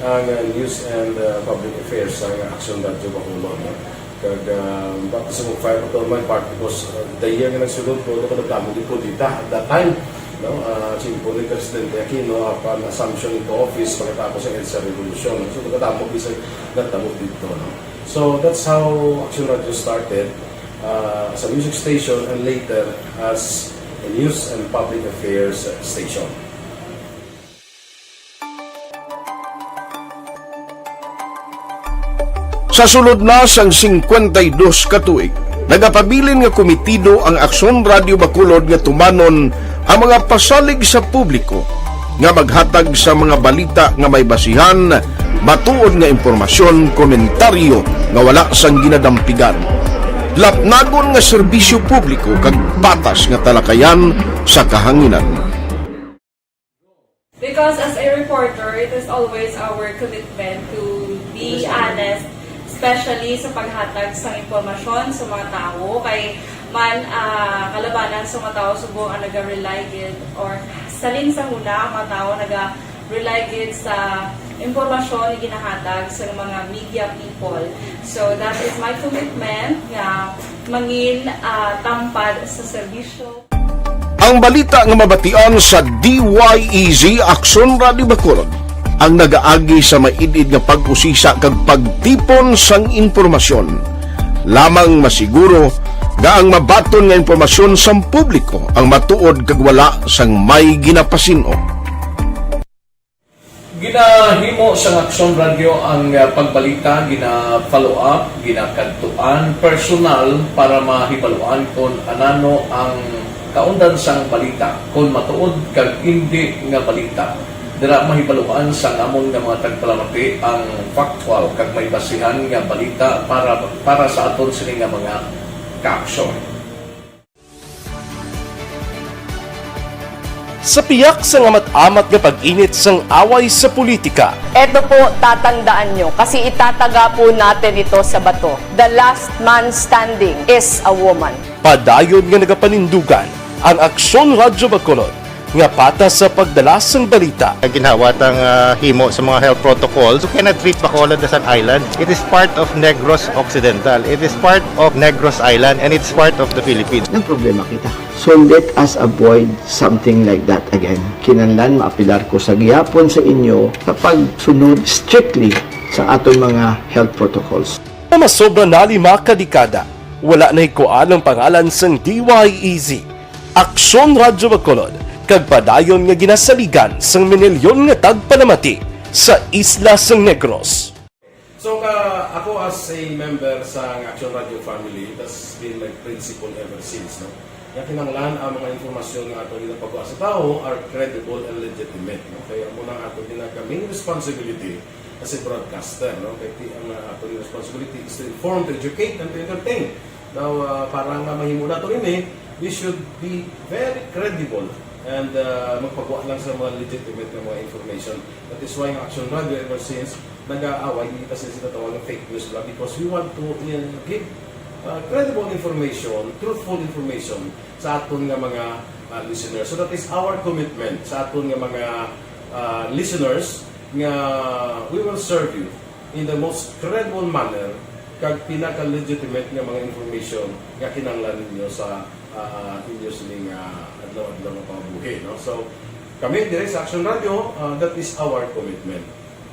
Ang, uh, News and, uh, Public Affairs sang Aksyon Radyo Bacolod, no? Kag, uh, back sa mga fire patrol man part because, uh, the year nga nagsulod ko, ako nagdamo gid ko dita at that time, no? Uh, simple ni Presidente Aquino, upon assumption into office, pagkatapos ng EDSA Revolution, no? So, nagdamo gid sa nagdamo dito, no? So, that's how Aksyon Radyo started, uh, as a music station and later as a news and public affairs station. Sa sulod na sang singkwenta y dos ka tuig, nagapabilin nga komitido ang Aksyon Radyo Bacolod nga tumanon ang mga pasalig sa publiko nga maghatag sa mga balita nga may basihan, matuod nga impormasyon, komentaryo nga wala sang ginadampigan, lapnagon nga serbisyo publiko kag patas nga talakayan sa kahanginan. Because as a reporter, it is always our commitment to be honest, especially sa paghatag sa impormasyon sa mga tawo. Kay man, ah, kalabanan sa mga tawo subong ang naga-rely gid or salin sa huna ang mga tawo naga-rely gid sa impormasyon nga ginahatag sa mga media people. So that is my commitment nga mangin, ah, tampad sa serbisyo. Ang balita nga mabatian sa D Y E Z Aksyon Radyo Bacolod ang nagaagi sa maid-id nga pag-usisa kag pagtipon sang impormasyon. Lamang masiguro nga ang mabaton nga impormasyon sang publiko ang matuod kag wala sang may ginapasin-o. Ginahimo sang Aksyon Radyo ang, ah, pagbalita, gina-follow up, ginakadtuan personal para mahibaluan kon anano ang kaundan sang balita, kon matuod kag indi nga balita. Dira mahibaluan sang amon nga mga tagpalamati ang factual kag may basihan nga balita para, para sa aton sini nga mga kaaksyon. Sa piyak sang amat-amat nga pag-init sang away sa politika, Eto po, tatandaan nyo, kasi itataga po natin ito sa bato. The last man standing is a woman. Padayon nga nagapanindugan ang Aksyon Radyo Bacolod nga patas sa pagdala sang balita. Ginhawa tang, ah, himo sa mga health protocols. You cannot treat Bacolod as an island. It is part of Negros Occidental. It is part of Negros Island, and it's part of the Philippines. Nagproblema kita. So let us avoid something like that again. Kinahanglan maapelar ko sa gihapon sa inyo sa pagsunod strictly sa aton mga health protocols. Nga masobra na lima ka dekada, wala nahikuan ang pangalan sang D Y E Z, Aksyon Radyo Bacolod, kag padayon nga ginasaligan sang minilyon nga tagpalamati sa isla sang Negros. So, ka, ako as a member sa Aksyon Radyo family, that's been my principle ever since, no? Nga kinahanglan ang mga impormasyon nga ato ginapagwa sa tawo are credible and legitimate, no? Kaya amo na ang ato ginaka main responsibility as a broadcaster, no? Kay ti-, ang, uh, ato responsibility is to inform, to educate, and to entertain. Now, uh, para nga mahimo nato ini, we should be very credible and, uh, magpagwa lang sa mga legitimate nga mga information. That is why ang Aksyon Radyo ever since nag-aaway, hindi kasi sila tawag ng fake news ba, because we want to, uh, give, uh, credible information, truthful information sa aton nga mga, uh, listeners. So that is our commitment sa aton nga mga, uh, listeners, nga we will serve you in the most credible manner kag pinaka-legitimate nga mga information nga kinahanglan ninyo sa, ah, inyo sining, ah, adlaw-adlaw nga pangabuhi, no? So, kami diri sa Aksyon Radyo, ah, that is our commitment,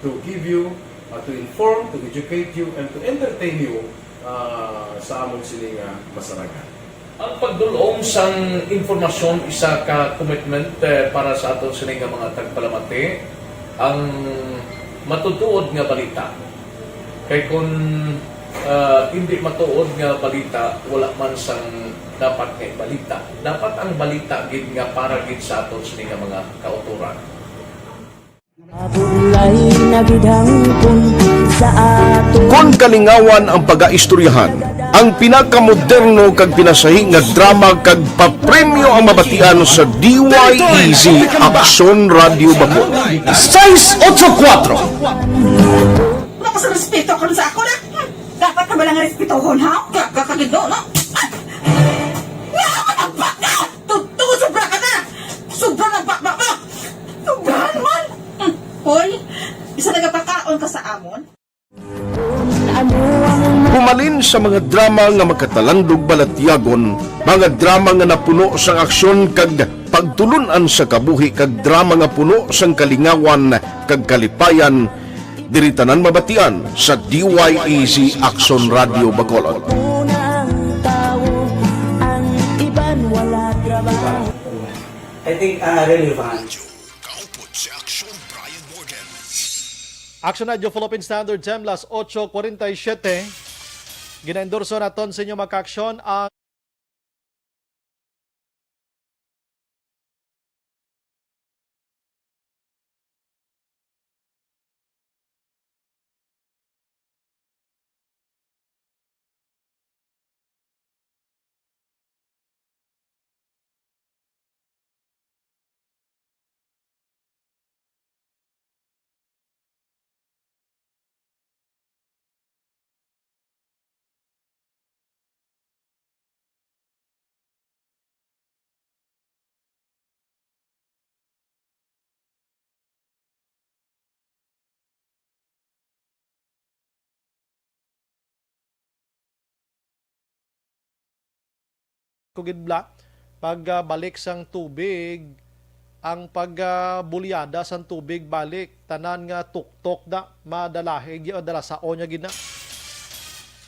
to give you, ah, to inform, to educate you, and to entertain you, ah, sa amon sini nga masarangan. Ang pagdul-ong sang impormasyon isa ka commitment, eh, para sa aton sini nga mga tagpalamati, ang matutuod nga balita. Kay kun, ah, indi matuod nga balita, wala man sang dapat nga ibalita. Dapat ang balita gid nga para gid sa aton sini nga mga kautoran. Mabulay na gid hangpon sa ato. Kon kalingawan ang pagaistoryahan, ang pinakamoderno kag pinasahi nga drama kag papremyo ang mabatian sa D Y E Z Aksyon Radyo Bacolod. Sais otso kuwatro. Wala ka sa respeto karon sa ako na. Dapat ka ba lang respetohon, ha? Ka-, ka-, kagido, no? Ay! Nga, ano ka, baka? Totoo, sobra ka na! Sobra na, baka, baka! Sobra naman! Hmm. Hoy, isa nagapaka, Humalin sa mga drama nga magkatalandog balatyagon, mga drama nga napuno sang aksyon kag pagtulon-an sa kabuhi kag drama nga puno sang kalingawan kag kalipayan, diri tanan mabatian sa D Y E Z Action Radio Bacolod. I think uh, relevant. Kaupod si Action Brian Morgan. Action Radio Philippine Standard Time, las ocho cuarenta y siete. Ginaendorso naton sa inyo, mga ka-aksyon, ang Kugid bla, pag ah, balik sang tubig, ang pag ah, bulyada sang tubig balik, tanan nga tuktok da, madalahig, madalasaon niya gid na.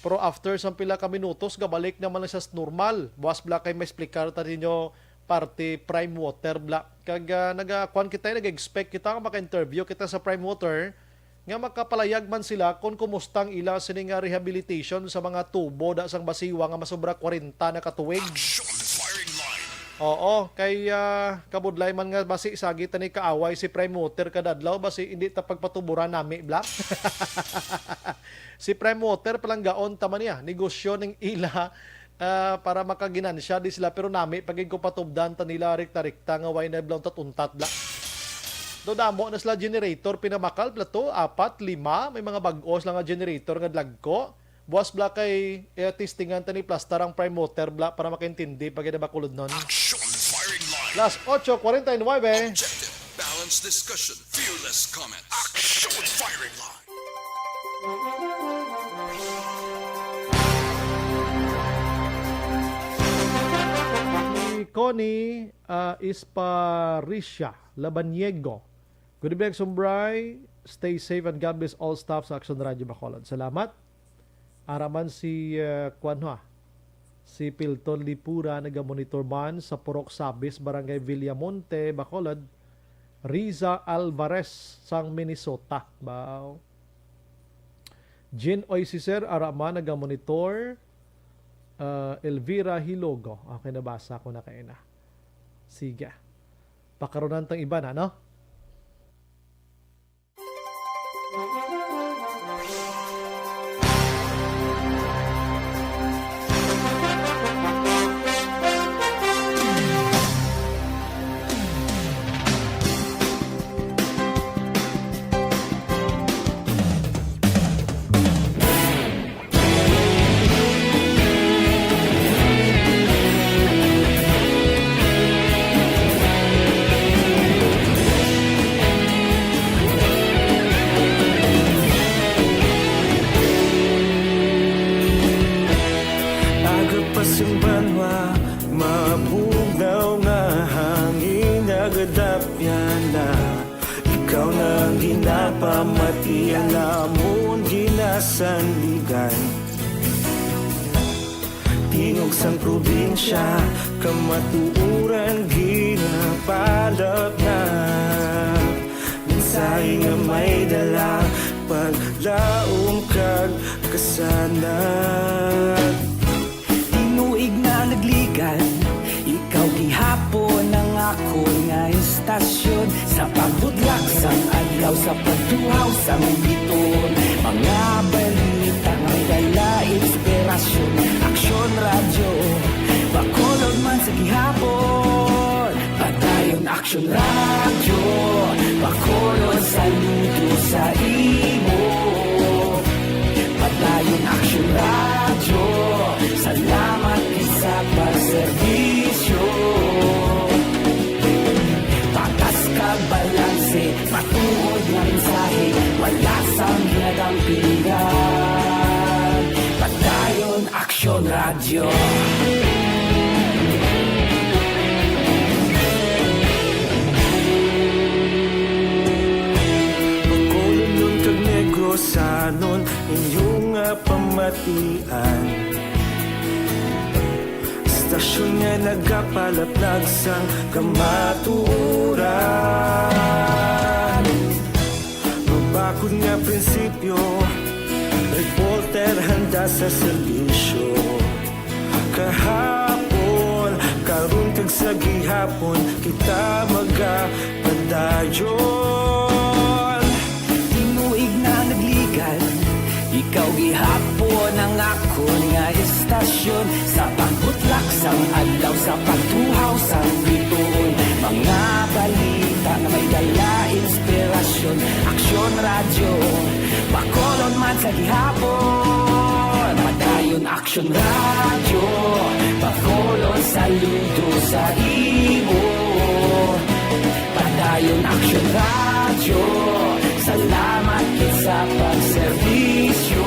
Pero after sang pila ka minutos, gabalik naman na siya sa normal. Buwas bla kay may explicar ta ninyo parte prime water bla. Kag ah, nagakuan kita, nag-expect kita nga maka-interview kita sa prime water nga makapalayag man sila kon kumusta ang ila sini nga rehabilitation sa mga tubo da sang basiwa nga masobra kwarenta na ka tuig. Action Firing Line. Oo, kay ah, kabudlay man nga basi sagi ta ni kaaway si Prime Water kada adlaw, basi hindi ta pagpatuburan nami bla. Si Prime Water, palanggaon ta man niya, negosyo ning ila ah, para makaginansya di sila, pero nami pa gid ko patubdan ta nila rikta-rikta nga way na bla untat-untat bla. Do damo na sila generator, pinamakal bla to, apat, lima, may mga bag-os lang nga generator nga dlagko. Buwas bla kay eh, testingan ta ni plastar ang prime water bla para makaintindi pa gid ang Bacolodnon. Action Firing Line. Las ocho cuarenta y nueve. Objective, balanced discussion, fearless comments. Action Firing Line. Si Connie ah, Isparisia Labaniego. Good evening, Sumbray. Stay safe and God bless all staff sa Action Radio Bacolod. Salamat. Ara man si uh, kuan ha, si Pilton Lipura nagamonitor man sa Purok Sabis, Barangay Villamonte, Bacolod. Riza Alvarez sang Minnesota. Wow. Jean Oisiser, ara man nagamonitor. Uh, Elvira Hilogo. Okay, nabasa ko na kayo na. Sige. Pakarunan tang iba na, no? Agapas ang banwa, mabugnaw nga hangin, nagadapyan na. Ikaw na ang ginapamati, ang amon ginasandigan. Tingog sang probinsya, kamatuoran ginapalapnag. Mensahe nga may dala, paglaom kag kasanag. Tinuig na nagligan, ikaw gihapon ang akon nga istasyon. Sa pagbudlak sang adlaw, sa pagtuhaw sang biton, mga balita nga may dala inspirasyon. Aksyon Radyo Bacolod man sa gihapon. Padayon Aksyon Radyo Bacolod, saludo sa imo. Padayon Aksyon Radyo, salamat gid sa pagserbisyo. Patas kag balanse, matuod nga mensahe, wala sang ginagawa. Ang pinggan, Padayon Aksyon Radyo. Bacolodnon kag Negrosanon, inyo nga pamatian. Istasyon nga nagapalaplag sang kamatuoran. Mabakod nga prinsipyo, reporter handa sa serbisyo. Kahapon, karon kag sa gihapon, kita magapadayon. Tinuig na nagligan, ikaw gihapon ang akon nga istasyon. Sa pagbutlak sang adlaw, sa pagtuhaw sang bituon, mga balita nga may dala inspirasyon. Aksyon Radyo, Bacolod man sa gihapon. Padayon Aksyon Radyo, Bacolod, saludo sa imo. Padayon Aksyon Radyo, salamat gid sa pagserbisyo.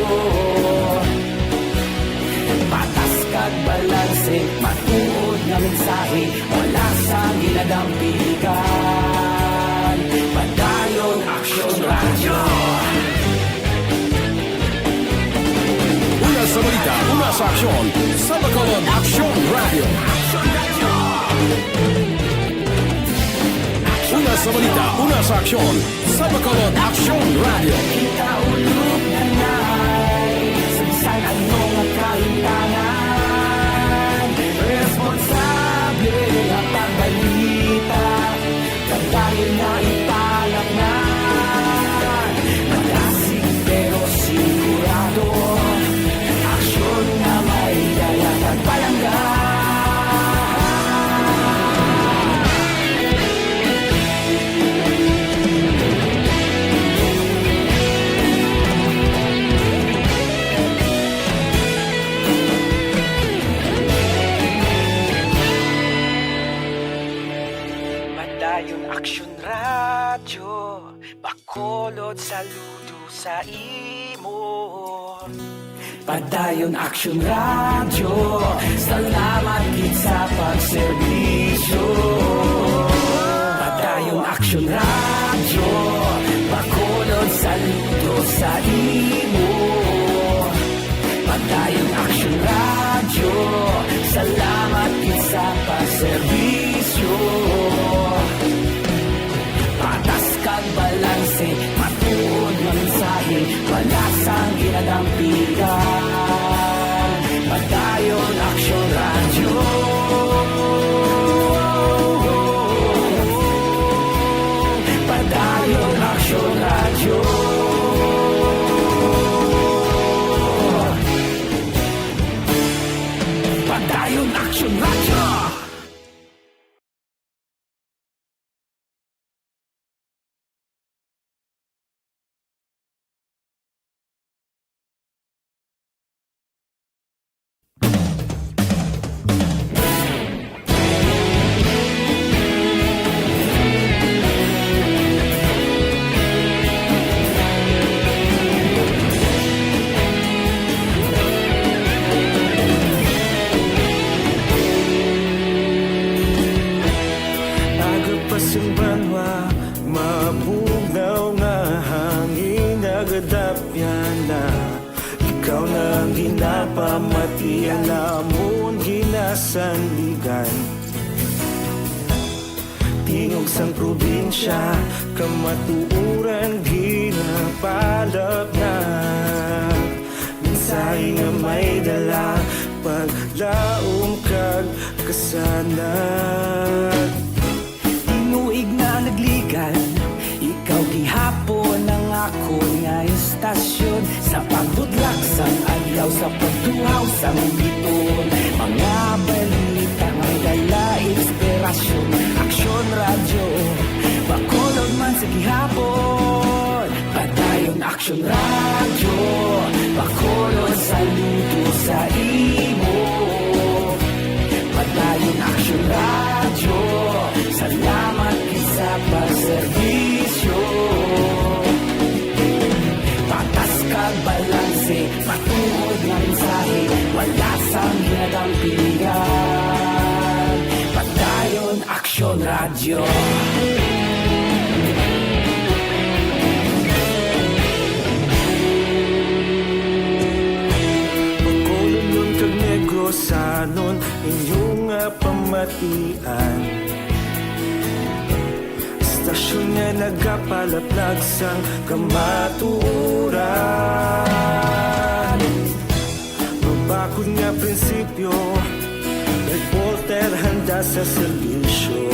Patas kag balanse, matuod nga mensahe, wala sang ginadampigan. Padayon Aksyon Radyo. Una sa balita, una sa aksyon, sa Bacolod Aksyon Radyo. Una sa balita, una sa aksyon, sa Bacolod Aksyon Radyo. Kita ulog na nai, sa bisan ano nga kahintangan, responsable nga pagbalita, padayon nga ipalatnan. Malasig pero sigurado, aksyon nga may dala kag palangga. Padayon Aksyon Radyo, Bacolod, saludo sa imo. Padayon Aksyon Radyo, salamat gid sa pagserbisyo. Padayon Aksyon Radyo, Bacolod, saludo sa imo. Padayon Aksyon Radyo, salamat gid sa pagserbisyo. Patas kag balanse, matuod nga mensahe, wala sang ginadampigan. Padayon Aksyon Radyo. Padayon Aksyon Radyo. Padayon Aksyon Radyo. Aga pa sing banwa, mabugnaw nga hangin nagadapyan na. Ikaw na ang ginapamati, ang amon ginasandigan. Tingog sang probinsya, kamatuoran ginapalapnag. Mensahe nga may dala, paglaom kag kasanag. Tinuig na nagligan, ikaw gihapon ang akon nga istasyon. Sa pagbutlak sang adlaw, sa pagtuhaw sang bituon, mga balita may dala inspirasyon. Aksyon Radyo, Bacolod man sa gihapon. Padayon Aksyon Radyo, Bacolod, saludo sa imo. Padayon Aksyon Radyo, salamat gid sa pagserbisyo. Patas Bacolodon kag Negrosanon, inyo nga pamatian. Istasyon nga nagapalaplag sang kamatuoran. Mabakod nga prinsipyo, reporter handa sa serbisyo.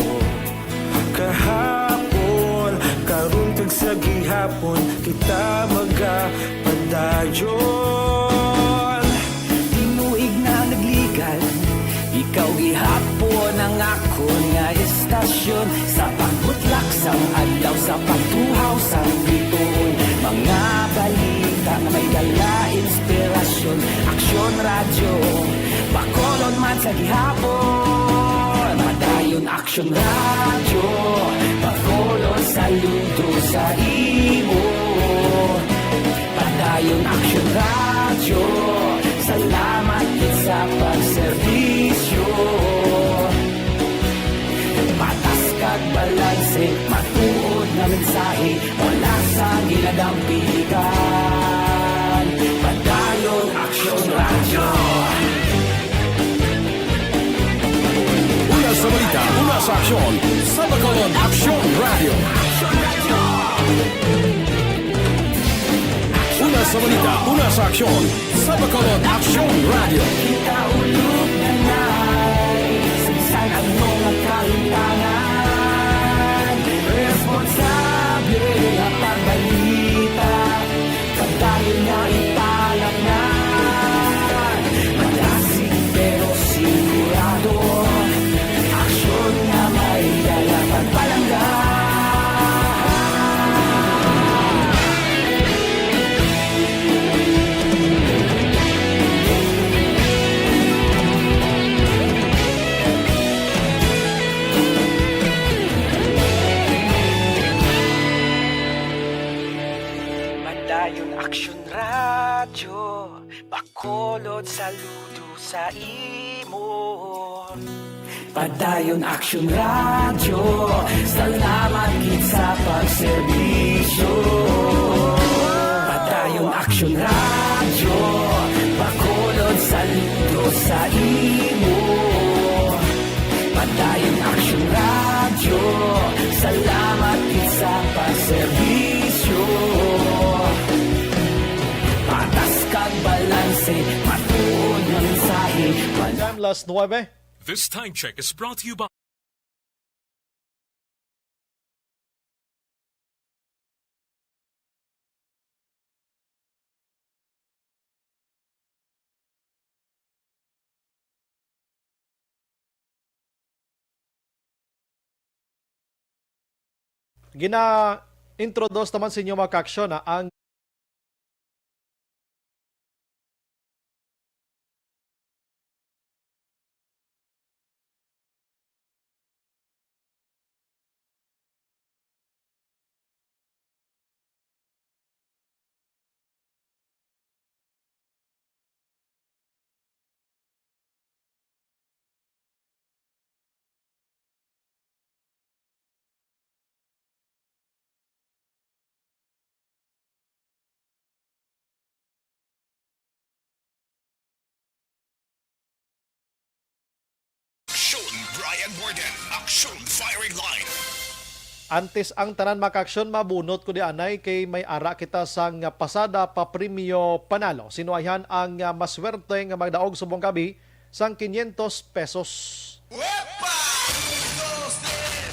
Kahapon, karon kag sa gihapon, kita magapadayon. Tinuig na nagligal, ikaw gihapon ang akon nga istasyon. Sa pagbutlak sang adlaw, sa pagtuhaw sang bituon, mga balita nga may dala inspirasyon. Aksyon Radyo, Bacolod man sa gihapon. Padayon Aksyon Radyo, Bacolod saludo sa imo. Padayon Aksyon Radyo, salamat gid sa pagserbisyo. Patas kag balanse, matuod nga mensahe, wala sa ginadampigan. Padayon Aksyon Radyo. Una sa balita, una sa aksyon, sa Bacolod Aksyon Radyo. Una sa balita, una sa aksyon, sa Bacolod Aksyon Radyo. Kita ulog na nay, sa bisan ano nga kahimtangan, responsable nga pagbalita. Padayon nga ipalaknag, madasig pero sigurado, aksyon nga may dala pagpalangga. Padayon Aksyon Radyo, Bacolod saludo sa imo. Padayon Aksyon Radyo, salamat gid sa pagserbisyo. Padayon Aksyon Radyo, Bacolod saludo sa imo. Padayon Aksyon Radyo, salamat gid sa pagserbisyo. Patas kag balanse, matuod nga mensahe. Time, las nuebe. This time check is brought to you by Gina-introduce naman sa inyo, mga kaaksyon, ah, ang Aksyon Brian Morgan, Aksyon Firing Line. Antes ang tanan, mga kaaksyon, mabunot ko di anay kay may ara kita sang pasada pa premyo panalo. Sino ayhan ang, ah, maswerte nga magdaog subong gabi sang quinientos pesos? Uepa!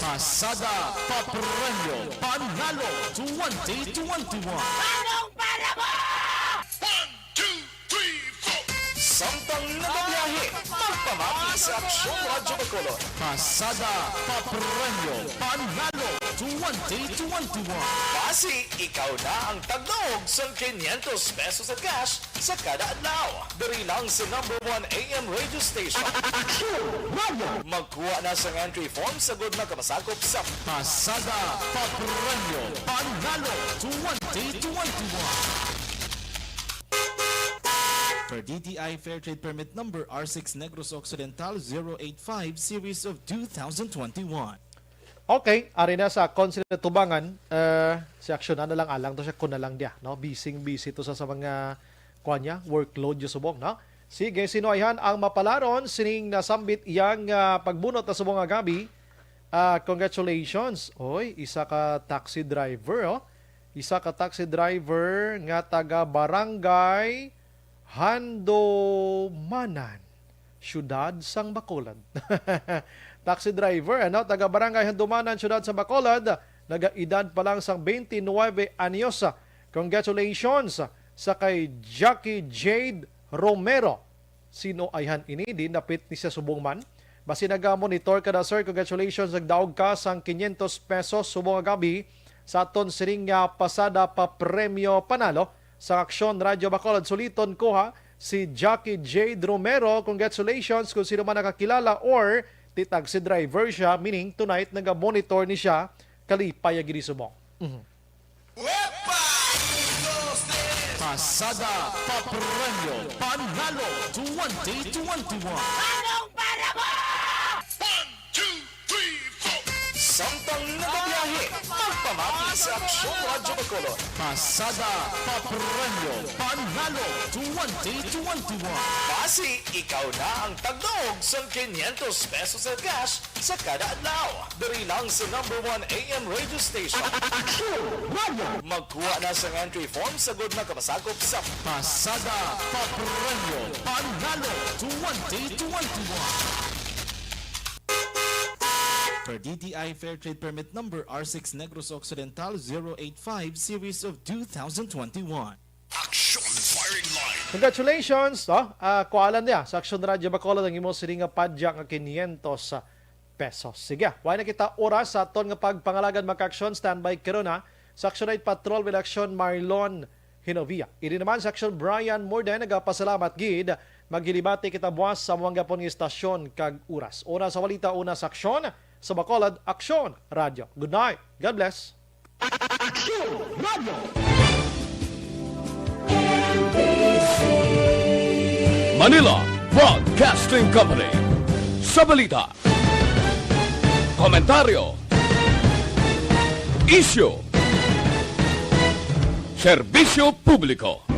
Pasada pa premyo panalo twenty twenty-one. Tanong para mo! One, two, three, four. Samtang nagabiyahe, magpamati sa Aksyon Radyo Bacolod. Pasada pa premyo panalo twenty twenty-one. Basi ikaw na ang tagdaog sang quinientos pesos sa cash sa kada adlaw. Diri lang sa number one A M radio station. Aksyon Radyo! Magkuha na sang entry form sa gud na kamasakop sa Pasada pa premyo panalo twenty twenty-one. Per D T I Fair Trade Permit Number R six Negros Occidental zero eight five Series of two thousand twenty-one. Okay, ari na sa akon sila tubangan, eh, si Aksyon na lang, alang to siya, kun na lang diya, no? Busy, busy to sa, sa mga, kuwan niya, workload niya subong, no? Sige, sino ayhan ang mapalaron sining nasambit iyang, ah, pagbunot na subong nga gabi? Ah, congratulations. Oy, isa ka taxi driver, oh. Isa ka taxi driver nga taga Barangay Handumanan, siyudad sang Bacolod. Taxi driver, ano, taga Barangay Handumanan, siyudad sang Bacolod, nagaedad pa lang sang twenty-nine anyos. Congratulations sa kay Jackie Jade Romero. Sino ayhan ini? Di napit ni siya subong man. Basi naga-monitor ka na, sir. Congratulations. Nagdaog ka sang quinientos pesos subong nga gabi sa aton sining nga pasada pa premyo panalo sa Aksyon Radyo Bacolod. Suliton ko, ha, si Jackie Jade Romero. Congratulations kung sino man nakakilala or ti taxi driver siya, meaning tonight naga-monitor ni siya. Kalipay ang gini subong. Mhm. Pasada pa premyo panalo twenty twenty-one. Anong para mo? One, two, three, four. Samtang nagabiyahe, magpamati sa Aksyon Radyo Bacolod. Pasada pa premyo panalo twenty twenty-one. Basi ikaw na ang tagdaog sang quinientos pesos na cash sa kada adlaw. Diri lang sa number one A M radio station. Aksyon Radio! Magkuha na sang entry form sa gud makapasakop sa Pasada pa premyo panalo twenty twenty-one. Per D T I Fair Trade Permit Number R six Negros Occidental zero eight five Series of two thousand twenty-one. Action Firing Line. Congratulations, no? Ah, kualan niya sa Aksyon Radyo Bacolod ang imo sini nga padya nga quinientos pesos. Sige, wala na kita oras sa aton nga pagpangalagan, mga aksyon. Standby karon, ha. Sa Aksyon Night Patrol with Aksyon Marlon Hinovia. Ini naman sa Aksyon Brian Morden, nagapasalamat gid. Maghilibati kita buwas sa among gapon nga istasyon kag oras. Una sa balita, una sa aksyon, sa Bacolod, Aksyon Radyo. Good night. God bless. Aksyon Radio. Manila Broadcasting Company. Sa balita, komentaryo, isyu, serbisyo publiko.